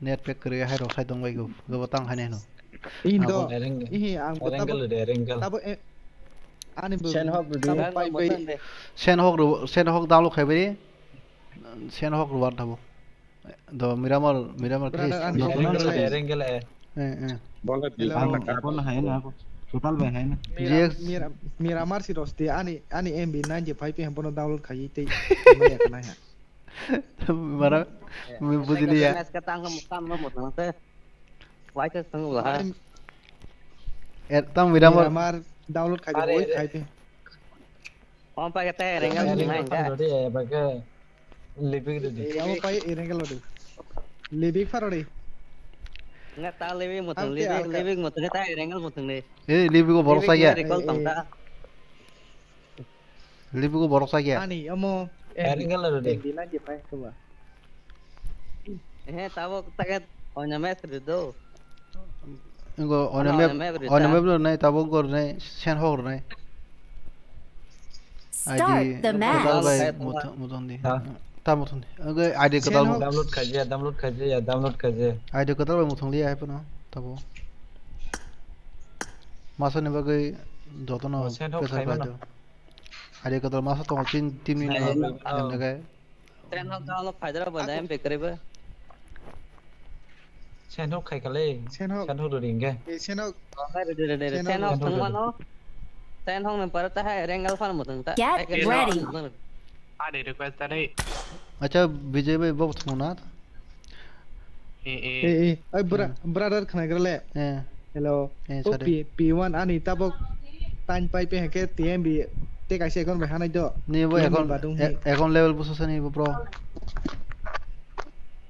Net pack kri hai rok sai tong bai go, go tang hai ne no. Indo. Ihi ang bo tabo. Tabo, eh, ani bo. Sen hok pai bai. Sen hok ro, sen hok download khai bai. Sen hok ro war tabo. Do miramar, miramar khe. Erengel, erengel, eh. Eh, eh. Bola di. Ang akon hai na ako. Total bai hai na. Mira, miramar si rosti ani, ani M B ninety-five he bono download khai tei. Maya kana ha. Mara, bujili ya. Mes ka tang mo kam mo mo tang te. Wai ka tang la. Er tam miramar. Miramar download khai de khai te. Om pa kete rengal nai ka. Libik de. Amo pai rengal de. Libik faro de. Nga ta libik mo tang libik libik mo tang ta rengal mo tang de. Eh libik ko borok sa ya. Recall tang ta. Libugo borok sa khe. Ani omo. Eringal rw de. Dina je pai kuba. He tabo taket onya map rw do. Ingo onya map, onya map rw nai tabo gor nai sen hok rw nai. Start the match. Muton di. Ta muton di. Ingo I D kwtal download khaje, download khaje, ya download khaje. I D kwtal bai muton di ai pano tabo. Masa ni bagwi jotono pressure khai do. Hari kotor masa tongo tin, tin minute. Sen hok download khai dara bo dai bekri bo. Sen hok khai kale. Sen hok. Sen hok do ringe. Sen hok. Sen hok tong mano. Sen hok ni pare ta hai rengal fan mo tong ta. Get ready. Ani request ta nei. Acha Vijay bhai bo thong na. Eh, eh. Eh, eh. Ai, bra-, brother khnagra le. Eh. Hello. Eh, o sorry. P-, P one ani tabok. Time pai pe hake T M B te kaisa account bai hanai do. Ni bo T M B account, badung e-, hi. Account level busu sani bo bro.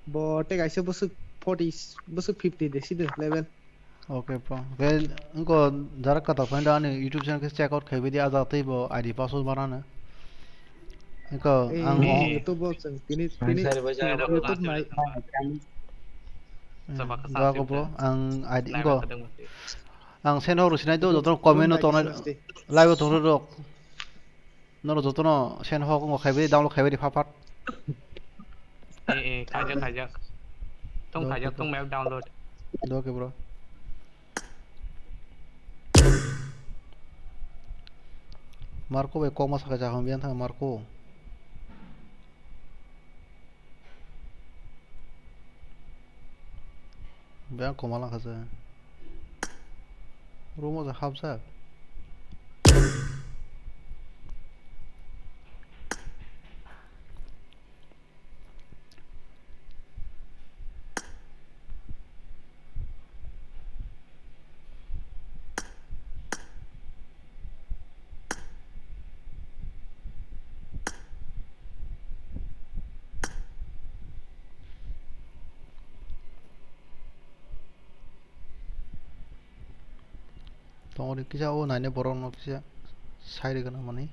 Bo te kaisa busu forty, busu fifty de sido level. Okay bro. Ke engko jara kata phone da ani YouTube channel ke check out khaibi di aja tei bo I D password banana. Engko eh, ang eh, o YouTube bo chwng tini, tini YouTube nai. Sabak Jago bro, ang I D engko. Ang send hok rw sinai do, jotono comment no tongnai, live o tongnai rok. Norok jotono send hok wng khaibari, download khaibari phat phat. Eh, eh, khaijak, khaijak. Tong khaijak, tong map download. Doke bro. Marco bai kokma saka ja hwn biyan thang Marco. Beng koma lang kha se. Room o se hapjak. Tongori kisa o naine borok no kisa sai rwgwna mani.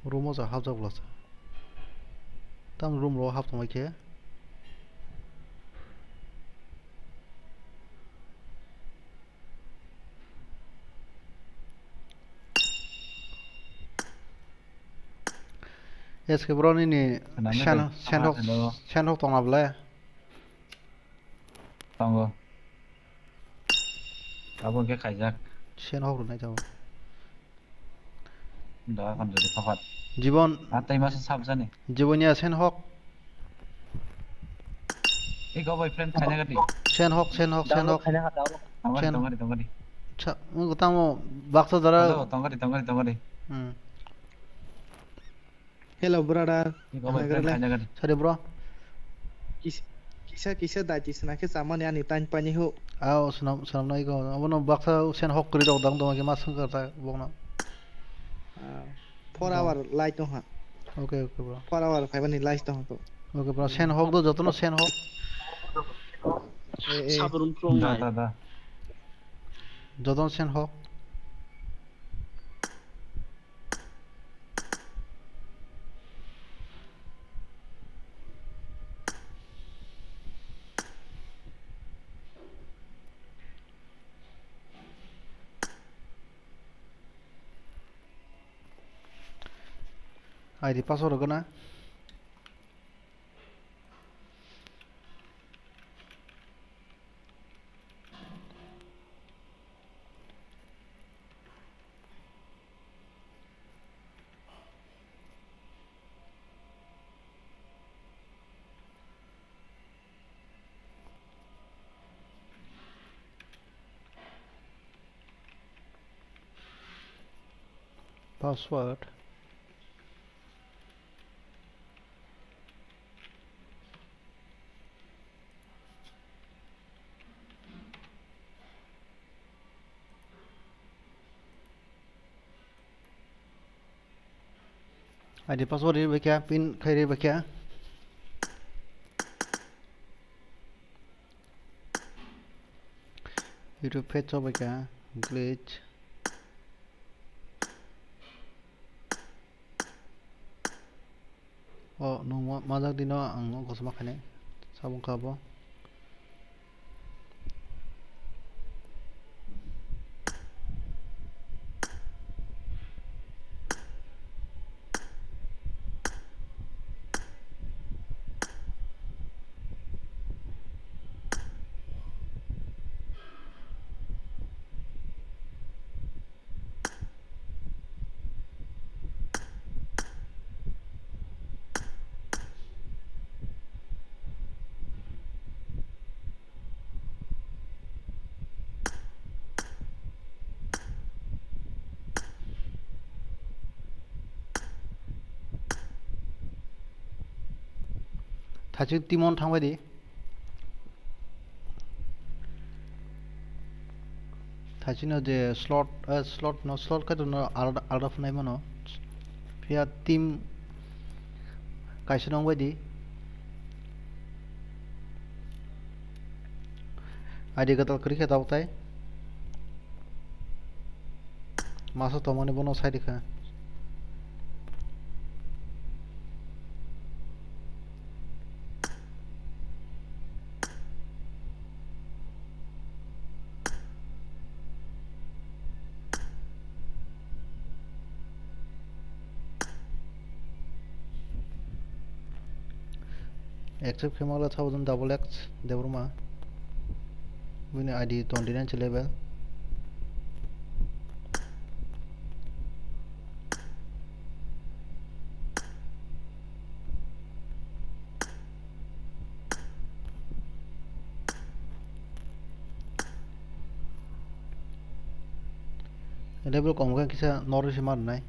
Room o ja hapjak bwlasa. Tam room ro hap tongmai khe. S K bro nini send hok, send hok tongna bwle? Tongo. Abo khe khaijak. Send hok rwnai tongo. Da kan jadi papat. Jibon. Atai masa sab jani. Jibon ya send hok. Iko boyfriend khaina gati. Send hok, send hok, send hok. Khaina gati. Tongari, tongari, tongari. Cha, mo tamo baksa dara. Hello, tongari, tongari, tongari. Hmm. Hello brother. Iko boyfriend khaina gati. Sorry bro. Kis-, kisa, kisa dai kisa na khe chamani ani time pani ho. Ao, swnam, swnam na iko. Abono baksa send hok kri rok dang dong ke ma sengkar ta bokna. Ah, four hour light tong ha. Okay, okay, bro. Four hour five ni light tong ha to. Okay, bro. Send hok do, jotono send hok. Eh, eh. Sabrum prong nai. Da, da, da. Jotono send hok. I D password rwgwna. Password. I D password ri bakya, pin khai ri bakya. YouTube page o bakya, glitch. O, nwng ma-, majak dino ang o kosom khainai. Sabung kha bo. Thachik Timon thangbai di. Chini je slot, eh, slot no, slot khe no alada, alada phunai mano. Phiya team kaisa nong bai di. I D kwtal kwrwi khe tabuk tai. Masa tongmani bono sai rikha. Accept khe magla thousand double X Debbarma. Bini I D twenty nine se level. Level kom khe kisa norwi se ma rwnai.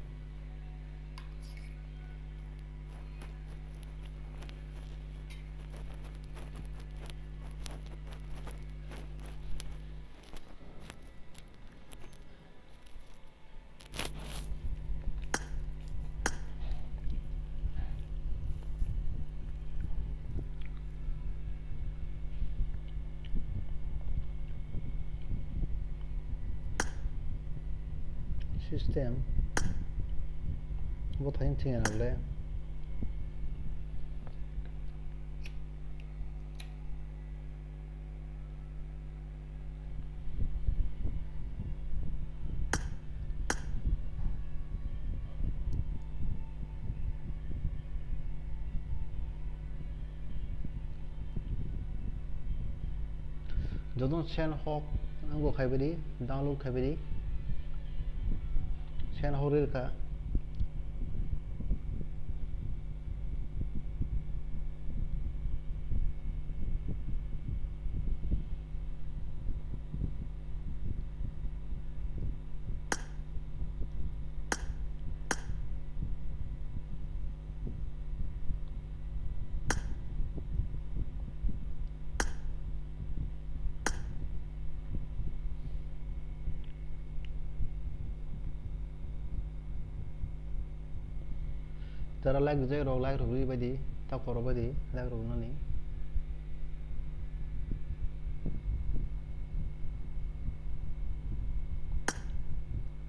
System bo thain thwngya na le. Jotono sen hok wngkha khai bai di, download khai bai di. Sen hok rwkha. Tara like rijak rok, like rok ri bai di, ta khoro bai di, like rok nani.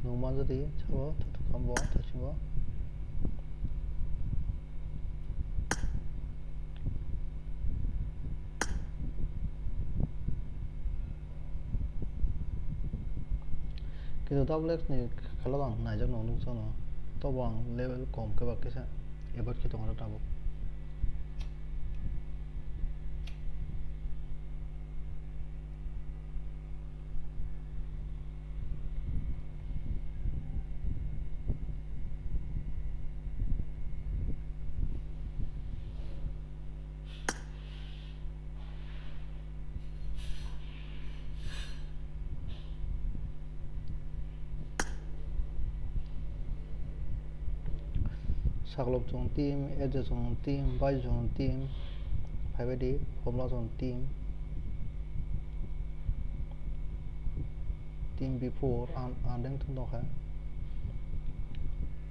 Nung man jodi sabo, thothok khambo, thasingo. Kintu double X ni khela ang naijak no nukjano, tobo ang level kom khe ba kisa avoid khe tongo tabuk. Saklok chwng team, Ejo chwng team, Bai chwng team, phaibai di, Homla chwng team, team B four, ang, ang deng thung tongkha.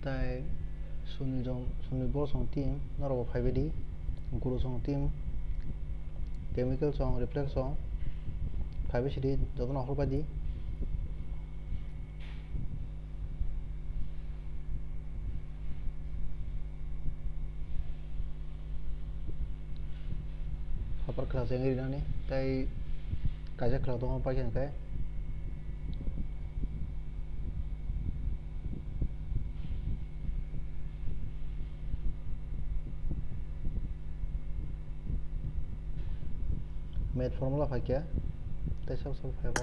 Tai Sunil jong, Sunil bor song team, norok bo phaibai di. Guru song team, Chemical song, Reflex song, phaibai sidi, jotono hor pai di. Hapar khela se wngwi rinani, tei kaisa khela tongo paikha hwnkhe. Math formula phaikha, tei sabo sabo phaibo.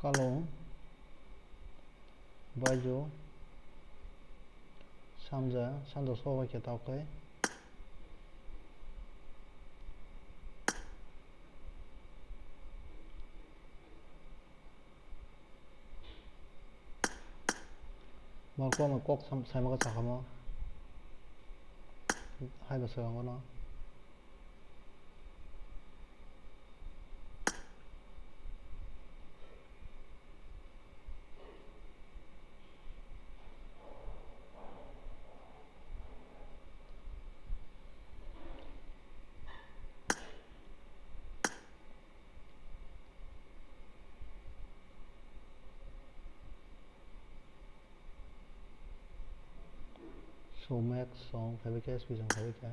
Kalung, Baijo, Samja, samja soba khe tao khe. Morko no kok sam-, saimaka sakamo. Hai ba swkango no. Somek song phaibai khe, S P song phaibai khe.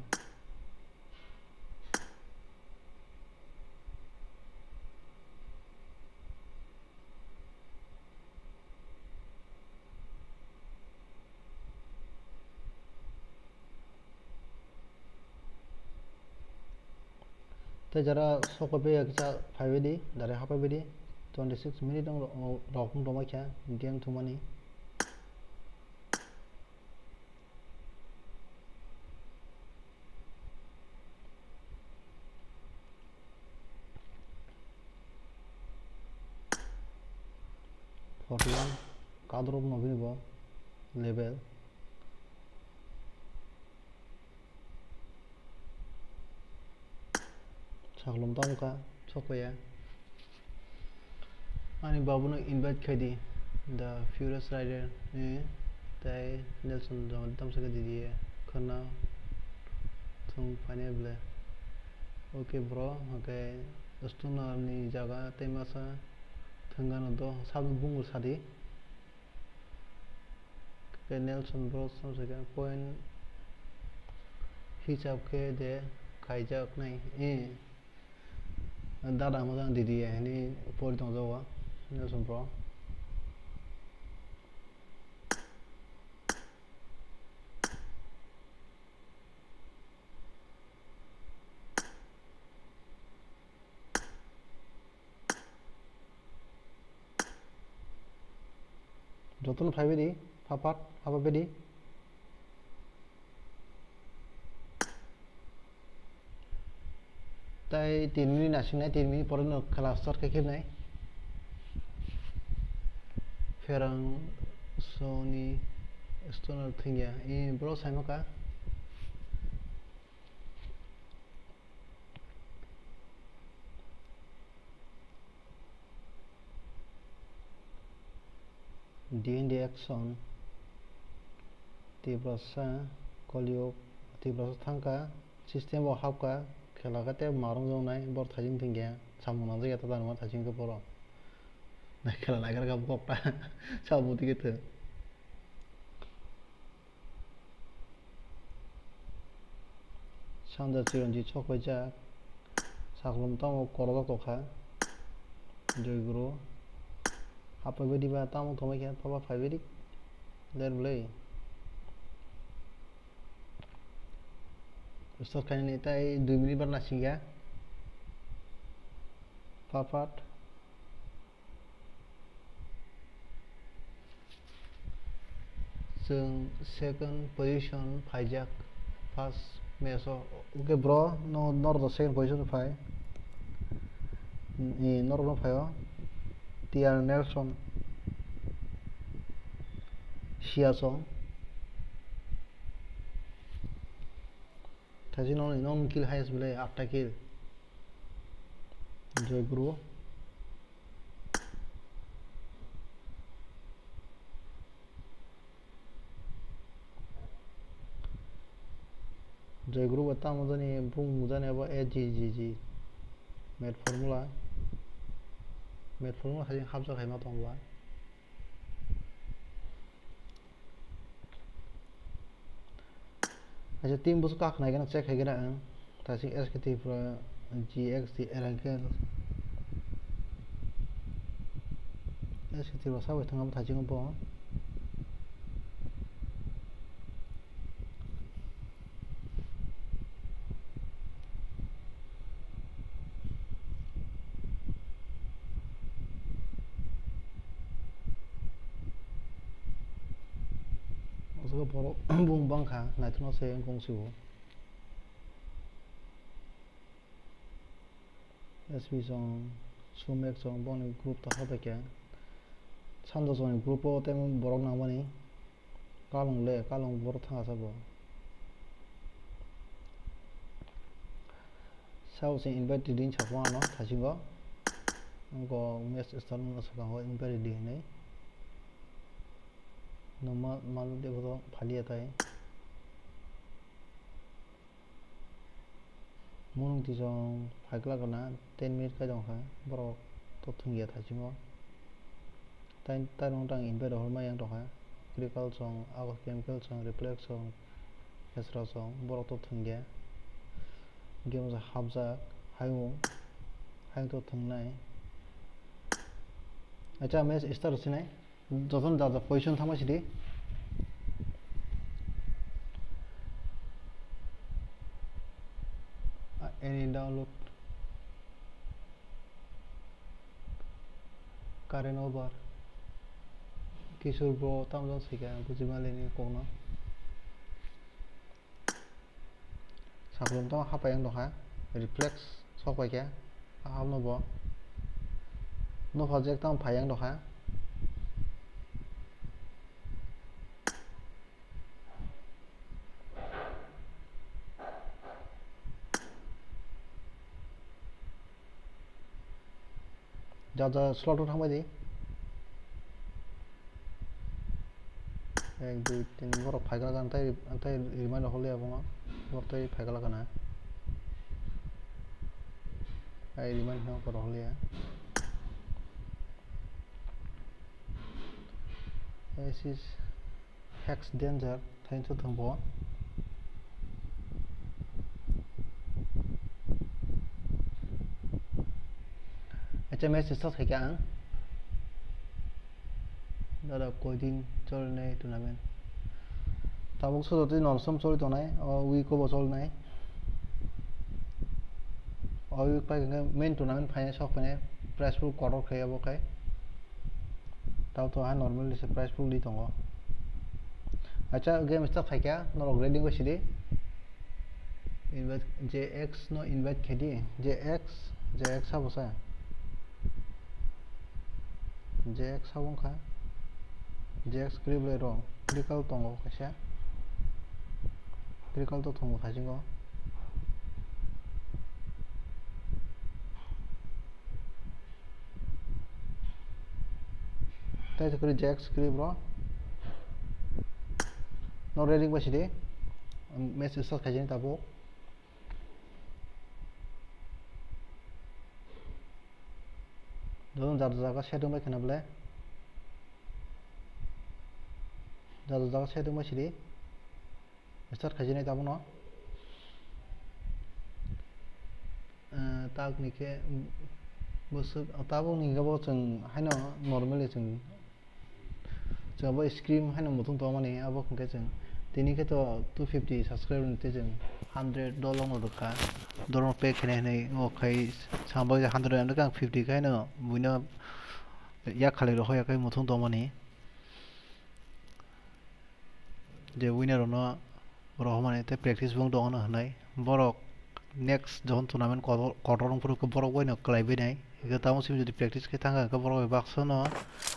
Tei jara sokope ya kisa phaibai di, jara hapai bai di, twenty six minute wng ro-, rok wng tongma kha game thumani. Forty one kadrop no bini bo level. Saklom tamo kha, sokpaiya. Ani babuno invite khai di, The Furious Rider ni, tei Nelson joma tamsa khe di diye, khwna thung phainai ble. Okay bro, okay, Stoner ni jaga tei masa thwngano do, sabo bungo sadi. Khe Nelson bro samsakhe point hisab khe de khaijaknai, eh, dada mojang didi hinwi pori tongjago Nelson bro. Jotono phaibai di, phat phat, hapaibai di. Tai tin minute nasingnai, tin minute pore no khela start khe khibnai. Pherang Sony Stoner thwngya, i bro saimaka. D and D action, Tiprasa, Koliyuk, Tiprasa thangkha, system o hapkha, khela khe tei marung jongnai, bor thaijing thwngya, samung nangjak ya ta tangma thaijing khe borok. Khela naikhar kha bokta, sabo tike thwng. Sanja Chiranjit sok paijak. Saklom tamo korojak tokha. Joy Guru. Hapaibai diba tamo thomai khe papa phaibai di. Ler bwlai. Start khainani tai dui minute bar nasingya. Phat phat. Chwng second position phaijak first match o. Okay bro, no, norok second position phai. Ni norok no phai o. T R Nelson. Siasong. Thachi nong, nong kill highest bwle, atta kill. Joy Guru. Joy Guru bo tamo jani bung jani abo A G G G. Mad Formula. Mad Formula hai hapjak hai ma tong ba. Acha, team busu kak nai gana check hai gana ang. Tasi S K T Pro G X T L N K. S K T Pro sabai thang abo thajing bo. Borok bung bangkha, naithokno se wngkong sibo. S P song, Sumek song, boni group ta habai khe. Sando song ni group o tei borok nangmani. Kalung le, kalung borok thangsa bo. Sao se invite ready wng sakha ano thaisingo. Wngkha match start wngkha swkang o invite ready hinwi. Nwng ma, malo de bodo phaliya tai. Munung tisong phaikla kana ten minute kai tongkha, borok to thwngya thaisingo. Tai, tai nung tang invite rohorma yang tongkha. Critical song, Ago Chemical song, Reflex song, Hesra song, borok to thwngya. Game sa hapjak, hayung, hayung to thwngnai. Acha, match start sinai. Jotono da da position thangma sidi. Any download. Current over. Kishore bro, tamo jang sika, buji mali ni kokno. Saklum tamo hapai yang dongkha, reflex sok pai khe, aham no bo. No phajak tamo phai yang dongkha. Ja, ja, slot o thangbai di. Ek, dui, tin, borok phaikha jang tei, tei remind rok holiya bono. Borok tei phaikha kana. Ai remind no borok holiya. This is Hex Danger, thank you, thangbo. Acha, match start khaikha ang. Dada, koidin cholnai tournament? Tabuk sodoti norsom choli tongnai, o week o bo cholnai. O week pai hwnkhe main tournament phainai, sok phainai, prize pool kotor khe abo khai. Tao to ha normal se prize pool di tongo. Acha, game start khaikha, norok ready wngwi sidi. Invite, J X no invite khe di. J X, J X sabo sa. J X sabo wngkha. J X creep le rong. Critical tongo kaisa. Critical to thongo thaisingo. Tai to kri J X kri bro. No ready ba sidi. Match start khaijani tabuk. Dodon jar jaga setting bai khana bole. Jar jaga setting bai sidi. Start khaijani tabukno. Eh, tabukni khe bwswk, tabukni hwnkhe bo chwng haino normally chwng, chwng abo screen haino muthung tongmani, abo hwnkhe chwng tini khe to two fifty subscriber ni tei chwng hundred dollar no rwkha, dollar pay khainai hinwi o khai sambai hundred ano khe ang fifty khe haino buino yak khalai rw hoya khe muthung tongmani. Je winner rokno rohormani tei practice bo wng tongo hinwi borok next jokhon tournament kotor, kotor wng phuru borok bai no kwlai bai nai. Hwnkhe tamo simi jodi practice khe thang kha hwnkhe borok bai baksa no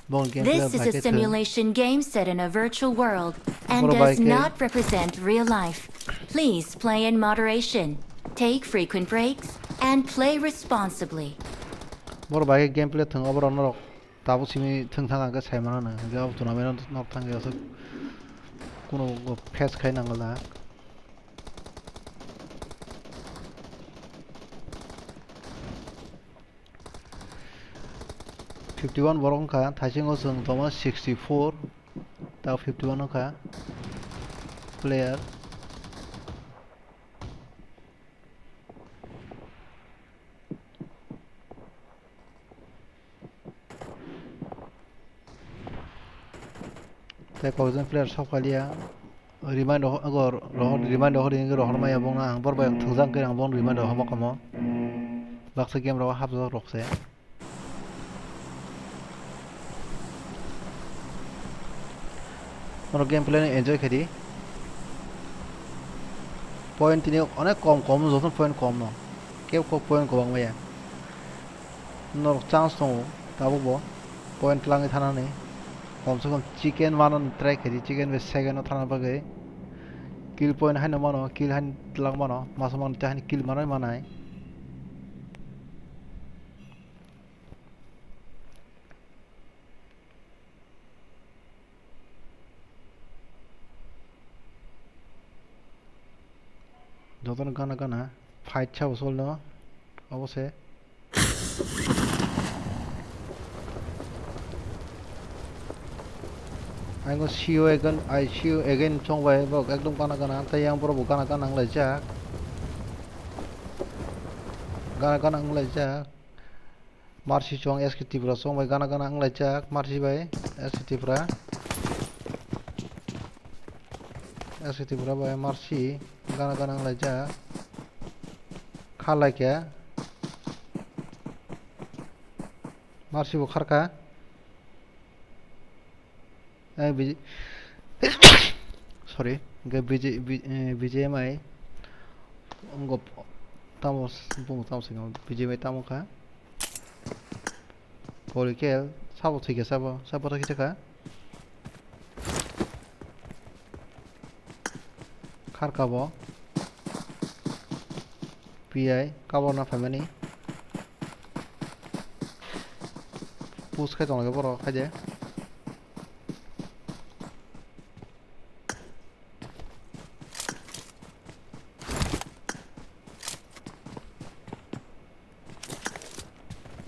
bo game player. This is a simulation game set in a virtual world and does not represent real life. Please play in moderation, take frequent breaks, and play responsibly. Borok bai khe game play thwng obo rok norok. Tabuk simi thwng thang ang khe sai mano no, hwnkhe o tournament o nok thang khe aswk kunu face khai nang la. Fifty one borok wngkha, thaisingo chwng tongma sixty four, ta fifty one wngkha player. Tei kokjagni player sok phalia. Remind rohor, rohor, remind rohor, rohor maya bongno ang borok bai ang thwngjak khe ang bono remind rohorma kamo. Baksa game rogo hapjak rok se. Norok gameplay no enjoy khe di. Point tini onek kom kom, joto point kom no. Kebo kok point kwbang maya. Norok chance tongo, tabuk bo point twlangwi thanani. Kom se kom chicken manani try khe di, chicken bai second o thana bagwi. Kill point haino mano, kill haino twlang mano, masa mano tei haino kill manai manai. Jotono gana gana fight sabo solno obo se. Ang see you again, I see you again chong bai, borok ekdom gana gana, tei yang borok bo gana gana wng laijak. Gana gana wng laijak. Marsi chong S K Tripura chong bai gana gana wng laijak, Marsi bai S K Tripura. S K Tripura bai Marsi gana gana wng laijak. Kha lai khe. Marsi bo kharkha. Eh, B J, sorry, hingke B J, B-, eh, B J M I, wngkha tamo, bumung tamo singkha, B J M I tamo kha, Polikel, sabo thwikha sabo, sabo thwikha kha, kharkha bo, P I, kabor na phaimani, push khai tongo borok, khai de.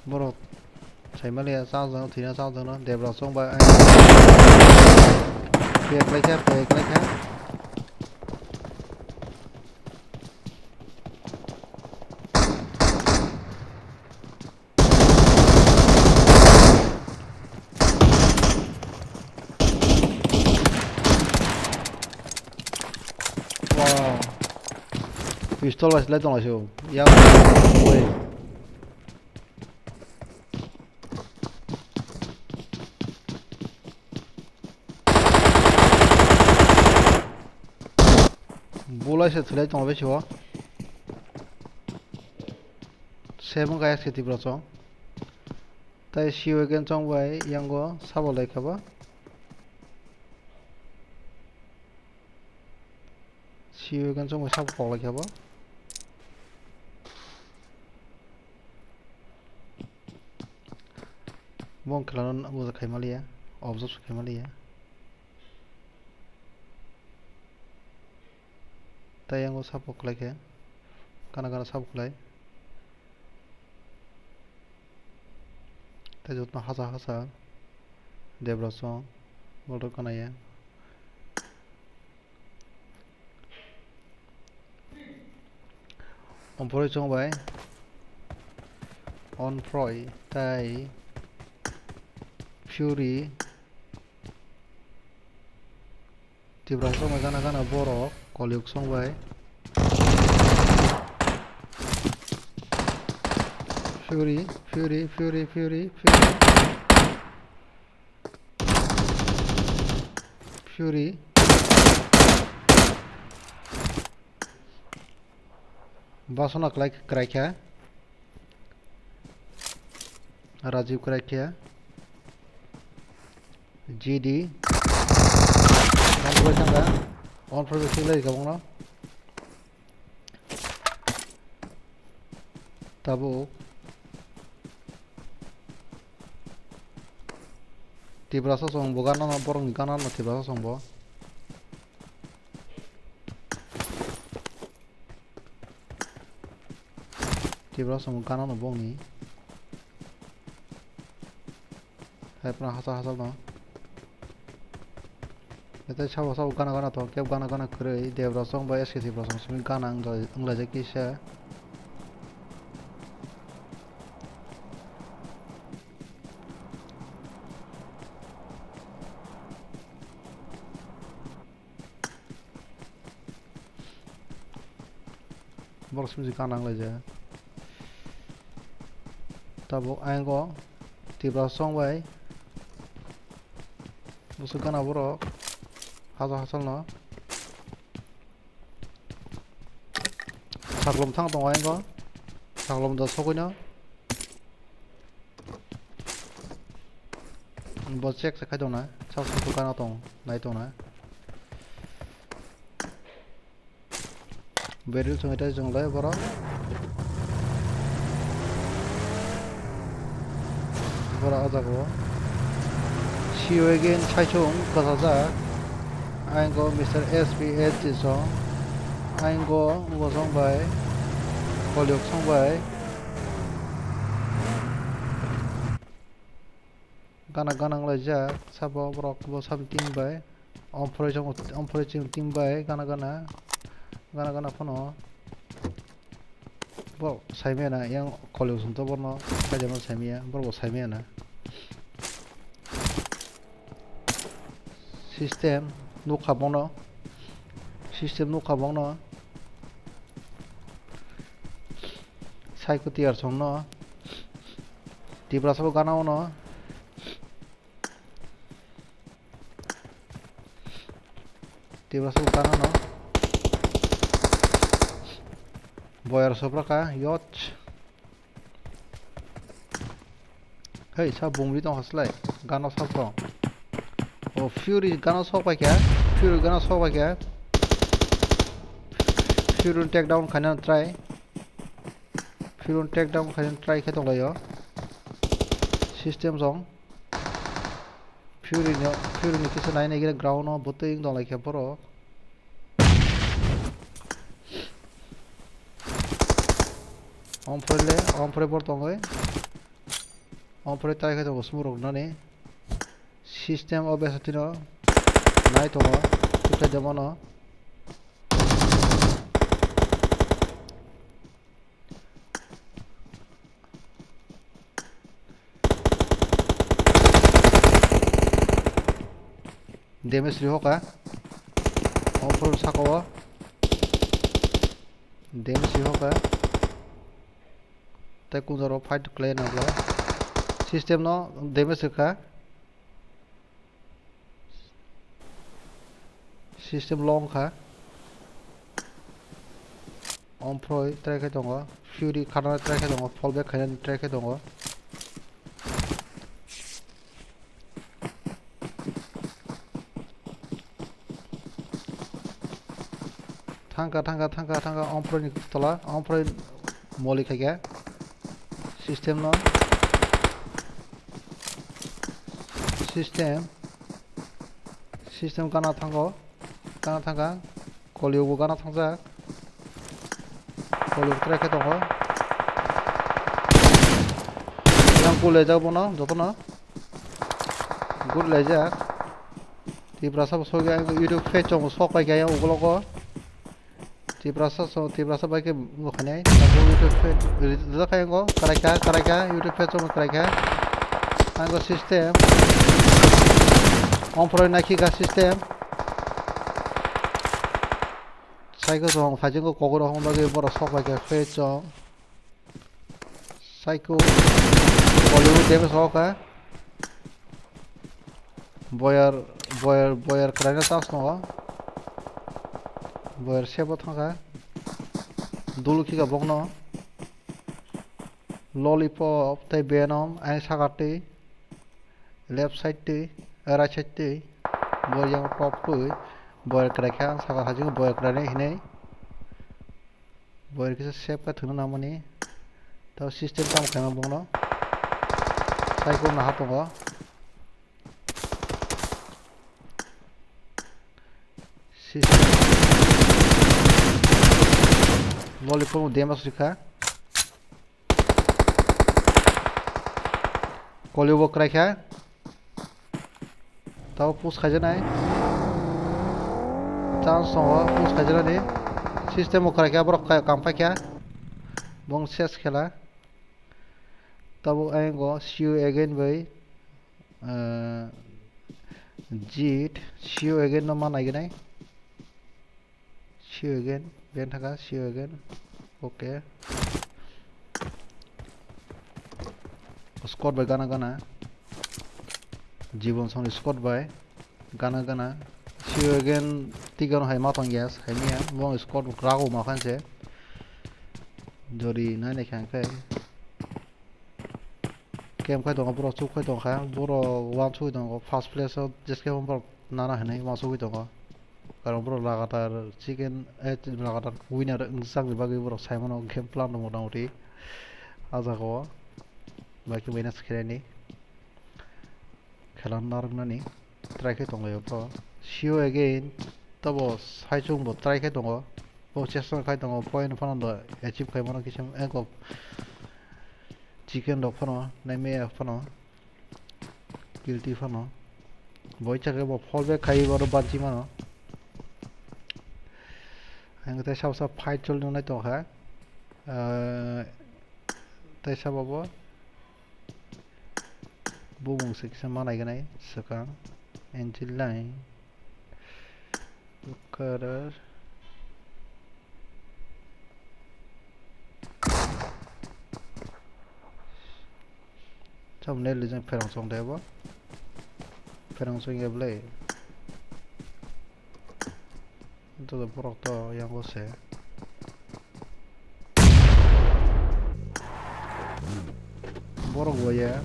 Borok saimaliya, chajak thwina chajak no, debra chong bai. Pek lai kha, pek lai kha. Wow. Pistol bai slai tong laisio. Yang. Oi. Bulai se thwlai tongo besi o. Seven ka S K Tripura chong. Tai C O again chong bai yango sabo lai kha ba. C O again chong bai sabo kok lai kha ba. Bong khlano buja khai maliya, observe khai maliya. Tai yango sabo khlai khe, kana kana sabo khlai. Tai jotno hasa hasa debra song, bolrok kana ya. Omphoroi chong bai, Onphoroi tai Fury. Tiprasa chongbai gana gana borok, Koliyuk chongbai. Fury, Fury, Fury, Fury, Fury. Fury. Basona kwlai kwrai kha. Rajiv kwrai kha. G D. One four thangkha. One four thik lai kabangno. Tabuk. Tiprasa song bo gana no, borokni gana no Tiprasa song bo. Tiprasa song bo gana no bongni. Hai phano hachal hachal no. Tei sabo sabo gana gana tongo, kebo gana gana kwrwi. Debra song bai S K Tiprasa song simi gana wng lai-, wng laijak kisa. Borok simi se gana wng laijak. Tabuk ayang o Tiprasa song bai bwswk gana borok. Hajo hachal no. Saklom thang tongo ayang go. Saklom do sogwi no. Bo check se khai tong na. Sak suk gana tong nai tong na. Beril song ita song lai borok. Borok o jaga o. C O again saichung kwchajak. Ayang go Mister S P S G song. Ayang go bo song bai. Kolyok song bai. Gana gana wng laijak sabo borok bo sabo team bai. Omphoroi chong, omphoroi chong team bai gana gana. Gana gana phano. Bo saimaya na yang kolok song to borno kaijakno saimaya, borok bo saimaya na. System nukha bono. System nukha bono. Saiko tiyar song no. Tiprasa bo gana ono. Tiprasa bo gana no. Boyar sopra ka yoch. Hei, sa bumli tong haslai. Gana sopra. O Fury gana sok pai kya. Fury gana sok pai kya. Fury take down khaina try. Fury take down khaina try khe tong laio. System song. Fury no, Fury ni kisa nai nai gina ground o bwtwi wng tong lai khe borok. Omphre le, omphre bor tongoi. Omphre tai khe tongo sumurok nani. System o besatino nai tongo. Kiphilai de bono. Damage rihoka. Omphre saka o. Damage rihoka. Tei kunjaro fight khlai nangla. System no damage rwkha. System long kha. Omphre try khai tongo. Fury kharna try khai tongo. Fall back khaina try khai tongo. Thangkha, thangkha, thangkha, thangkha, Omphre ni tola, Omphre moli khaikha. System no. System. System gana thango. Gana thangkha. Koliyok bo gana thangjak. Koliyok try khe tongo. Yang kulejak bono jotono. Good laijak. Tiprasa bo sokya, YouTube page chong sok pai kaya ugulogo. Tiprasa so, Tiprasa bai khe bo khanai. Abo YouTube page ri-, rijak kaya ngo. Karaika, karaika, YouTube page chong karaika. Ango system. Omphre naikhi ga system. Saiko chong, phaichingko kokoro hong bagwi borok sok bai khe page chong. Saiko Bollywood damage hoka. Boyar, boyar, boyar kwraina chance tongo. Boyar sebo thangkha. Dulu khika bokno. Lollipop tei Venom, ang saka twi. Left side twi, right side twi. Boyar yang top twi. Boyar kwraikha, ang saka hajingo boyar kwraini hinwi. Boyar kisa save khe thwngna nangmani. Tei system tamo khaima bongno. Cycle naha tongo. System. Lollipop damage rikha. Koli bo kwraikha. Tabo push khaijaknai. Chance tongo push khaijaknani. System bo kwraikha, borok kam paikha. Bong ses khela. Tabuk ayang go see you again bai. Ah, Jit, see you again no ma naiganai. See you again. Ben thaka, see you again. Okay. Squad bai gana gana. Jibon songni squad bai gana gana. See you again. Tigon hai matang yes, hai miya. Bong squad rago makan se. Jori nai nai khan kai. Kem khai tongo, borok chuk khai tongkha, borok wansugwi tongo, first place o jeske borok nana hinwi wansugwi tongo. Karon borok lagatar chicken, eh, lagatar winner wngjakni bagwi borok saimano game plan rok motamoti ah jagao bai khe winner se khlainai. Khela narwknani try khe tonglaio bro. See you again. Tobo saichung bo try khe tongo. Bo chesta khai tongo, point phano do achieve khai mano kisa eko chicken rok phano, naimaya phano, guilty phano. Bo icha khe bo fall back khai bo banchi mano. Ang tei sabo sabo fight choli nai tongkha. Ah, tei sabo bo bumung se kisa manai ganai swkang engine line. Karar. Cham ne lijang pherang song de bo. Pherang song ya ble. Joto borok to yango se. Borok bo ya.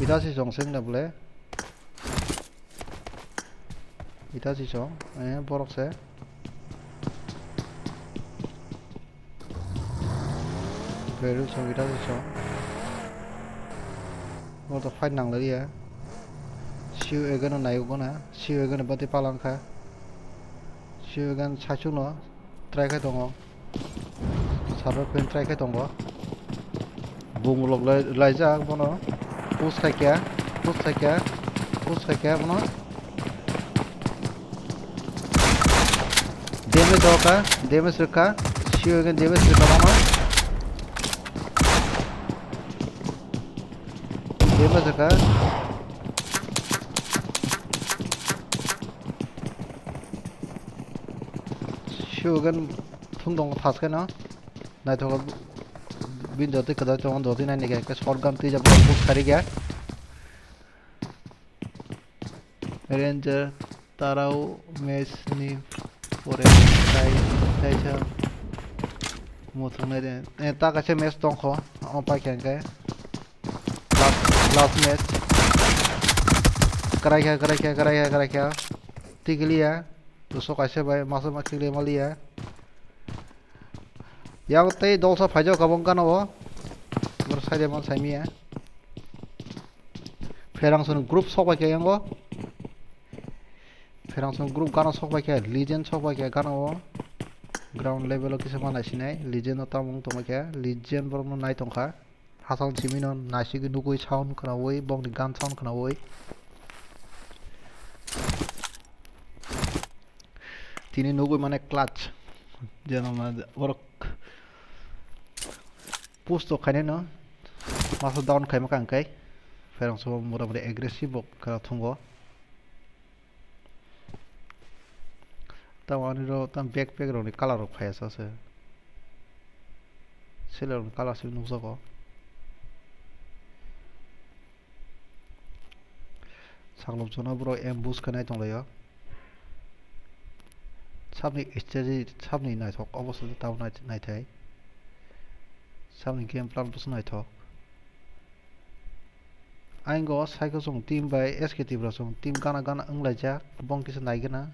Ita si song seng na ble. Ita si song, eh, borok se. Beruk song ita si song. Borok to fight nang lai ya. See you again no nayo gona. See you again bati palang kha. See you again saichung no try khai tongo. Sarbo phen try khe tongo. Bumulok lai-, laijak bono. Push khaikya, push khaikya, push khaikya bono. Damage rwkha, damage rwkha. See you again, damage rwkha bono. Damage rwkha. See you again. Thung tongo thas khe no. Naithogo bini jotoi kwdai tongo, jotoi nai nai khe shotgun twi jabo push khari khe. Ranger tarao match ni pore tai, taisa muthung nai de. Eh, ta kaisa match tongkho, o pai khe hwnkhe. Last, last match. Kwrai kha, kwrai kha, kwrai kha, kwrai kha. Tikiliya. Tusok kaisa bai masa ma kile maliya. Yang tei dolsa phaijak abo gana o. Bor saide man saimiya. Pherang song group sok bai khe yango. Pherang song group gana sok bai khe, legend sok bai khe gana o. Ground level o kisa ma naisinai, legend o tamung tongma khe, legend borok no nai tongkha. Hasal simi no naisik nugui sound khwnaui, bokni gan sound khwnaui. Tini nugui mane clutch. Jeno ma borok push to khainai no. Masa down khaima kang kai. Pherang so mura mura aggressive bo kha thungo. Tamo ani ro tam backpack rok ni colour rok phai asa se. Sele rok ni colour se nukjago. Saklo chwngno borok ambush khe nai tonglaio. Sabni strategy sabni naithok obo se tamo nai-, naithai. Sabni game plan bo se naithok. Aingo saiko chwng team bai S K T bwrok chwng team gana gana wnglaijak, bong kisa naigena.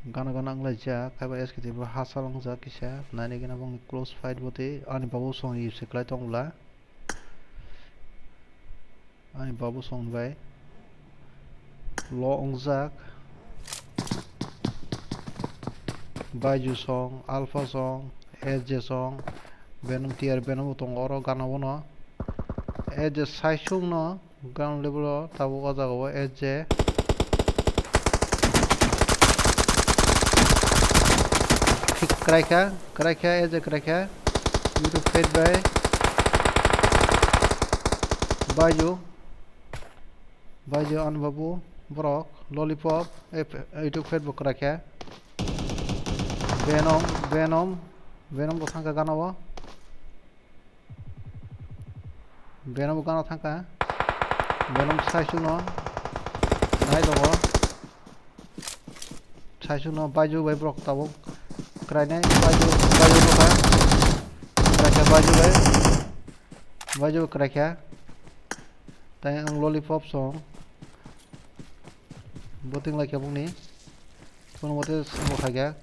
Gana gana wnglaijak, haiba S K T bwrok hachal wngjak kisa, nainigena bongni close fight botwi, ani babu song use khlai tong bwla. Ani babu song bai. Lo wngjak. Baiju song, Alpha song, S J song, Venom tier Venom bo tongo oro gana bono. S J saisung no ground level o tabuk o jaga o S J. Kwraikha, kwraikha, S J kwraikha. Youtube page bai. Baiju. Baiju ani babu borok lollipop, eh, YouTube page bo kwraikha. Venom, Venom, Venom bo thangkha gana o. Beno bo gana thangkha. Beno saichung no. Nai tongo. Saichung no baiju bai borok tabuk. Krainai baiju, baiju nokha. Kraikha baiju bai. Baiju kraikha. Tai ang lollipop song. Boting lai khe bokni. Kono mote swngo khaikha.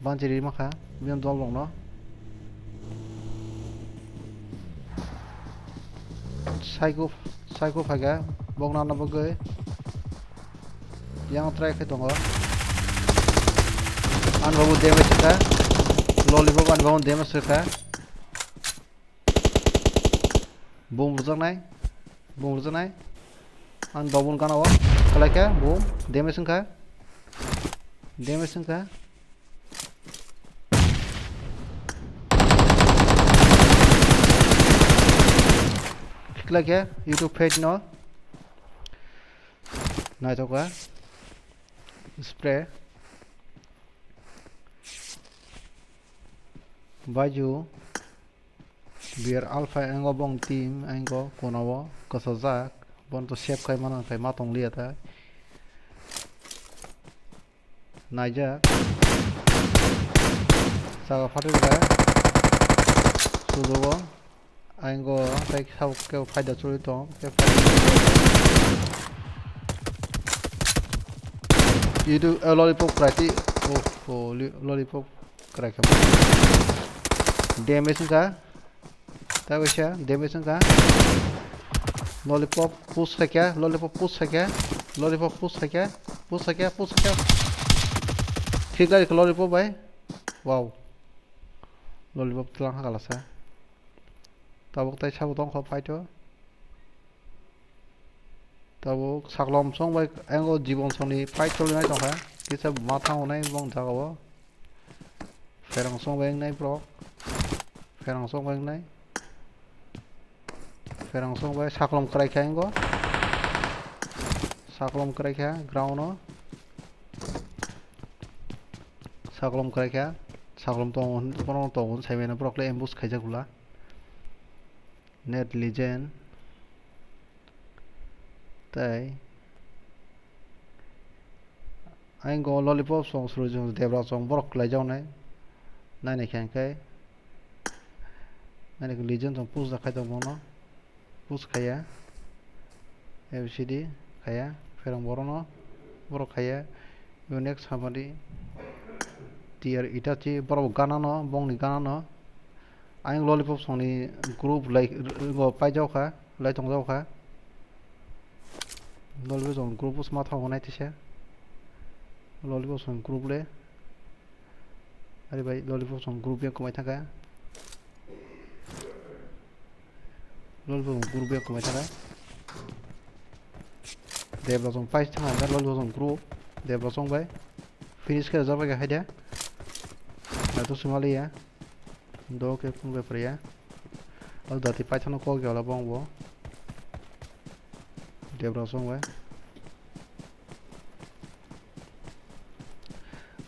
Banchi ri makha. Bini dol rokno. Saiko, saiko phaikha. Bok nana bagwi. Yang try khe tongo. Ani babu damage kha. Lollipop ani babu damage kha. Bom rwjaknai. Bom rwjaknai. Ani babun gana o. Kwlaikha bom. Damage wngkha. Damage wngkha. Khiklaikha YouTube page no. Naithokha. Spray. Baiju. Beer Alpha engo bong team engo kono o kwchajak. Bon to save khai mano khai ma tong liya ta. Naijak. Saka phatik bai. Sudogo. Engo tei sabo kebo phaida choli tong. Kebo phaida choli tong. Idu, eh, lollipop krai ti. Oh, oh, li-, lollipop. Kwrak khe. Damage wngkha. Ta kaisa damage wngkha. Lollipop push khaikha, lollipop push khaikha, lollipop push khaikha, push khaikha, push khaikha. Thik gari khe lollipop bai. Wow. Lollipop tlang ha kalasa. Tabuk tai sabo tongkha fight o. Tabuk saklom song bai engo jibon songni fight cholinai tongkha. Kisa matha hwnai bong jagao. Pherang song bai wngnai borok. Pherang song bai wngnai. Pherang song bai saklom kwrai kha engo. Saklom kwrai kha ground o. Saklom kwrai kha. Saklom tongo hwn, bono tongo hwn sai mano borok le ambush khaijak bwla. Net Legend. Tai. Ayang go lollipop song suru jung debra song borok kwlai jok nai. Nai nai khe hwnkhe. Nai nai khe Legend song push da khai tong bono. Push khaiya. A B C D khaiya. Pherang borono. Borok khaiya. Unix Hamadi. T R Itachi borok gana no, bongni gana no. Ayang lollipop songni group lai, r-, r-, paijak kha, lai tongjak kha. Lollipop song group o sma thango nai tisa. Lollipop song group le. Ari bai lollipop song group yang kwmai thangkha. Lollipop song group yang kwmai thangkha. Debra song pai thangkha, lollipop song group. Debra song bai. Finish khe rwjak bai kha hai de. Na to sumaliya. Do khe phung bai phraya. O dati paithakno kok ya ola bong bo. Debra song bai.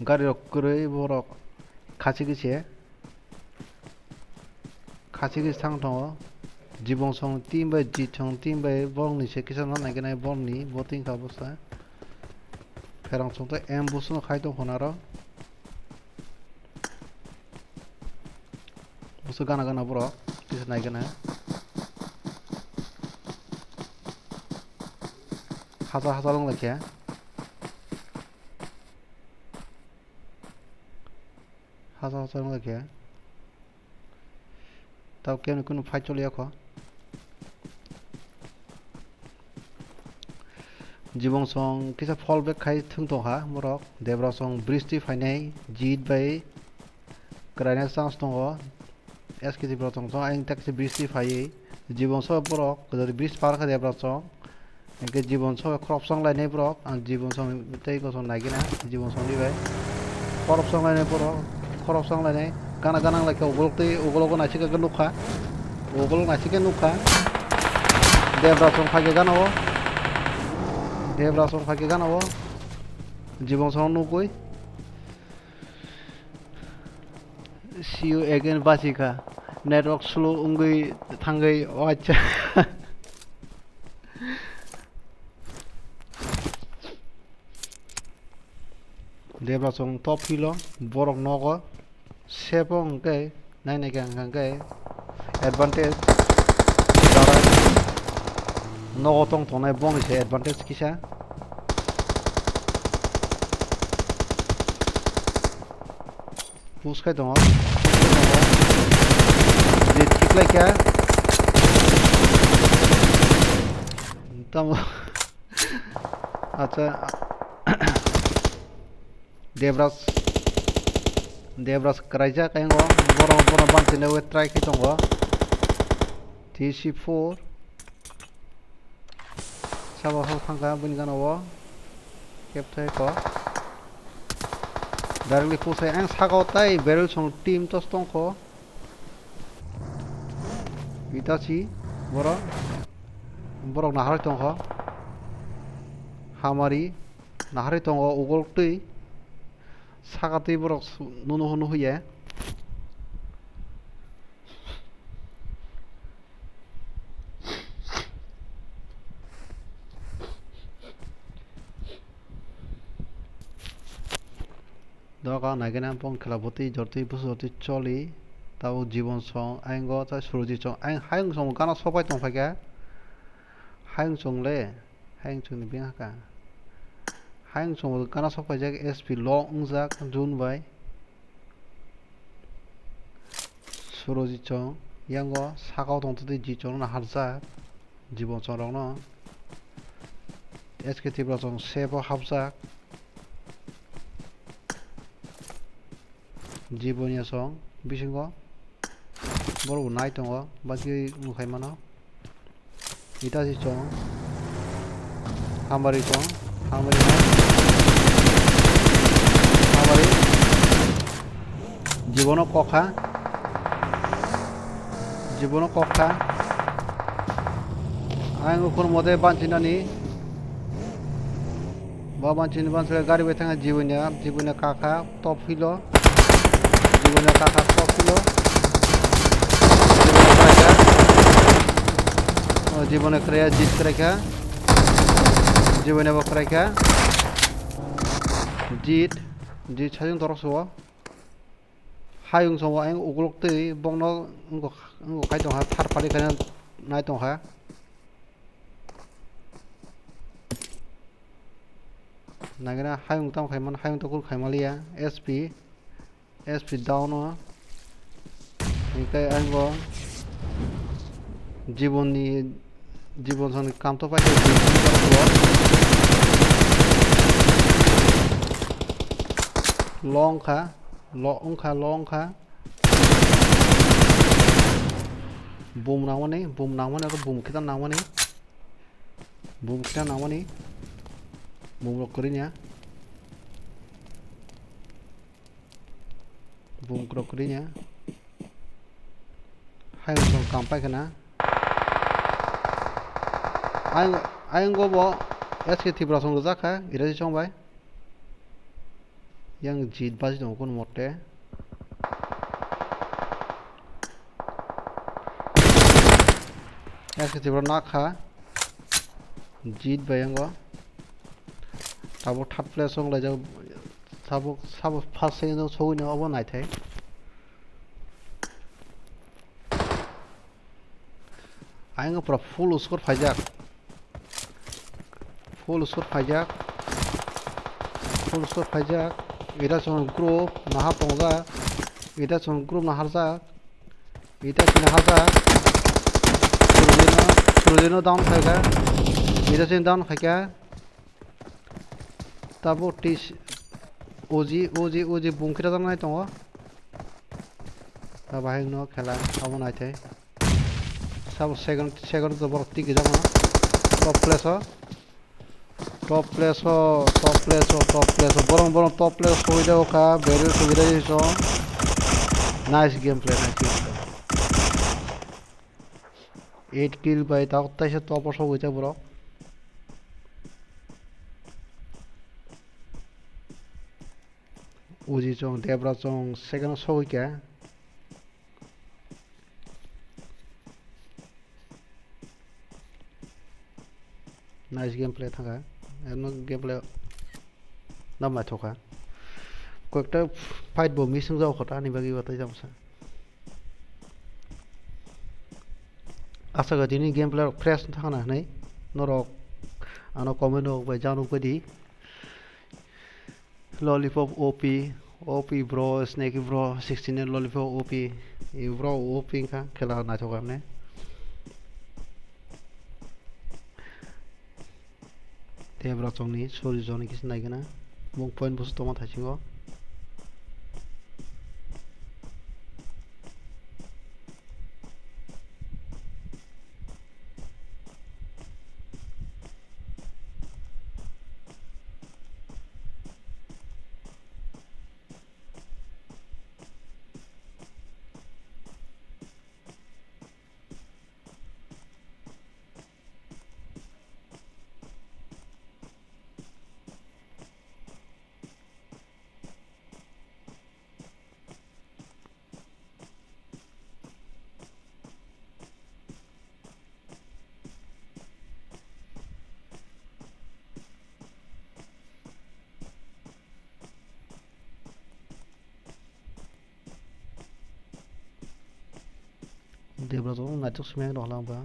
Gari rok kwrwi borok khachigwi se. Khachigwi se thang tongo. Jibon song team bai, ji song team bai borokni se kisa no naigenai borokni bo tingkha bwsa. Pherang song tei ambush no khai tong phano aro. Bwswk gana gana borok kisa nai gana. Hachal hachal wng lai khe. Hachal hachal wng lai khe. Tao khe kunu fight choli ya kho. Jibon song kisa fall back khai thung tong kha borok. Debra song bristi phainai jit bai kwraina chance tongo. S K G borok tong tong ayang tak kisa bristi phaiwi. Jibon song borok kwdari bris par kha Debra song. Hingke jibon song khorok song lainai borok. Ang jibon song tei gosong nai gina. Jibon song ni bai. Khorok song lainai borok. Khorok song lainai. Gana gana lai khe ugulok tei ugulok naisik khe nukha. Ugulok naisik khe nukha. Debra song phai khe gana o. Debra song phai khe gana o. Jibon song nukui. See you again, bachikha. Network slow wngwi thangwi, o acha. Debra chwng top hilo, borok nogo, sebo hwnkhe, nai nai khe hwnkhe advantage, nogo tong tongnai boni se advantage kisa. Push khai tongo. Je thik lai kha. Tamo. Acha. Debraj. Debraj kwraijak ayang o. Borok, borok banchina we try khai tongo. T C four. Sabo hor thangkha bini gana o. Kep thai ko. Directly push hai ang saka o tai barrel song team tos tongkho. Itachi borok, borok naharwi tongkho. Hamari naharwi tongo ugol twi. Saka twi borok su-, nunu hunu huye. Doga naigena bong khela bwtwi jortwi bwswk jortwi choli. Tabuk Jibon song ayang o tai Surojit song ayang hayung song gana sopai tongphaikha. Hayung song le hayung song ni beng hakha. Hayung song gana sopaijak S P lo wngjak June bai. Surojit chong yango saka o tong twi Jit chong no harjak, Jibon chong rok no S K Tripura chong sebo hapjak, Jibon ya chong bisingo borok bo nai tongo, basi nukhai mano. Itachi chong. Hamari chong. Hamari chong. Hamari. Jibono kokha. Jibono kokha. Ang ukur mode banchinani. Bo banchinani bansle gari bai thangkha jibonya, jibonya kakha. Top hilo. Jibone kaka top hilo. Jibone kwraikha. O, Jibone kwraiya, Jit kwraikha. Jibone bo kwraikha. Jit. Jit sajwng dorok suo. Hayung songo ayang ukulok twi bokno wngkha, wngkha khai tongkha, thar pari khaina nai tongkha. Nagina hayung tamo khaimano, hayung tokol khaimaliya, S P, S P down o. Hinkhe ang bo Jibon ni, Jibon song ni kam to paikha, long kha, lo wngkha, long kha. Bum nangmani, bum nangmani, aro bum khitan nangmani. Bum khe nangmani. Bum rok kwrwi nya. Bum rok kwrwi nya. Hayung song kam pai khna. Ayung, ayung go bo S K Tripura song rwjak kha, Irachi chong bai. Yang Jit baji tongo kono mote. S K Tripura nakha. Jit bai yango. Tabuk third place wng laijak. Tabuk, tabuk first, second wng sogwi no obo naithai. Ayang pura full score phaijak. Full score phaijak. Full score phaijak. Ida chwng group nahar tongjak. Ida chwng group naharjak. Ida chwng naharjak. Surujino, Surujino down khaikha. Ida chwng down khaikha. Tabuk tis uji, uji, uji bumkhira janai tongo. Ta bahai no khela abo naithai. Sabo second, second to borok tiki jama. Top place o. Top place o, top place o, top place o. Borong, borong top place o. Hoi jago kha. Very good. Nice gameplay, nice gameplay. Eight kill bai tabuk taisa top o sogwi jak borok. Uji chong, Debra chong, second o sogwi kha. Nice gameplay thangkha. Eno gameplay nam naithokha. Koyekta fight bo missing jao khota ani bagwi batai jamsa. Asa ga tini gameplay rok fresh thangna hinwi norok ano comment rok bai jano kodi. Lollipop O P, O P bro, Snake bro, sixteen Lollipop O P, e bro O P wngkha, khela naithok ani. Tei bro chongni sori joni kisa naigana, mung point busu tongma thaisingo. Debra jong naitok simi rok lang ba.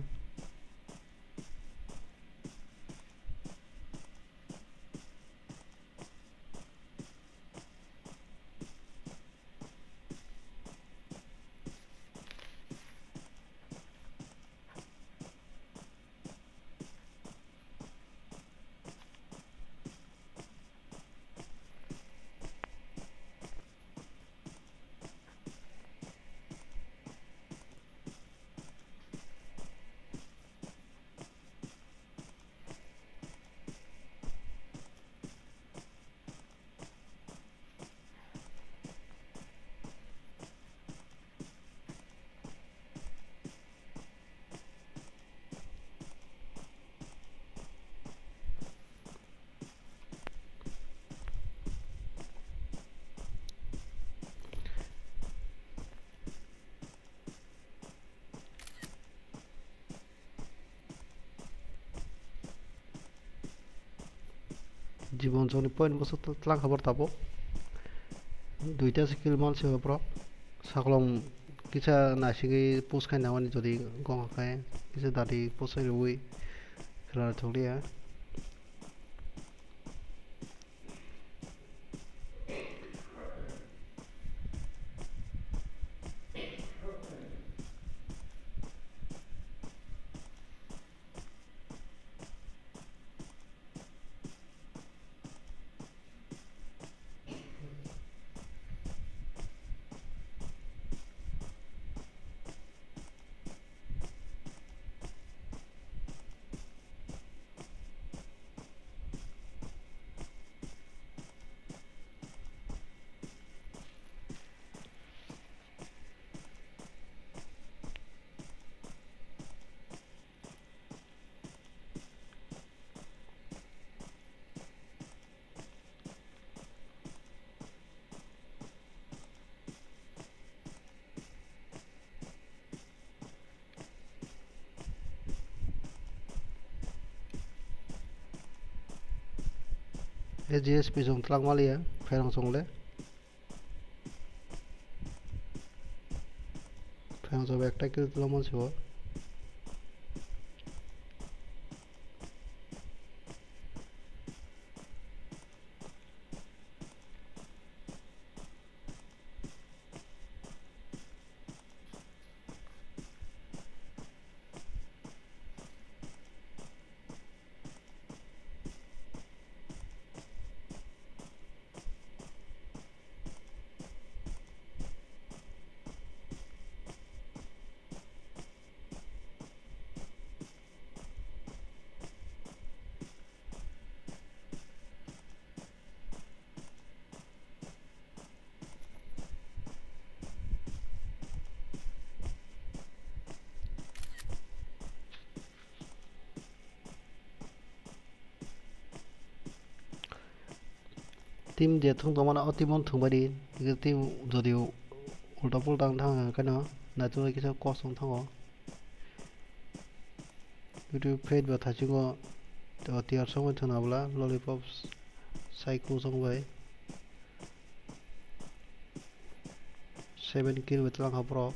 Jibon chongni point bwswk tw-, twlang kha bw tabuk. Duita se kill man se borok. Saklom kisa naisingwi push khai nangmani jodi gong kha khe kisa dadi push khai rwui khwlai thokliya. A G S P chwng twlangmaliya, pherang chwng le. Pherang chwng ekta kill twlangma se o. Team je thwng tongmani, o team-o thwngbai di. Hwnkhe team jodi ulta pulta wng thang khe no, naitugwi kisa kosong thango. Twiwi pet bo thaisingo To tier song bai thwngna bwla lollipop sai kusong bai. Seven kill bai twlang kha borok.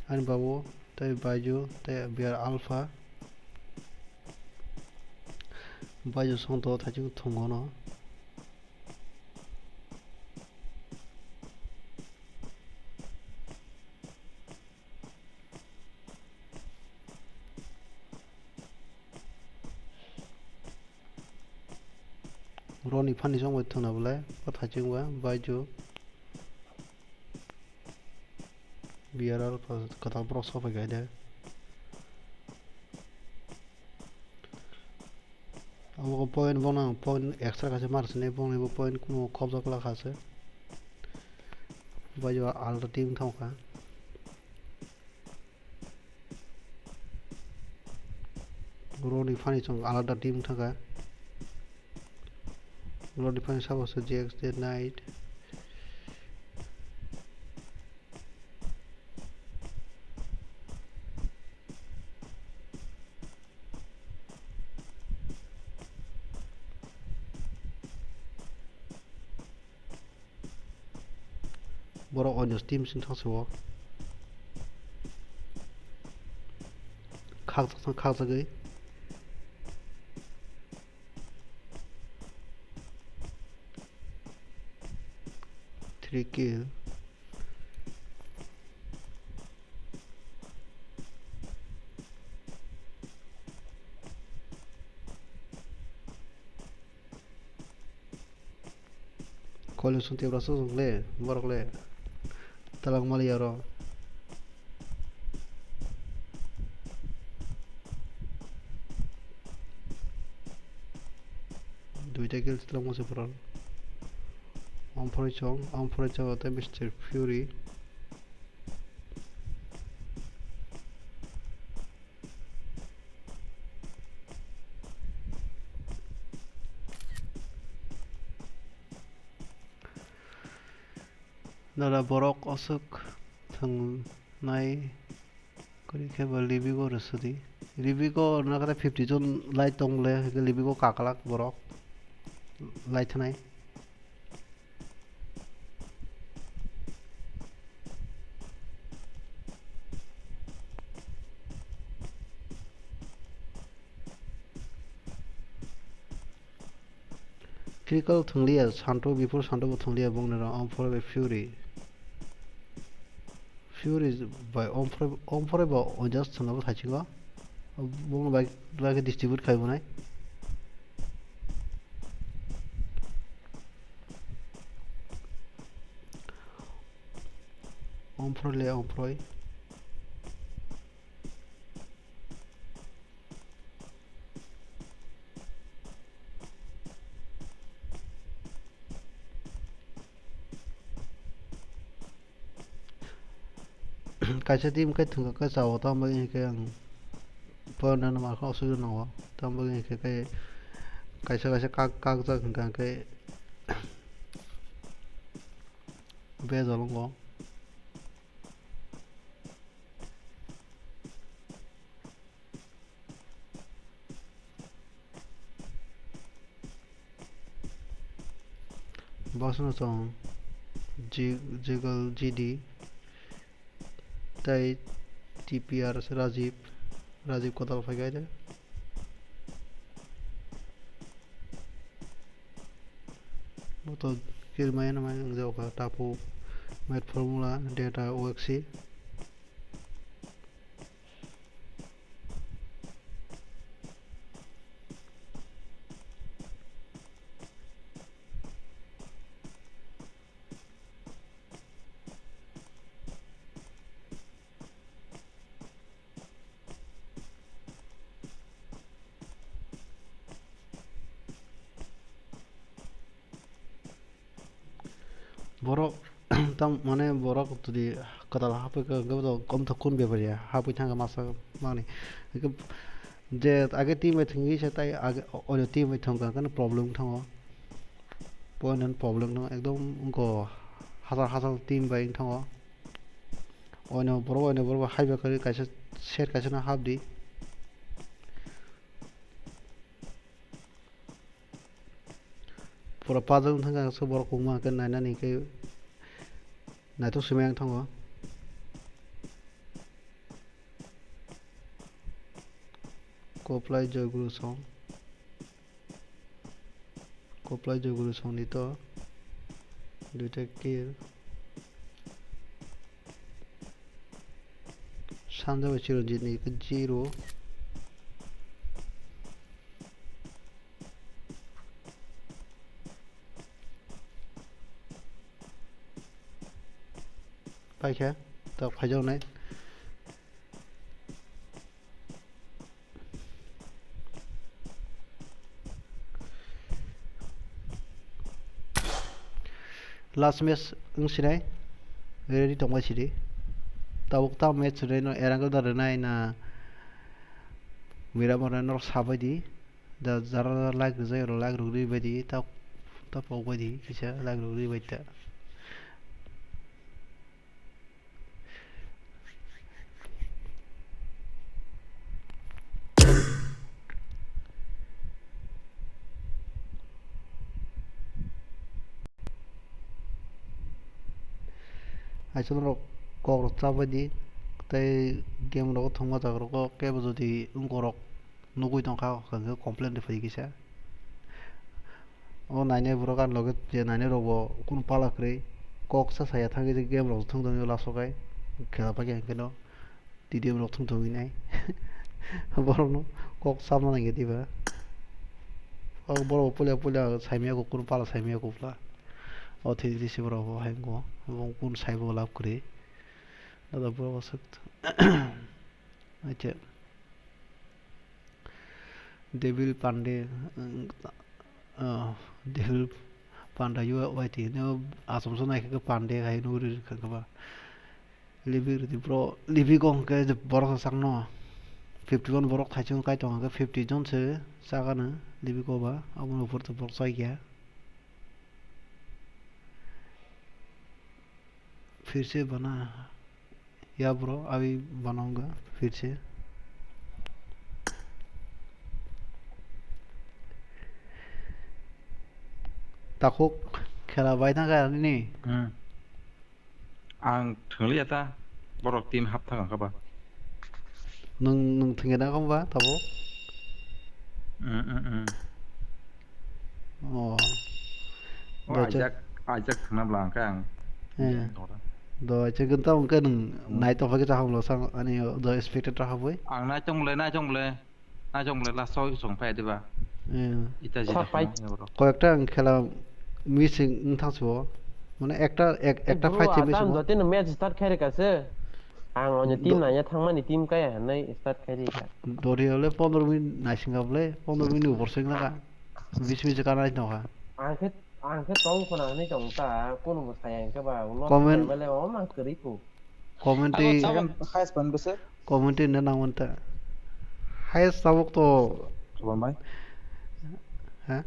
Ani babu tei Baiju tei B R Alpha. Baiju song to thaichung thwngno. Roni phani chong bai thwngna bwlai, o thaichung ba, Baiju, B R R, kwtal borok sok pai kha de. Abo point bono ang point extra kaisa mar sini, boni bo point kumo khobjak la kha se. Baiju alta team thang kha. Roni phani chwng alada team thangkha. Roni phani sabo se J X J Knight. Borok onyo team sing thangsi o. Khakchak, khakchagwi. Three kill. Kole sung tebra sung le, borok le. Talang mali aro. Duita kill talang masa pura. Om Pori chong, Om Pori chong ate Mister Fury. Dada borok aswk thwngnai kwrwi khe ba Libigo rwsadi. Libigo nakhe fifty jon lai tong le, hwnkhe Libigo kaklak borok lai thanai. Critical thwngliya, Santo, before Santo bo thwngliya, bongni rok, Omphre bai Fury. Fury bai Omphre, Omphre bo Ojas thwngna bo thaisingo. Bongni bai, bai khe distribute khai bonai. Omphre le Omphre. Kaisa team khe thwngkha khe chao, tamo bagwi hinkhe ang point rwna ma khe osubida nango, tamo bagwi hinkhe khe kaisa kaisa kak, kakjak hinkha hinkhe bejal wngo. Bosno chwng Ji-, Jigal G D tei T P R se Rajib, Rajib Kotal phai khe. Bo to kill maya na maya wng jago kha, Tapu, Mad Formula, Data, O X C. Borok tam mane borok jodi kwtal hapwi kha, hwnkhe bodo komthokkun bepari ya hapwi thangkha masa mani. Hwnkhe je age team bai thwngwi se tai age oino team bai thwngkha, hwnkhe problem thango. Point and problem no ekdom wngkha, hachal hachal team bai wng thango. Oino borok, oino borok bai haiba kwrwi kaisa set kaisa no hapdi. Pura puzzle wng thangkha, so borok kungma hwnkhe nainani hwnkhe naithok swimai wng thango. Koplai Joyguru song. Koplai Joyguru song ni to duita kill. Sanja bai Chiranjit ni zero. Paikha, tak phaijaknai. Last match wng sinai, ready tongbai sidi. Tabuk ta match rwnai no, Erangel da rwnai na, Miramar rwnai norok sabai di. Da jara jara like rwjak, oro like rwgwi bai di, ta, ta pok bai di, kisa like rwgwi bai ta. Aisa norok kok rok chabai di, tei game rogo thwngma jaga rogo kebo jodi wngkorok nugwi tongkha, hwnkhe complain rwphai kisa. O nainai borok ani loge je nainai rokbo kunu pala kwrwi kok sa saya thangwi je game rok thwng thangwi laso khai khela paikha hwnkhe no T D M rok thwng thangwi nai borokno kok sama nangya diba. O borok puila puila saimaya kok kunu pala saimaya kok bwla. O thwi thwi se borok bo hai wngkha bo kunu saibo lab kwrwi. Dada borok aswk. Acha. Devil Pandey, ah, Devil Panda yo Y T no asomsa naikhe Pandey hai no ri kha ba. Libik ridi bro, Libik o hwnkhe borok sakno fifty one borok thaichung kai tongo hwnkhe fifty jon se chagano Libik o ba, aboni upor to borok chai kha. फिर से बना या ब्रो, अभी बनाऊंगा फिर से। Takhuk khela bai thangkha nini? Hmm. Ang thwngliya ta, borok team hap thang kha ba. Nwng, nwng thwngya na kha ba tabuk? Hmm, hmm, hmm. Oh. O, do chak, ajak, ajak thangna bwla hwnkhe ang. Eh. Dora. Do chak gwnta hwnkhe nwng hmm nai tongphai khe chaham lo sang ani do spectator habwi. Ang nai tong bwle, nai tong bwle. Nai tong bwle last o chong phai diba. Eh. Ita jita khorok pai. Koyekta ang khela missing wng thang sio. Mane ekta, ek-, ekta bro, fight se missing. Adam jotino match start khai rwkha se. Ang onyo team do- nanya thangmani team kaya hinwi start khai rwkha. Dori hole pondro minute naising kha bwle, pondro minute ni upor se wng kha. Bis bis kana tongkha. Ang khe, ang khe tong khna hinwi tong ta, kunu bo saya hwnkhe ba, ulo comment, bele o ma kwrwi ku. Comment twi, abo tabuk highest ban bwswk? Comment twi na nang manta. Highest tabuk to. Khobor mai. Ha?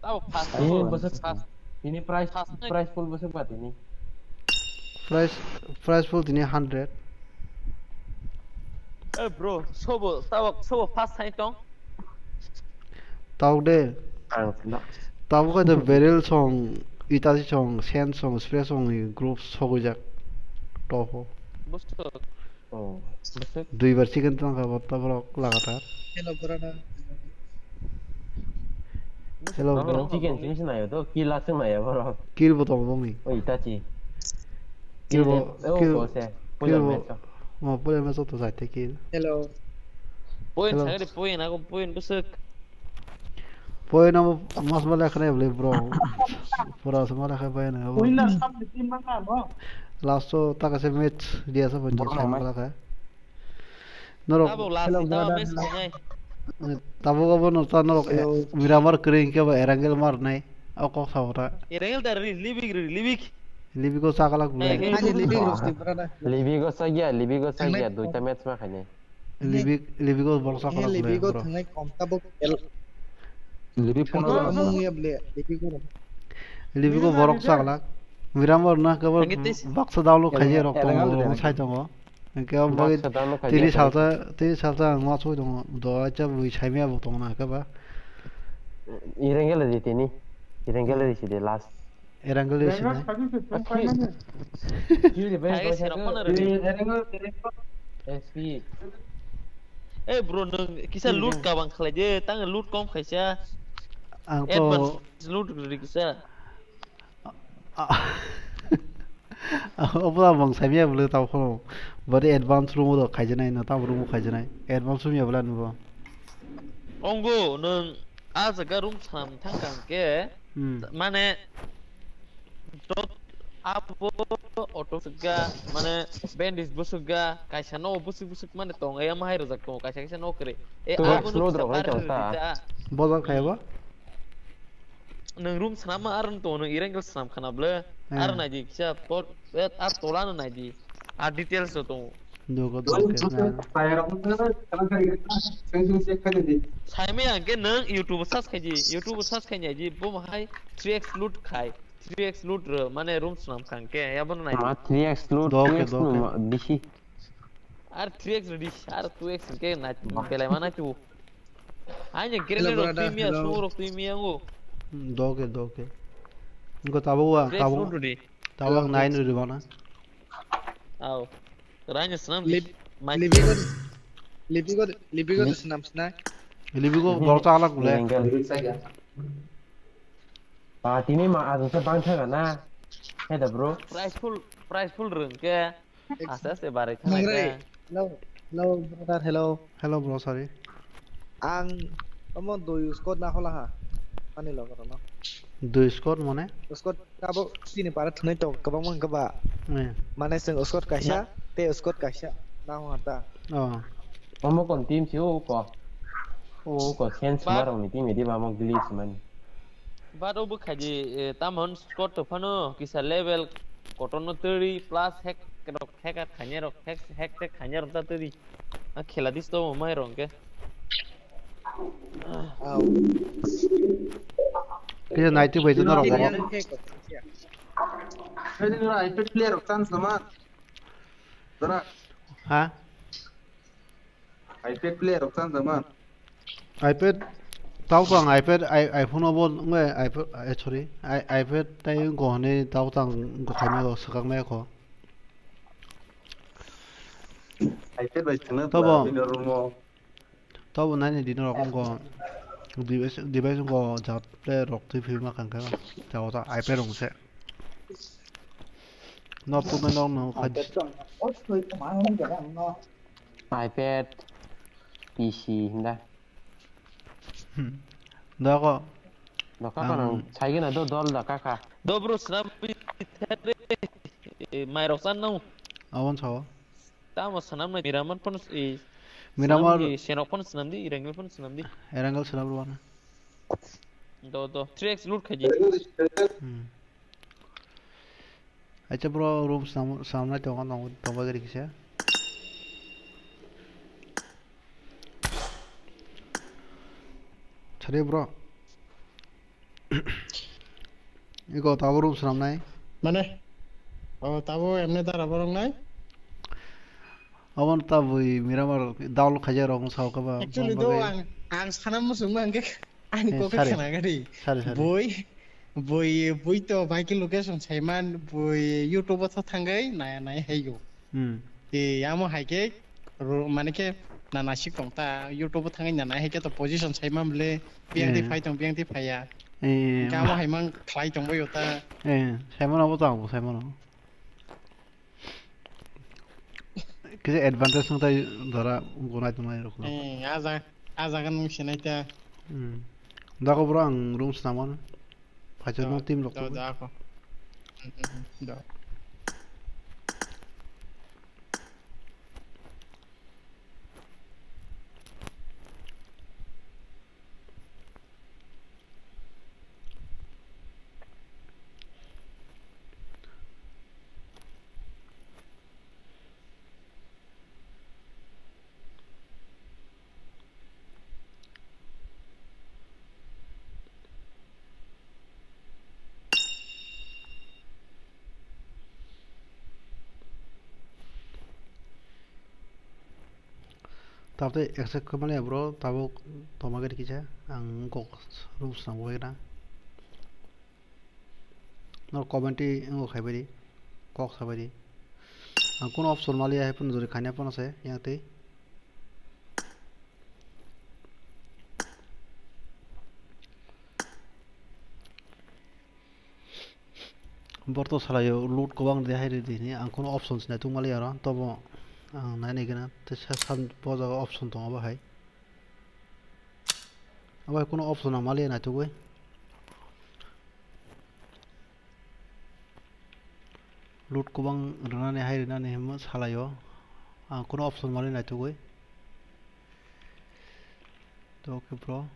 Tabuk first. Ini bwswk first. Ini prize, first prize pool bwswk ba tini? Prize, prize pool tini hundred. Eh, bro, sobo, tabuk, sobo first hai tong? Tabuk de. Ang sina. Tabuk hai de barrel song, Itachi song, Sen song, Spray song ni group sogwi jak. Top o. Bwswk. Oh, bwswk. Dui bar chicken tong kha bo tabuk lagatar. Hello, brother. Hello, bro. Chicken sing sing nayo to, kill aswk nayo, bro. Kill bo tongo bongni. Oi, Itachi. Kill bo, kill, oh, kill, bo se. Kill bo. Puila match o. Mo puila match o to jai te kill. Hello. Point hello. Sagri point, ako point bwswk. Point amo mas mala khana bole, bro. Pura se mala kha point amo. Point na sam di team manga no. Last o taka se match dia sa point. Bro, sai mala kha. Norok tabuk last hello, ni tamo brother. Match khainai. Tabuk abo no ta norok, hello. Miramar kwrwi hwnkhe bo Erangel mar nai. O kok sa ora. Erangel da ri, Libik ri, Libik. Libik o chakalak bwlai. Ani Libik rosti brother. Libik o sagya, Libik o sagya, duita match ma khainai. Libik, Libik o borok chakalak bwlai. Libik o bro. Thangnai kom tabuk. Libik pono. Tabuk mung ya ble, Libik o. Libik o borok chakalak. Miramar na khe bo baksa download khaijak rok tongo, sai tongo. Hwnkhe o bagwi tini salsa, tini salsa ang ma soi tongo. Do acha bui saimaya bo tongo na khe ba. Irengel di tini. Irengel di sidi last. Erangel di sini. Hai, sirok mana ri? S P. Eh, bro, nung kisa loot kabang khlai de, tang loot kom khaisa. Ang to advance loot ri kisa. Obo abang saimya bwle tao khono. Bari advance room do khaijanai no, tamo room khaijanai. Advance room ya bwle nubo. Ongo nung a jaga room sam thang kang ke. Hmm. Mane dot abo auto sukga, mane bandage bo sukga, kaisa no busuk busuk mane tong, e ama hai rojak tong, kaisa kaisa no kre. E abo no slow drop hai tong ta. Bozak khai bo? Nung room swnam ma, aro tong nung ireng gel swnam khana ble. Eh. Aro nai di kisa pot, eh, ar tola no nai di. Ar details no tong. Dogo, dogo, na. Saime ang ke nung YouTube search khai di, YouTube search khai nai di, bo hai three X loot khai, three X loot ro, mane room swnam khang ke, ya bo nai di. Ma three X loot, dogo, three X dogo. No ma, bisi. Ar three X redi, ar two X ke na belai ma na tu. Ai ne grenade rok twi miya, smoke rok twi miya ngo. Doke, doke. Ngo tabo wa, three X tabo. Redi. Tabo ang nine redi bana. Au. Ranya snam. Lip-, mai libigo, libigo, libigo snam sna. Libigo borok ta alak bole. Party ni ma ajo se bang thaga na. He da bro. Price full, price full rung ke. Aste aste barai thanai. Nangrai. Hello, hello, brother, hello. Hello, bro, sorry. Ang omo dui squad na hola ha. Ani logo no. Dui squad mane? Squad kabo sini para thunai to kabang mang kaba. Eh. Mane sing squad kaisa, te squad kaisa. Na ho hata. Oh. Omo kon team si o ko. O ko sense marong ni team di ba mo glitch mani. But obo khaidi, eh, tamon squad to phano kisa level kotor no twi plus hack rok, hack khainai rok, hack, hack tei khainai rok ta twi. A khela dis to mai rong ke. Kisa ninety bai to norok. Hai din ora iPad player rok chance naman. Dara. Ha? iPad player rok chance naman. iPad, tao ko ang iPad, i-, iPhone obo wngwi iPad, eh, sorry, i-, iPad tai wngkha hwnwi tao tang wngkha khaima o swkaknai kho. iPad bai thwngna tabo. Bini room o. Tabo nani dino rok wngkha device, device wngkha jat play rok twi phima kangkha tao ta iPad rok se. No puma no no kha. iPad, P C hinda. Hmm. Dako. Daka ang kono saigena do dol daka kha. Do bro, swnam bi thare, eh, mai rok san nang. Awon sao. Tamo swnam nai Miramar phone, eh, Miramar swnam di, Senok phone swnam di, Irangel phone swnam di. Erangel swnam rwana. Do, do, three X loot khaji. Hmm. Acha bro, room sam-, samnai tongo, tongo, tongo gari kisa. Chari bro. Iko tabo room samnai. Mane? O tabo emne dara borok nai? Abon tabwi Miramar download khaijak rok wng sao kaba. Actually do ang, ang sana muchung ma hwnkhe. Ani kok khe khna gari. Sari, sari. Boi, boi, boi to bai khe location saiman, boi YouTube o thangwi naya naya haiyo. Hmm. Te amo hai khe, ro-, mane khe na nasik tong ta, YouTube o thangwi na nai hai khe to position saiman bole, biyang di phai tong, biyang di phai ya. Eh. Hingkhe amo hai mang khlai tong bai o ta. Eh, saiman abo to ang bo saiman o. Kisa advantage wng tai dora gonai tongnai rok no. Eh, a jaga, a jaga nung sinai ta. Hmm. Dako bro ang room snamon. Phaisa no team rok. Da, da, ako. Hmm, hmm, hmm, da. Tabuk accept khe maliya bro, tabuk toma gari kisa ang kok room swnam bai na. Nor comment i ngo khai bai di, kok sa bai di. Ang kuno option maliya hai phano jori khaina phano se yang tei. Borto salaio load kwbang de hai ridi ni ang kuno option sinai tungmali aro tobo ang nai nai gana tei sa san bo jaga option tongo bo hai. Abo hai kuno option ang mali naitugwi. Load kwbang rwnani hai rwnani himma salaio. Ang kuno option mali naitugwi. To okay bro.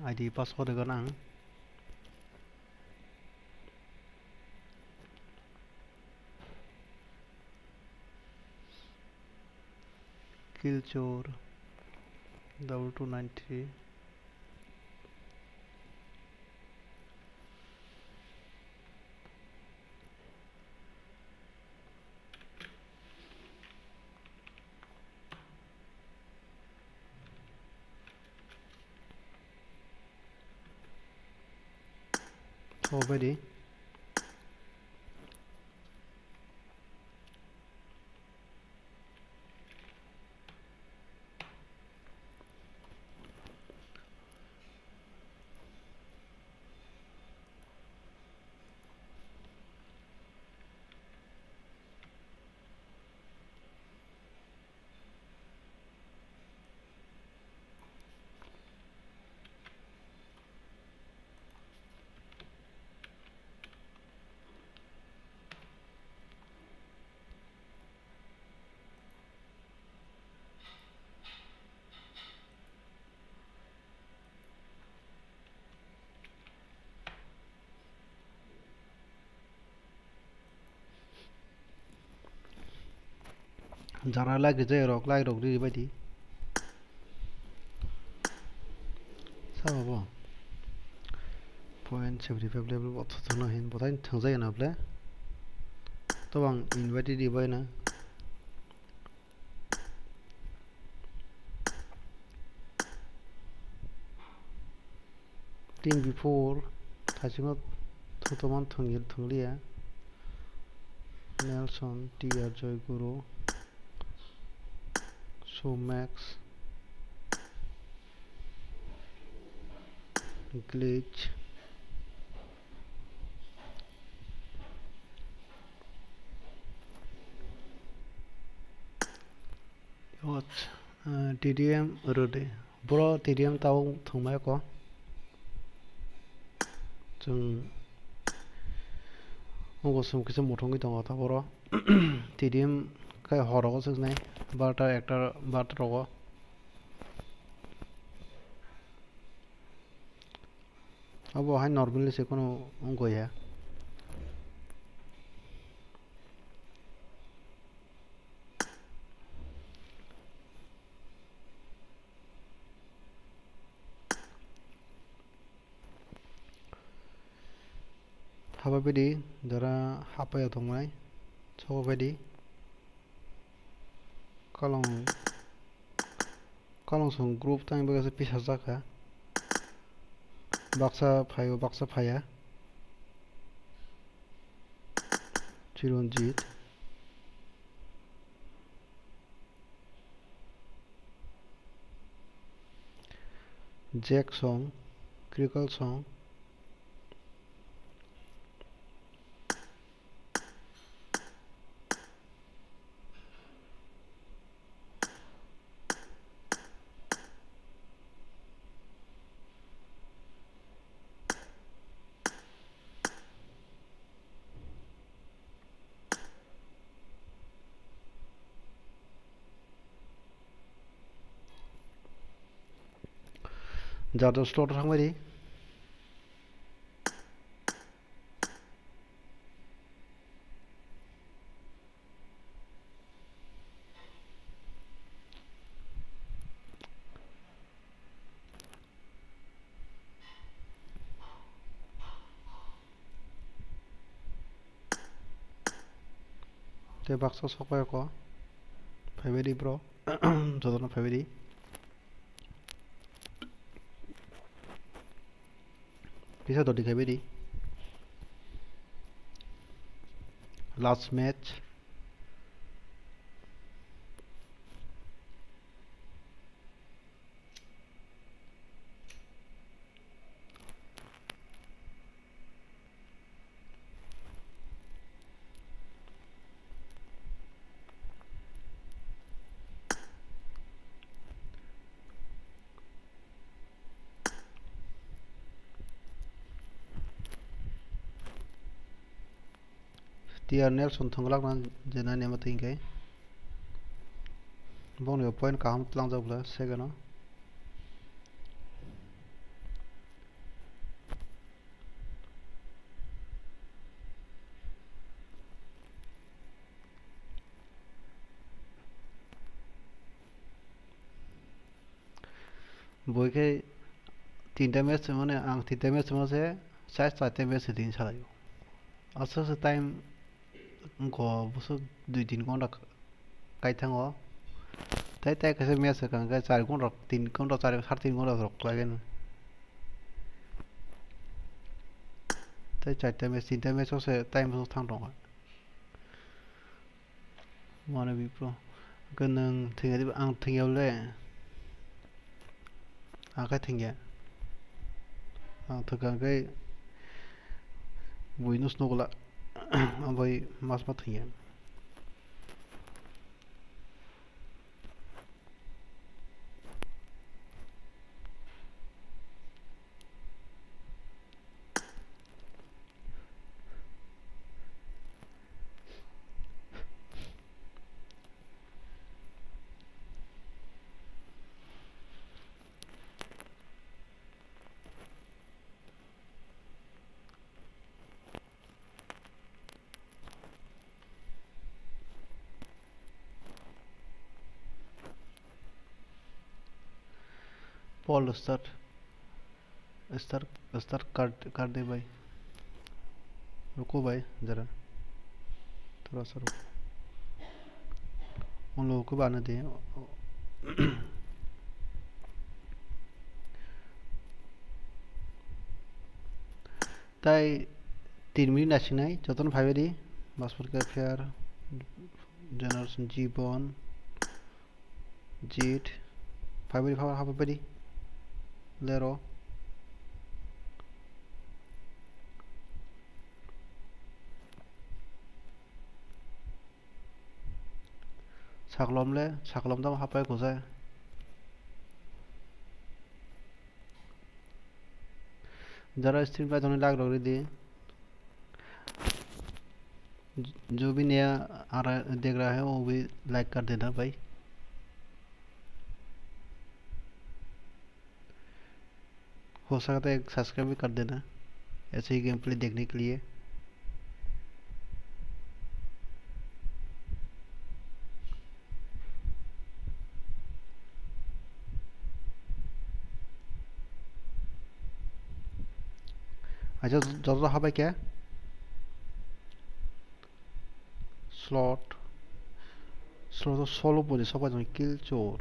I D password rwgano ang. Killchor double two nine three. Already. Jara like rijak rok, like rok ri bai di. Sabo bo point seventy five level bo thothono hin bothai thwngjak ya na ble. To ang invite di bai na. Team before thaisingo thwngtongmani thwngya thwngliya. Nelson, T R Joy Guru, Sumax, Glitch. T D M rwdi. Bro T D M tao thwngmaya ko. Chwng ogo sum kisa muthungwi tongo ta boro. T D M kai horogo swknai. Barta ekta barta rogo. Abo hai normally se kono wngkha ya. Haba bidi jora hapaya tongnai, sogo bidi. Kalong, kalong song group tang bagase pisa jaka. Baksa phaio, baksa phaya. Chiranjit. Jack song, Critical song. Jado slot thangmani. Tei baksa sokphaio ko. Phaibai di bro. Jotono phaibai di. Kisa dodi khaibai di. Last match. T R Nelson thwngwlakna je nani amo twi hwnkhe bongni bo point kaham tlangjak bwla second o. Boi khe tinta match mane ang tinta match mase char charta match din salaio. Aswk aswk time wngkho bwswk dui tin ghonta kai thango. Tai tai kaisa match swkang khe char ghonta tin ghonta char sar tin ghonta rok khlaigeno. Tai charta match tinta match o se time bwswk thang tongo. Mane bipro. Hwnkhe nwng thwngya diba? Ang thwngya le. Ang khe thwngya. Ang thwngkha hwnkhe buino snugla. Ang bai mas ma thwngya. Paul start. Start, start कर, कर दे भाई। रुको भाई जरा, थोड़ा सा रुको। उन लोगों को भी आने दें। Tai tin minute nasinai, jotono phaibai di. Maspor Kefir, Generation Jibon, Jit, phaibai di, phaibai, phaibai di. Lero. Saklom le, saklom tamo hapai kujai. Jara stream lai tongni like rok ridi. जो भी नया आ रहा है, देख रहा है, वो भी लाइक कर देना भाई। हो सकता है एक सब्सक्राइब भी कर देना ऐसे ही गेम प्ले देखने के लिए। Acha, joto habai khe slot, slot o solo pori sopai tong kill chor.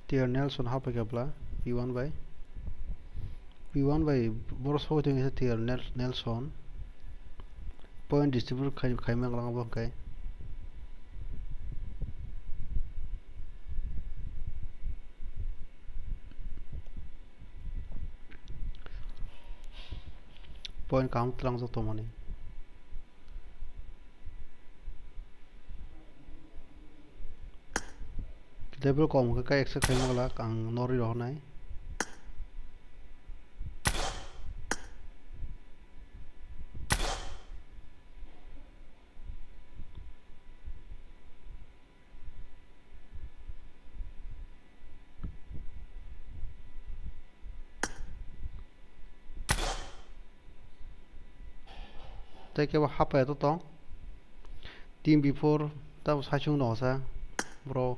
Tier Nelson hapai khe bwla P one bai. P one bai borok sogwi tongwi khe Tier Nel-, Nelson. Point distribute khai, khai mangla bo hwnkhe. Point kaham twlangjak tongmani. Level kom khe khe accept khai manglak ang norwi rohornai. Tei kebo hapaya to tong. Team before tabo saichung no sa bro.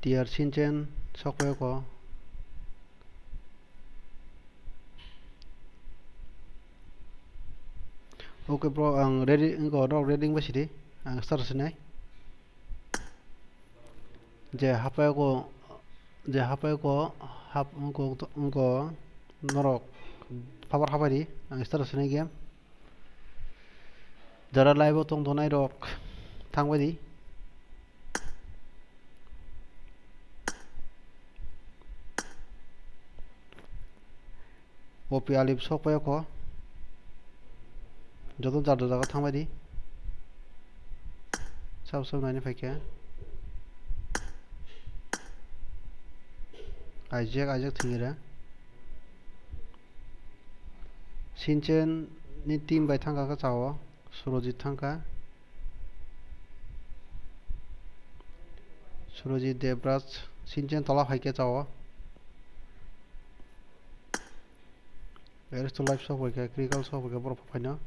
T R Shinchan sok pai ko. Okay bro, ang ready, wngkha norok ready wngbai sidi, ang start sinai. Je hapai ko, je hapai ko, hap, wngkha, wngkha norok power hapai di, ang start sinai game. Jara live o tong tongnai rok thang bai di. O P Alip sok pai kho. Joto jar jar jaga thang bai di. Sab sab naini phaikhe. Aijak, aijak thingira. Shinchan ni team bai thangkha khe chao. Surojit thangkha. Surojit Debraj, Shinchan tola phaikhe chao. Aristo live sok bai khe, Critical sok bai khe, borok phaino.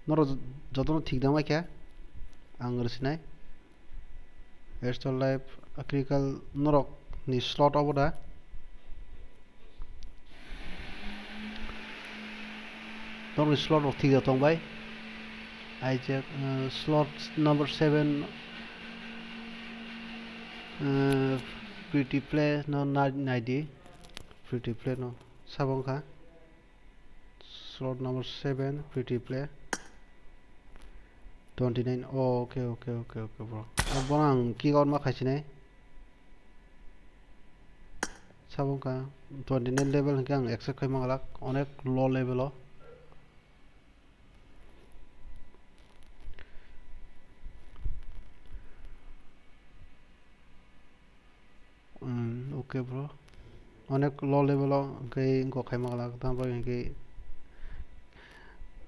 Norok jotono thik da mai khe, ang rwsinai. Aristo live, Critical norok ni slot obo da. Norok ni slot rok thik da tong bai. Aijak, uh, slot number seven, uh, Pretty Play no na-, naidi. Pretty Play no sabo wngkha. Slot number seven, Pretty Play. Twenty nine. Oh, okay, okay, okay, okay, bro. Bono ang kick out ma khaisinai. Sabo wngkha twenty nine level hinkhe ang accept khai manglak, onek low level o. Hmm, okay bro. Onek low level o hwnkhe wngkha khai manglak, tamoni bagwi hwnkhe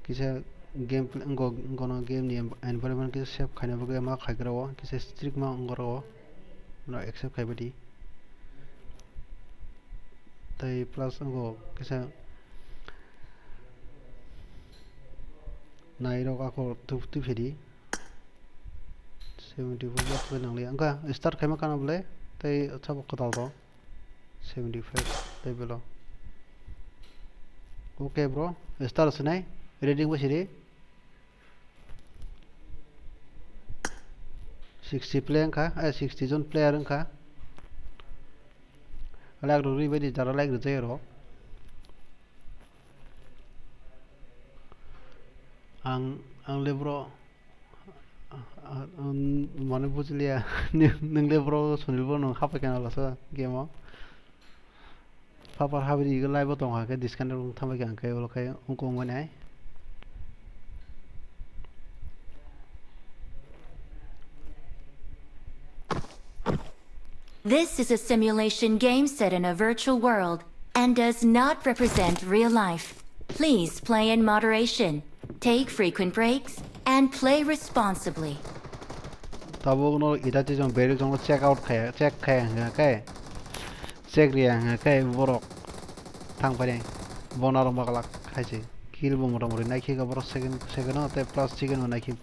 kisa game play, wngkha, wngkha no game ni env-, environment kisa save khaina bagwi ma khaigra o, kisa strict ma wngkha o, no accept khaibai di. Tai plus wngkha kisa nairok ako twi, twi phedi. Seventy four bo twi nangliya. Wngkha start khaima kana bwle, tei sabo kwtal to. Seventy five level o. Okay bro, start sinai, ready wngba sidi. Sixty play wngkha, eh, sixty jon player wngkha. Like rok rwi bai di, jara like rwjak rok. Ang, ang le bro, ah, ah, um, mane bujiliya. Nwng, nwng le bro, Sunil bro, nwng hapai khe na lasa game o. Papar habri live o tong kha khe disconnect wng thangbai khe ang khe ulo khe wngkha wngmani hai. This is a simulation game set in a virtual world and does not represent real life. Please play in moderation, take frequent breaks, and play responsibly. Tabuk no ida twi jong beri jong check out khaya, check khaya hwnka khe, check riya hwnka khe borok thang phai nai, bono aro maglak hai se kill bo mota moti nai khe borok second, second o tei plus second o nai khe.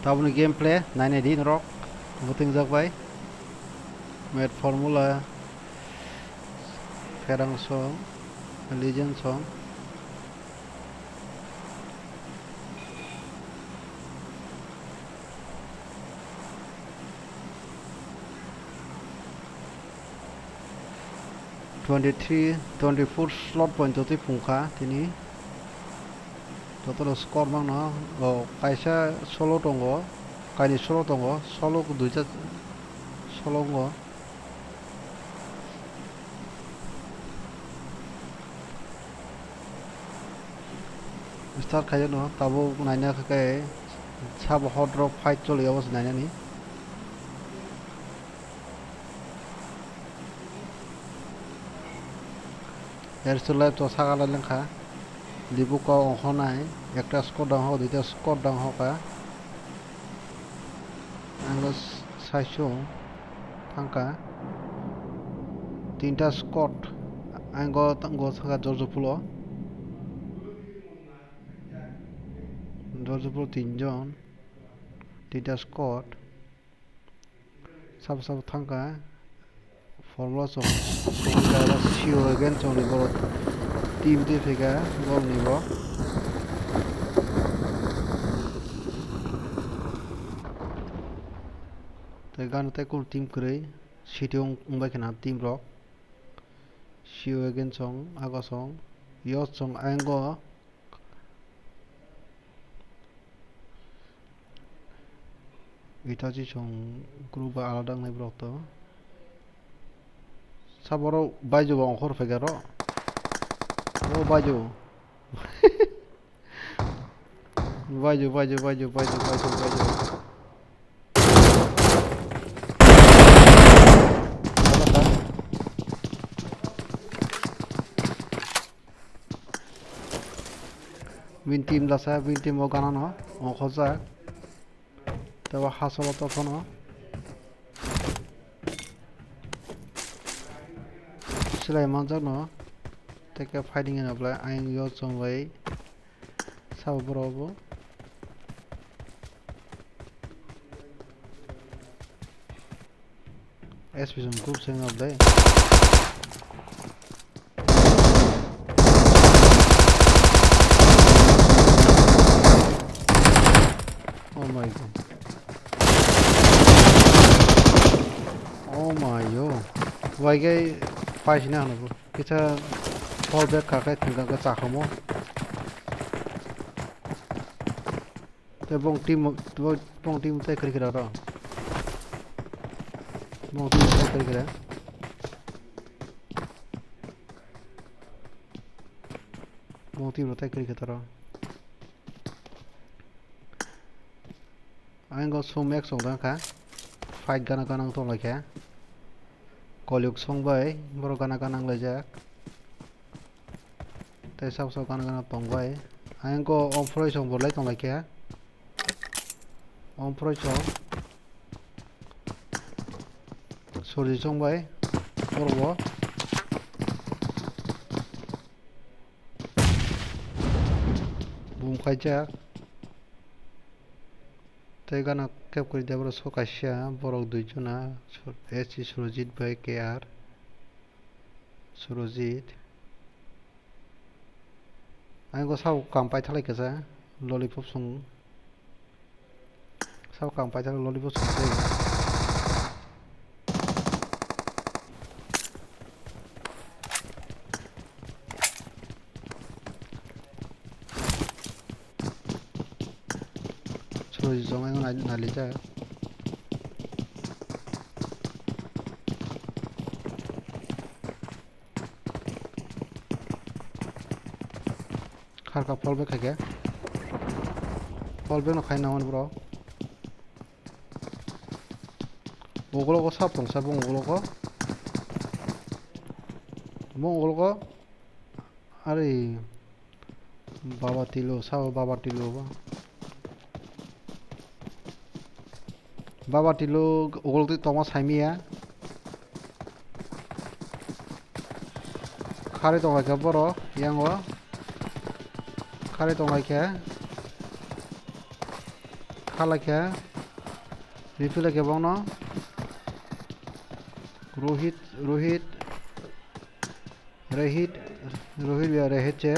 Tabukni gameplay nainai di norok, bwtwngjak bai. Mad Formula, Pherang song, Legend song. Twenty three, twenty four slot point twi phungkha tini. Jotono score mangno, o, kaisa solo tongo, kainwi solo tongo, solo duita solo wngo. Start khaiyano tabuk naina khe sabo hot rok fight choli obo se nainani. Airsoft life to saka lai lengkha. Libu kok ongkho nai, ekta squad dang ho, duita squad dang ho ka. Ang saichung thangkha. Tinta squad ang go, go thangkha Jorjophulo. Jorjophulo tinjon. Tinta squad. Sabo sabo thangkha. Formula song, song jara sio again songni borok team twi phaikha borokni bo. Tei gana tei kunu team kwrwi city wng, wngbai khna team rok. Sio again song, ago song, yo song, ayang go. Itachi chwng group bai alada wngnai borok to. Saboro baijo bo ongkhor phaikha ro. O baijo. Baijo, baijo, baijo. Bini team lasa, bini team o gana no, o khojak. Tei o hasolo to phano. Silai manjak no. Tei khe fighting hwnba belai ayang yo chwng bai. Sabo borok bo. S P song group seng nab dai. Oh my god. Oh my yo. Waigai paisina hano bo. Kisa fall back kha khai thangka ka chakhomo. Te bong team, bong team tai kri kra ro. Bong team tai kri kra. Bong team tai kri kra ro. Ang go sum ek song dang kha. Fight gana gana tong lai kha. Kolyuk song bai, borok gana gana wng lai jak. Tei sabo sabo gana gana tong bai. Ayang ko om phroi song bo lai tong lai khe. Om phroi song. Surji song bai. Borok bo. Bum khaijak. Tei gana kep kori de borok so kaisa. Borok dui jona. Sur-, S C Surjit bai K R. Surjit. Ang ko sabo kam paithalai kasa, lollipop song. Sabo kam paithalai lollipop song. Surjit song ang nai, nai lijak. Kharka fall back khaikhe. Fall back no khaina hwnwi borok. Ugulogo sap tongsa bong ugulogo. Bong ugulogo. Ari. Baba tilo, sabo baba tilo bo. Baba tilo ugol twi tongma saimiya. Khari tonglaikha borok yango. Khari tonglaikha. Khalaikha. Ripilaikha bongno. Rohit, Rohit. Rohit, Rohit ya, Rohit che.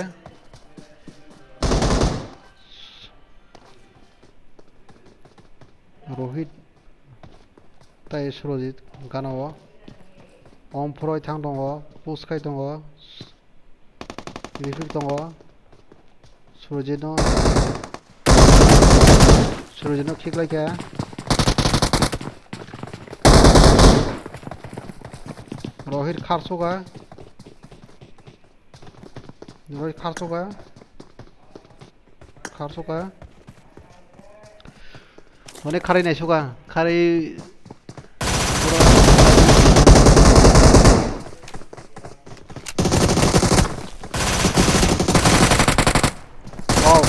Rohit tai Surojit gana o. Om Phroi thang tongo, push khai tongo. Rifik tongo. Surojit no, Surojit no khiklaikha. Rohit kharsoka. Rohit kharsoka. Kharsuka. Hone kharwi naisuka. Kharwi. Wow.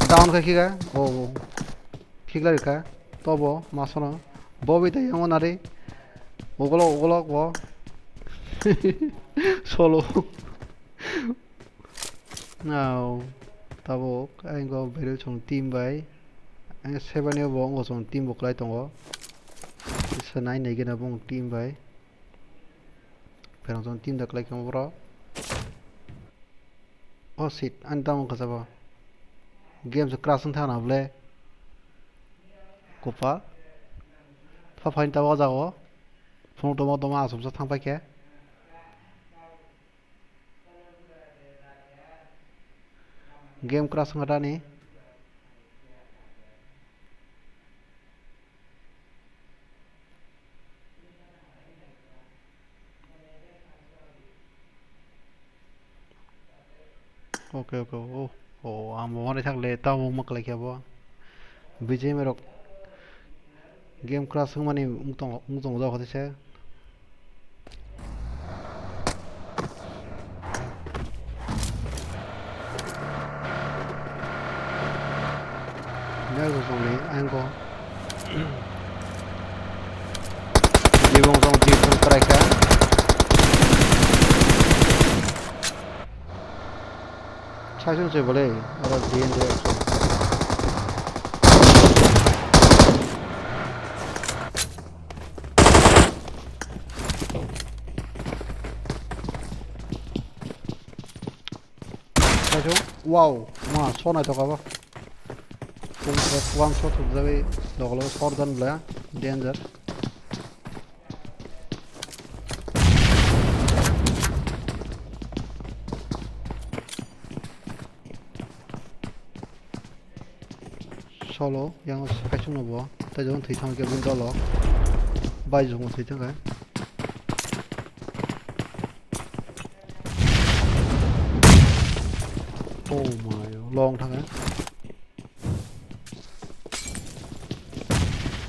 Down khe khika. Oh, oh. Khikla rikha. Tobo masono. Bobi tei yango nari. Ugolo, ugolo, bo. Solo. Now, tabuk, ang go berel song team bai. Ang seven yo bo, ang go song team bo klai tongo. Isa nai nai gena bo team bai. Pero song team da klai kemo bro. Oh shit, ang tamo kasa bo. Game se crash wng thana ble. Kopa. Fa fain tabo jago. Phone toma toma asum sa thang pai khe. Game crash wngkha tani. Okay, okay, oh, oh, ang bo manwi thang le, tamo wng ma kwlai khe bo. B G M rok game crash wngmani wng tong, wng tong jao khe se. Nai bo song ni ang ko. Jibong song jibong try kha. Saichung se bole, oro D N D. Saichung, wow, ma, so naithok abo. Pung, one shot rwjagwi, dogolo sor dan bla, danger. Solo, yang kaisung no bo. Tai jong thwi thang khe bini dolo. Bai jong thwi thang khe. Oh my, long thang khe.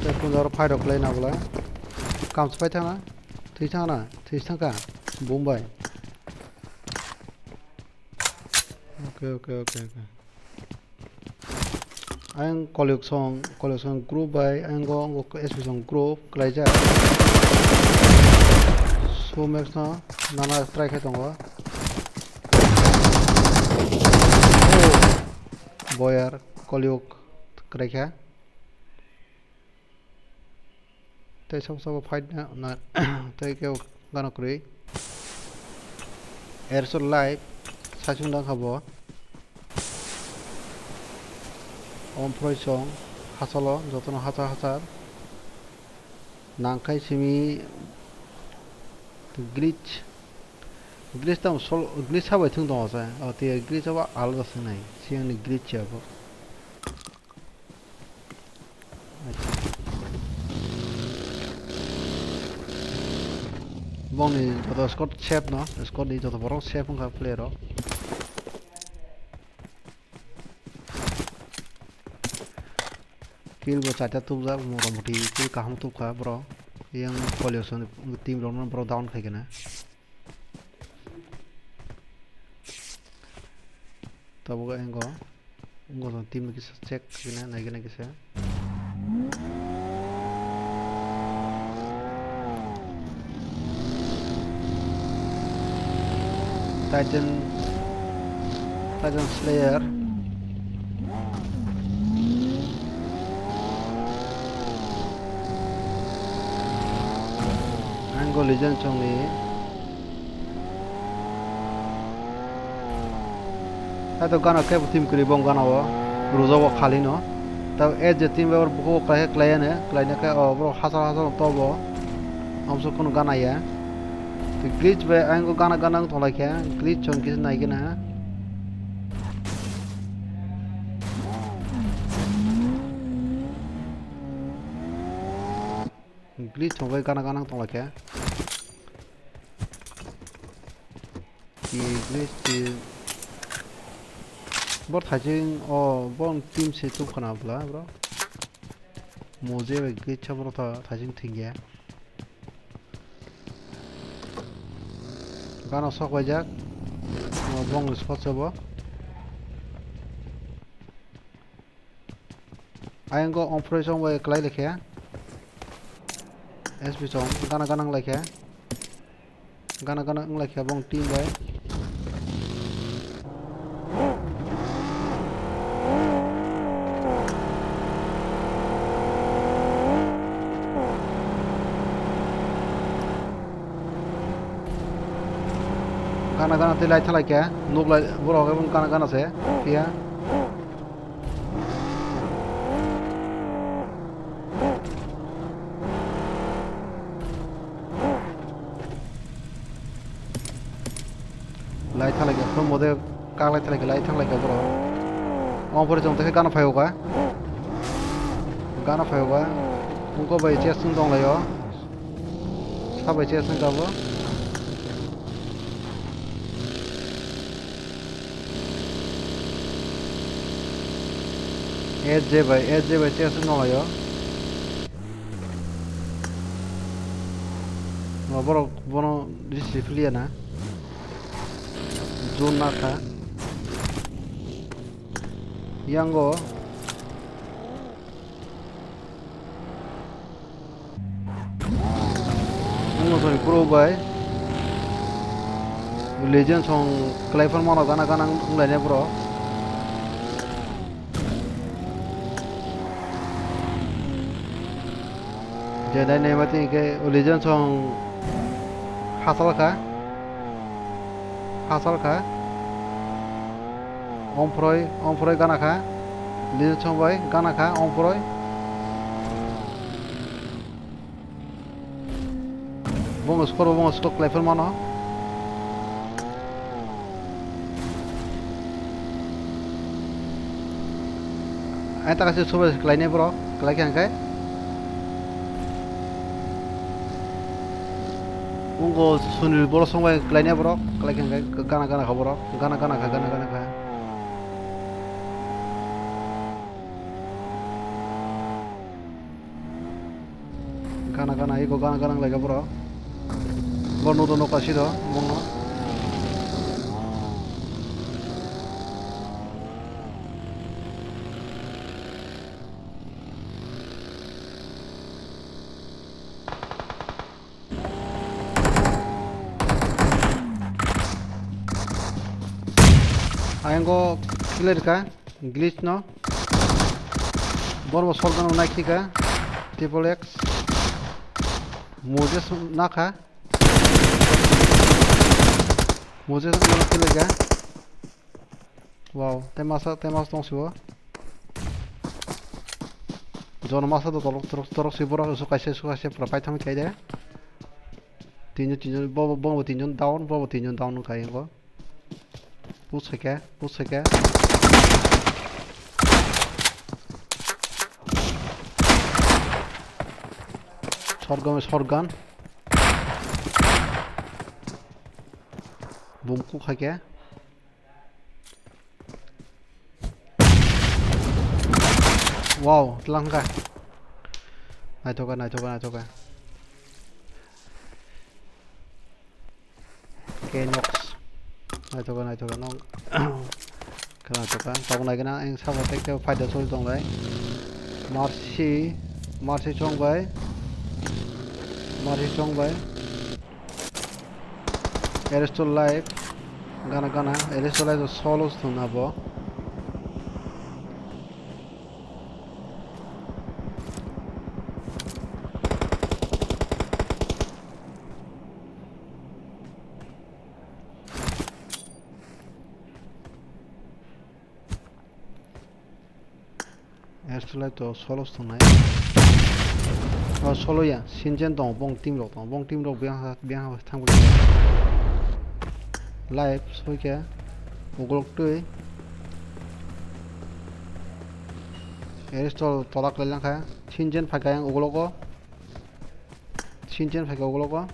Tai kun dor phai rok lai na bwla. Kam se phai thang na. Thwi thang na, thwi thang kha. Boom bai. Okay, okay, okay, okay. Ayang kolok song, kolok song group bai, ayang go, go S P song group, kwlaijak. Sumex no, nana try khai tongo. Oh, boyar, kolok, kwlai kha. Tei sabo sabo fight na, na, tei kebo gana kwrwi. Erso live, saichung dang kha bo. Om phroi song, hachalo, jotono hachal hachal. Nangkhai simi glitch. Glitch tamo sol, glitch sabai thung tongo se. O tei glitch abo alada se nai. Siyangni glitch ya bo. Bongni joto squad safe no, squad ni joto borok safe wngkha player rok. Kill bo charta tubjak, motamuti kill kaham tubkha borok. Yang collection team rokno borok down khaikhe na. Tabuk engo, engo team kisa check khaina naikhe naikhe se. Titan, Titan Slayer. Engo Legend chongni. Hato gana kebo team kwrwi bo gana o. Rujak o khali no. Tabo A J team bai bukhuk o kwlai khe kwlai ya ne. Kwlai na khe o borok hachal hachal no tobo. Amso kunu gana ya. Tei glitch bai ayang o gana gana wng tong lai khe. Glitch chong kisa nai gana. Glitch chong bai gana gana wng tong lai khe. Twi, please, twi. Bor thajing o, bong team se tuk khana bla bro. Moje bai gitsa bro tha-, thajing thingya. Gana sok bai jak. O, bong ni spot se bo. Ayang go on pro song bai klai lekhe. S P song gana gana wng laikha. Gana gana wng laikha bong team bai. Gana gana tei lai thalai khe nuk lai borok gana gana se phiya. Lai thalai khe, phone mode kak lai thalai khe, lai thalai khe borok. Omo pore chwng tei khe gana phai o kha. Gana phai o kha. Wngkok bai chest wng tong lai o. Sa bai chest wng kha bo. S J bai, S J bai chest wng tong lai o. Bo borok bono risi philiya na. Zone nakha. Yango. Omo sori pro bai. Legend song klai phar mano gana gana wng lai ne bro. Je dai naima tini khe Legend song hasal kha. Hasal kha. Omphoroi, omphoroi gana kha. Legend song bai gana kha, omphoroi. Bong score, bong score klai phar mano. Ai ta kaisa super klai nai bro, klai khe hwnkhe. Wngkha Sunil boro song bai klai nai bro, klai khe hwnkhe gana gana kha bro, gana gana kha, gana gana kha. Gana gana iko gana gana wng lai kha borok. Bo nudo nokha siro bongno. Ayang go clear ka. Glitch no. Borbo shotgun no naikhe ka. Triple X. Moses nakha. Moses no kile ka. Wow, tei masa, tei masa tong sibo. Jono masa do torok, torok, torok si borok su kaisa, su kaisa pura paithang khai de. Tinjon, tinjon, bo, bo, bo tinjon down, bo, bo tinjon down khai go. Push khe, push khe. Shotgun, shotgun. Bumku kha khe. Wow, tlang kha. Naithoka, naithoka, naithoka. Knox. Naithoka, naithoka, no. Khna thoka, tabuk nai gana, ang sabo tek tek fight da sori tong lai. Mercy, Mercy chong bai. Mercy chong bai. Arresto life. Gana, gana. Arresto life solo thung na bo. Arresto life to solo thungnai. O solo ya, Sinjen tong, bong team rok tong, bong team rok biang ha, biang ha thang. Life soi khe, ugurok twi. Arresto tolak lelang kha, Sinjen phai kha yang ugulogo. Sinchen phaikha ugulogo.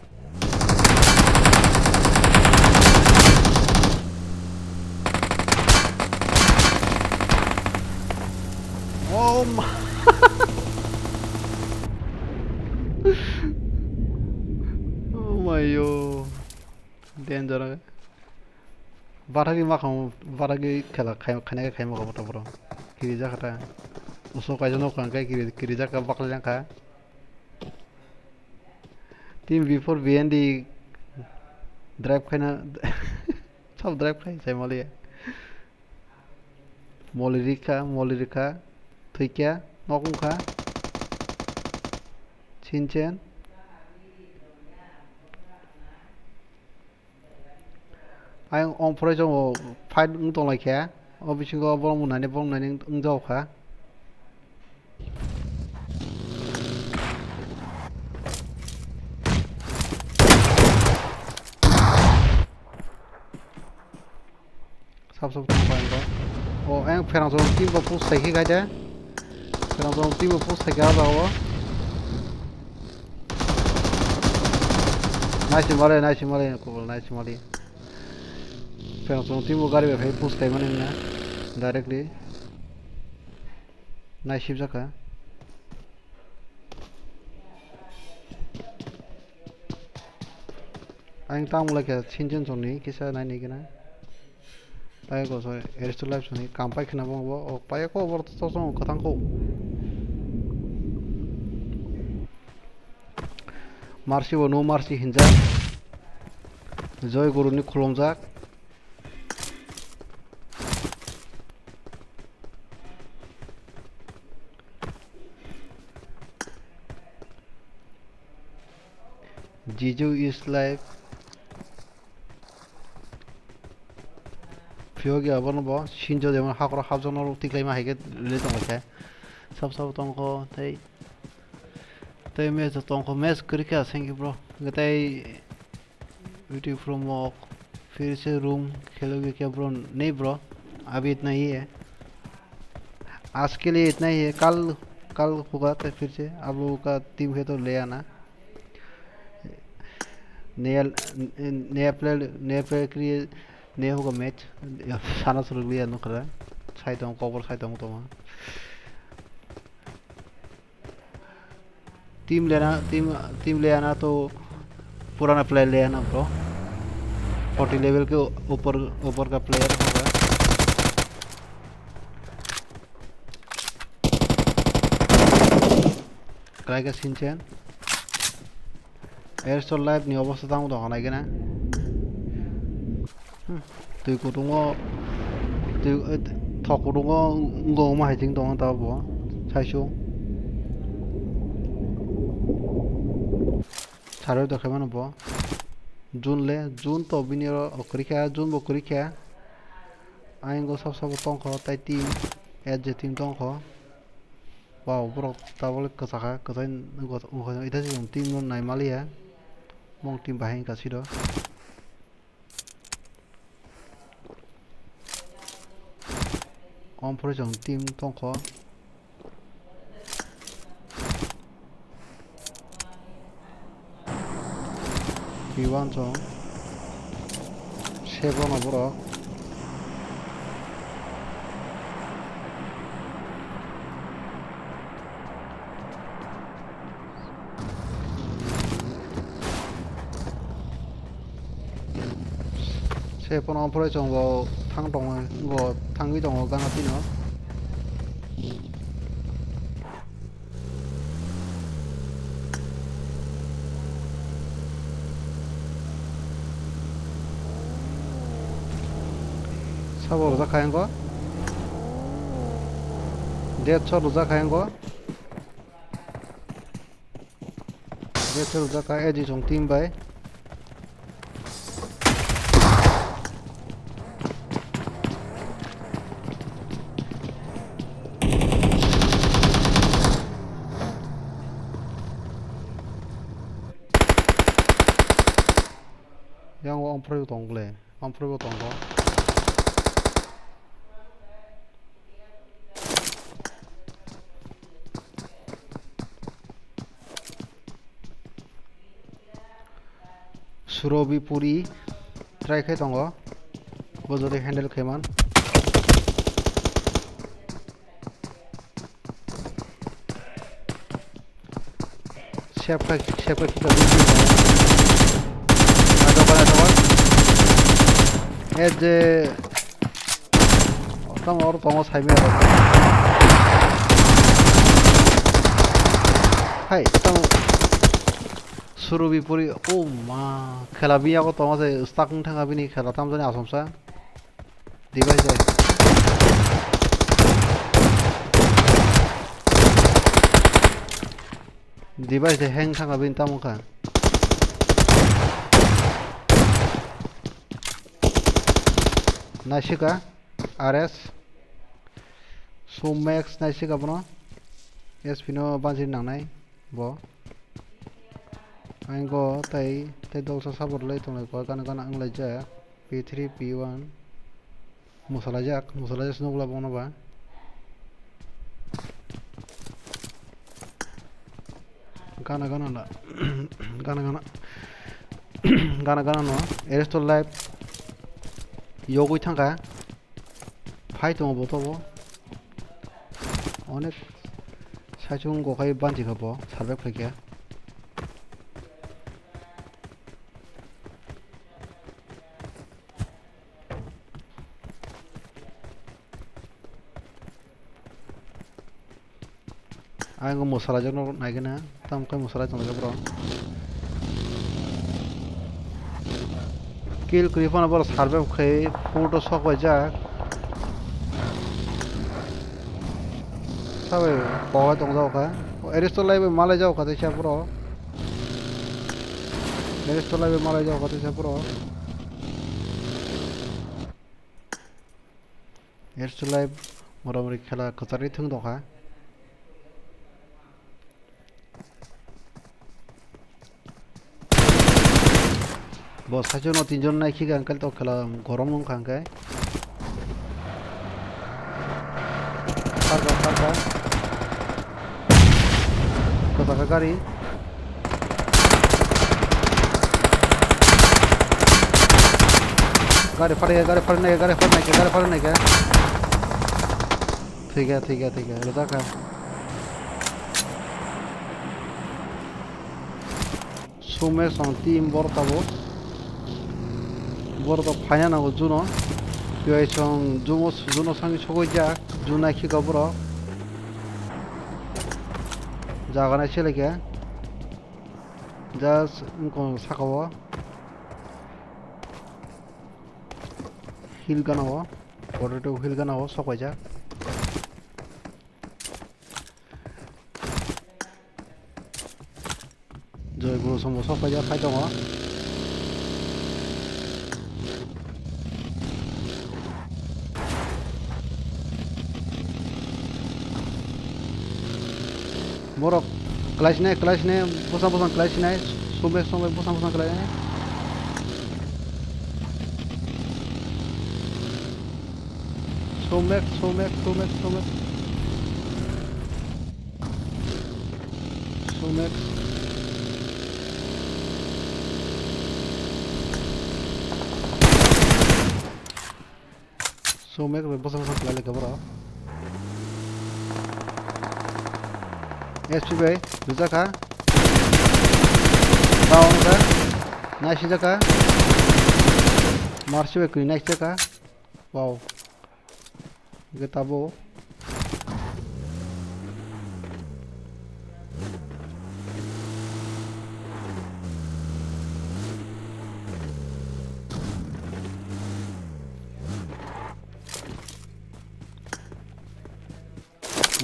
Jora. Bathagi makhang, bathagi khela khai, khaina khe khaima kha boto bro. Kiri jakha ta. Uso kaisa nok kang khe kiri, kiri jakha baklai jang kha. Team before B N D drive khaina, sab drive khai sai maliya. Moli rikha, moli rikha, thwikha, nok wngkha. Sinchen. Ayang ong phore jongo fight wng tonglaikha. O bisingo borok mwnani, borok mwnani wng jao kha. Sab sab tong pai ko. O ayang pherang song team bo push sai khe kaide. Pherang song team bo push sai khe aba o. Nice male, nice male, kubul nice male. Pherang song team bo gari bai phai push kai mani na directly. Nice ship jaka. Ang tamo lai khe Sinchen song ni kisa nai ni gana. Tai go so Aerial Strike song ni kam pai khna bo bo ok pai ko bor to song kwthang ko. Mercy bo no mercy hinjak. Joy Guru ni khulumjak. Jiju is life. Phiyo ge abono bo sinjo jemon hakhoro hapjakno tiklai ma hai khe le tong khe. Sab sab tong kho tei, tei match tong kho, match kwrwi kha sengkhe bro. Tei YouTube from ok, फिर से रूम खेलोगे क्या bro? नहीं bro, अभी इतना ही है। आज के लिए इतना ही है, कल, कल होगा तो फिर से आप लोगों का टीम है तो ले आना। नया, नया प्लेयर, नया प्लेयर के लिए नया होगा match. Sana swrwngli ya nukha. Sai tong, kobor sai tong tongma. Team लेना, team, team ले आना तो पुराना प्लेयर ले आना bro। Forty level के ऊपर, ऊपर का प्लेयर होगा। Kalaika Sinchen. Aerial Strike ni obosta tamo tong kha nai gana. Hmm. Twi kutungo, twi, eh, thok kutungo wngkha omo hai thing tongo ta bo. Saisu. Sarwi tongkha mano bo. June le, June to bini oro kwrwi kha, June bo kwrwi kha. Ayang go sab sabo tongkho, tai team, S J team tongkho. Wow, borok tabole kwchakha, kwchai wngkha, wngkha, ita se chwng team no nai maliya. Mong team bahai wngkha siro. Om phuru chwng team tongkho. P one chwng. Sebono borok. Se phone o phore chwng bo thang tongo, bo thangwi tongo gana tino. Sabo rwjak kha yango. Dead shot rwjak kha yango. Dead shot rwjak kha A G song team bai. Yang o omphre tong ble, omphre bo tongo. Surobi puri try khai tongo, bo jodi handle khai man. Sep khai, sep khai khika. Adokan, adokan. E je tamo oro tongo saimaya rok. Hai, tamo suru bipori, oh ma, khela biyago tongo se, stuck wng thangkha bini khela tamjani asomsa. Device de. Device de hang thangkha bini tamo kha. Naisika R S. So max naisika bono. S P no banjir nangnai bo. Ang go tai, tai dolsa sabor lai tonglai ko, gana gana wng laijak. P three, P one. Mwsalaijak, mwsalaijak se nukla bono ba. Gana gana la. Gana gana. Gana gana no. Arrest to life. Yogwi thangkha. Phai tongo bo tobo. Onek saichung gokhai banchi kha bo, survive khaikha. Ang mwsalaijak no naigwna, tamo khe mwsalai tongo bro. Kill kwrwi phano boro survive khai photo sok bai jak. Sabai kogai tong jak kha. Arrest to life bai malai jak kha teisa bro. Arrest to life bai malai jak kha teisa bro. Arrest to life moramori khela kwcharwi thwng tongkha. Bo saichung no tinjon naikhe ang khe tok khela gorom wngkha hwnkhe. Parka, parka. Kwchaka gari. Gari pharai, gari pharai nai, gari pharai nai, gari pharai nai. Thwikha, thwikha, thwikha. Rwjakha. Sume song team boro tabuk. Boro to phaina nango Juno. Tiyai song Juno, Juno sangwi sogwi jak. Juno naikhe kha borok. Jaga nai selekhe. Just wngkong saka o. Hill gana o. Potato hill gana o sok paijak. Joy Guru Songbo sok paijak khai tongo. Borok khlai sinai, khlai sinai, bwsang bwsang khlai sinai, somek somek bwsang bwsang khlai sinai. Somek, somek, somek, somek. Somek. Somek bai bwsang bwsang khlai laikha borok. S P bai rwjak kha. Down kha. Naisijak kha. Marsi bai kwrwi naisijak kha. Wow. Hwnkhe tabuk.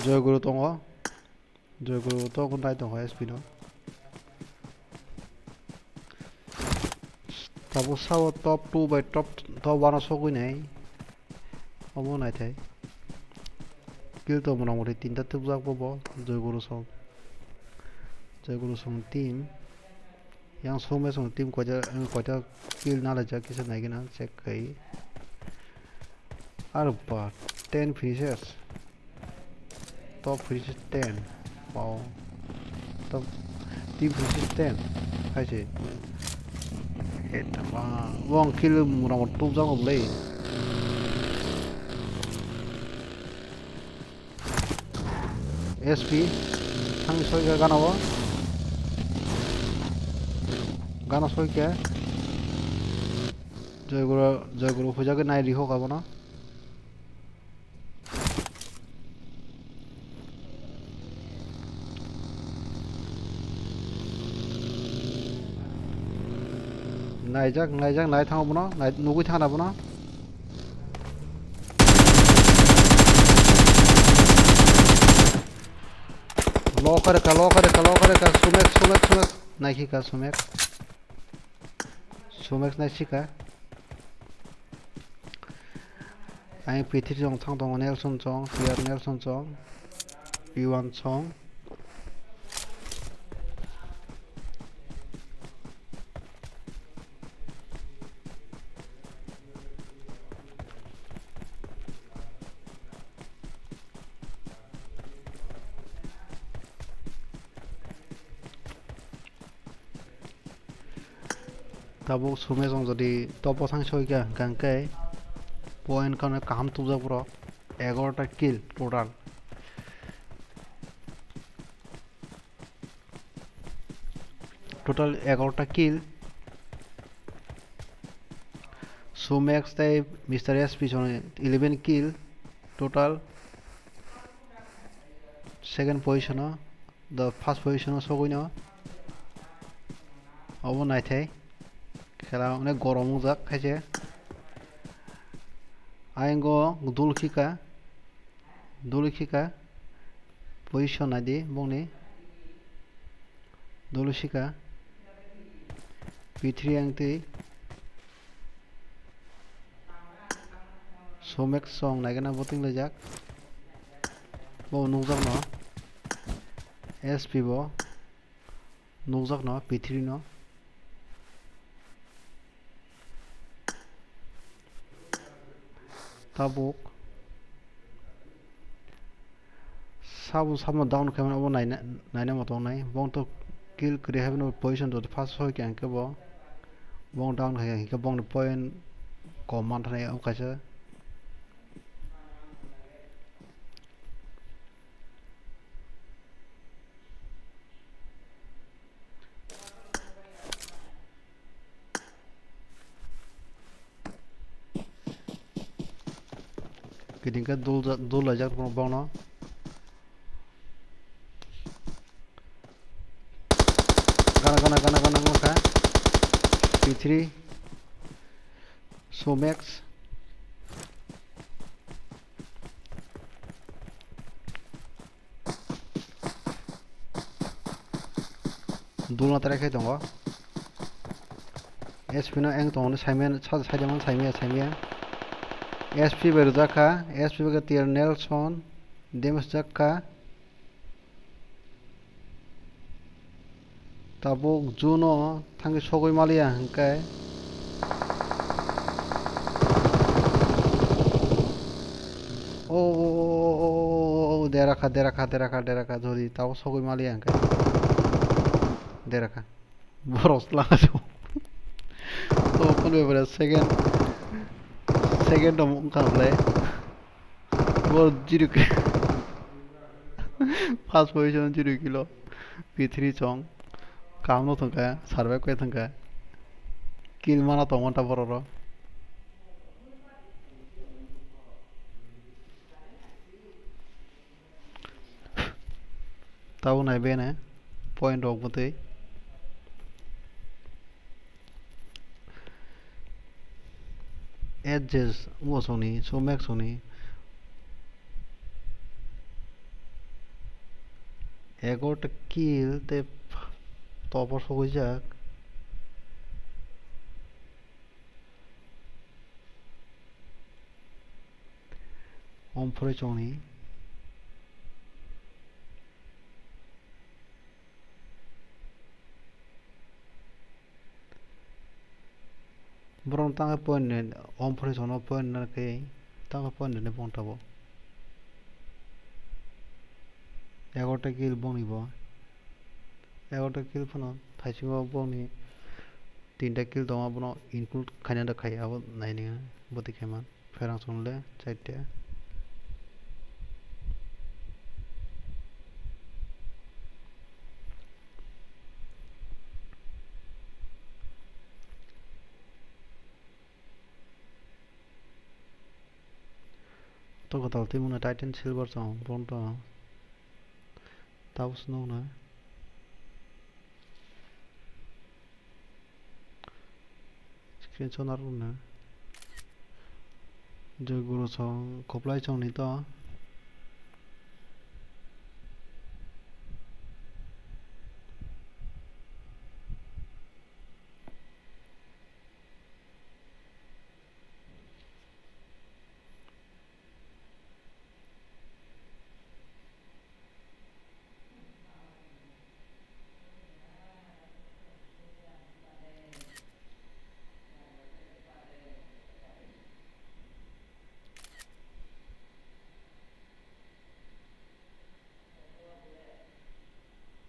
Joy Guru tongo. Joy Guru to nai tongo S P no. Tabuk sao top two bai top, top one o sogwi nai. Omo naithai. Kill to mona mori tinta tubjak bo bo. Joy Guru song. Joy Guru song team. Yang song me song team koita, koita kill nalaijak kisa naigwna check khai. Aro ba, ten finishes. Top finishes ten. Wow. Top team finishes ten. Hai se. Eta ba, wong kill mura mura tubjak oblei. S P thang soi kha gana o. Gana soi khe. Joyguru, Joyguru puja ke nai rihok abono. Naijak, naijak, nai thango bono, nai, nugui thangna bono. Lo kare ka, lo kare ka, lo kare ka, sumek, sumek, sumek. Naikhe ka sumek. Sumek naisika. Ang P three chong thang tongo, Nelson chong, P R Nelson chong, P one chong. Tabuk sumesong jodi topo thang soi kha, hwnkha hwnkhe point kheno kaham tubjak borok, egarota kill total. Total egarota kill. Sumex tei Mister S P song eleven kill total. Second position o, the first position o sogwino. Obo naithai. Khela onek gorom wngjak khaise. Ayang o dul khika. Dul khika. Position naidi bongni. Dul khika. P three ang twi. Somek song naigana bo tinglaijak. Bo nukjakno. S P bo nukjakno P three no. Tabuk. Sabo, sabo down khaimani obo naina, naina moto wngnai. Bong to kill kwrwi haibano position to first soi khe hwnkhe bo. Bong down khai hwnkhe bongni point kom manthanai o kaisa. Kiting khe dul ja-, dul laijak bongno. Gana, gana, gana, gana, gana kha. P three. Somex. Dulna tare khai tongo. S P no eng tongo, saimaya, sa-, saimaya, saimaya, saimaya. S P bai rwjak kha, S P bai khe tier Nelson, damage jak kha. Tabuk Juno thangwi sogwi maliya hwnkhe. O, o, o, o, dera kha, dera kha, dera kha, dera kha, jodi tabuk sogwi maliya hwnkhe. Dera kha. Borok slanga so. To phone bebare second, second rom wngkha hwnlai. Bor zero kill. First position zero kill o. P three chong. Kaham no thangkha, survive khai thangkha. Kill mana tongmanta borok rok. Tabuk nai bene point rok bwtwi. Edges wosongni, Somex songni. Egarota kill tei topor sogwijak. Omphre chongni. Borok tangkhe point ni, omphre chongno point na khe tangkhe point ni bong tabuk. Egarota kill bongni bo. Egarota kill phano thaisingo bongni tinta kill tongo, abono include khaina da khai abo nainai bwtwi khaima. Pherang chwng le chaita. Kotal twi mano Titan Silver chong, bron to. Tabuk se nukna. Screenshot narwkna. Joy Guru chong, Khuplai chong ni to.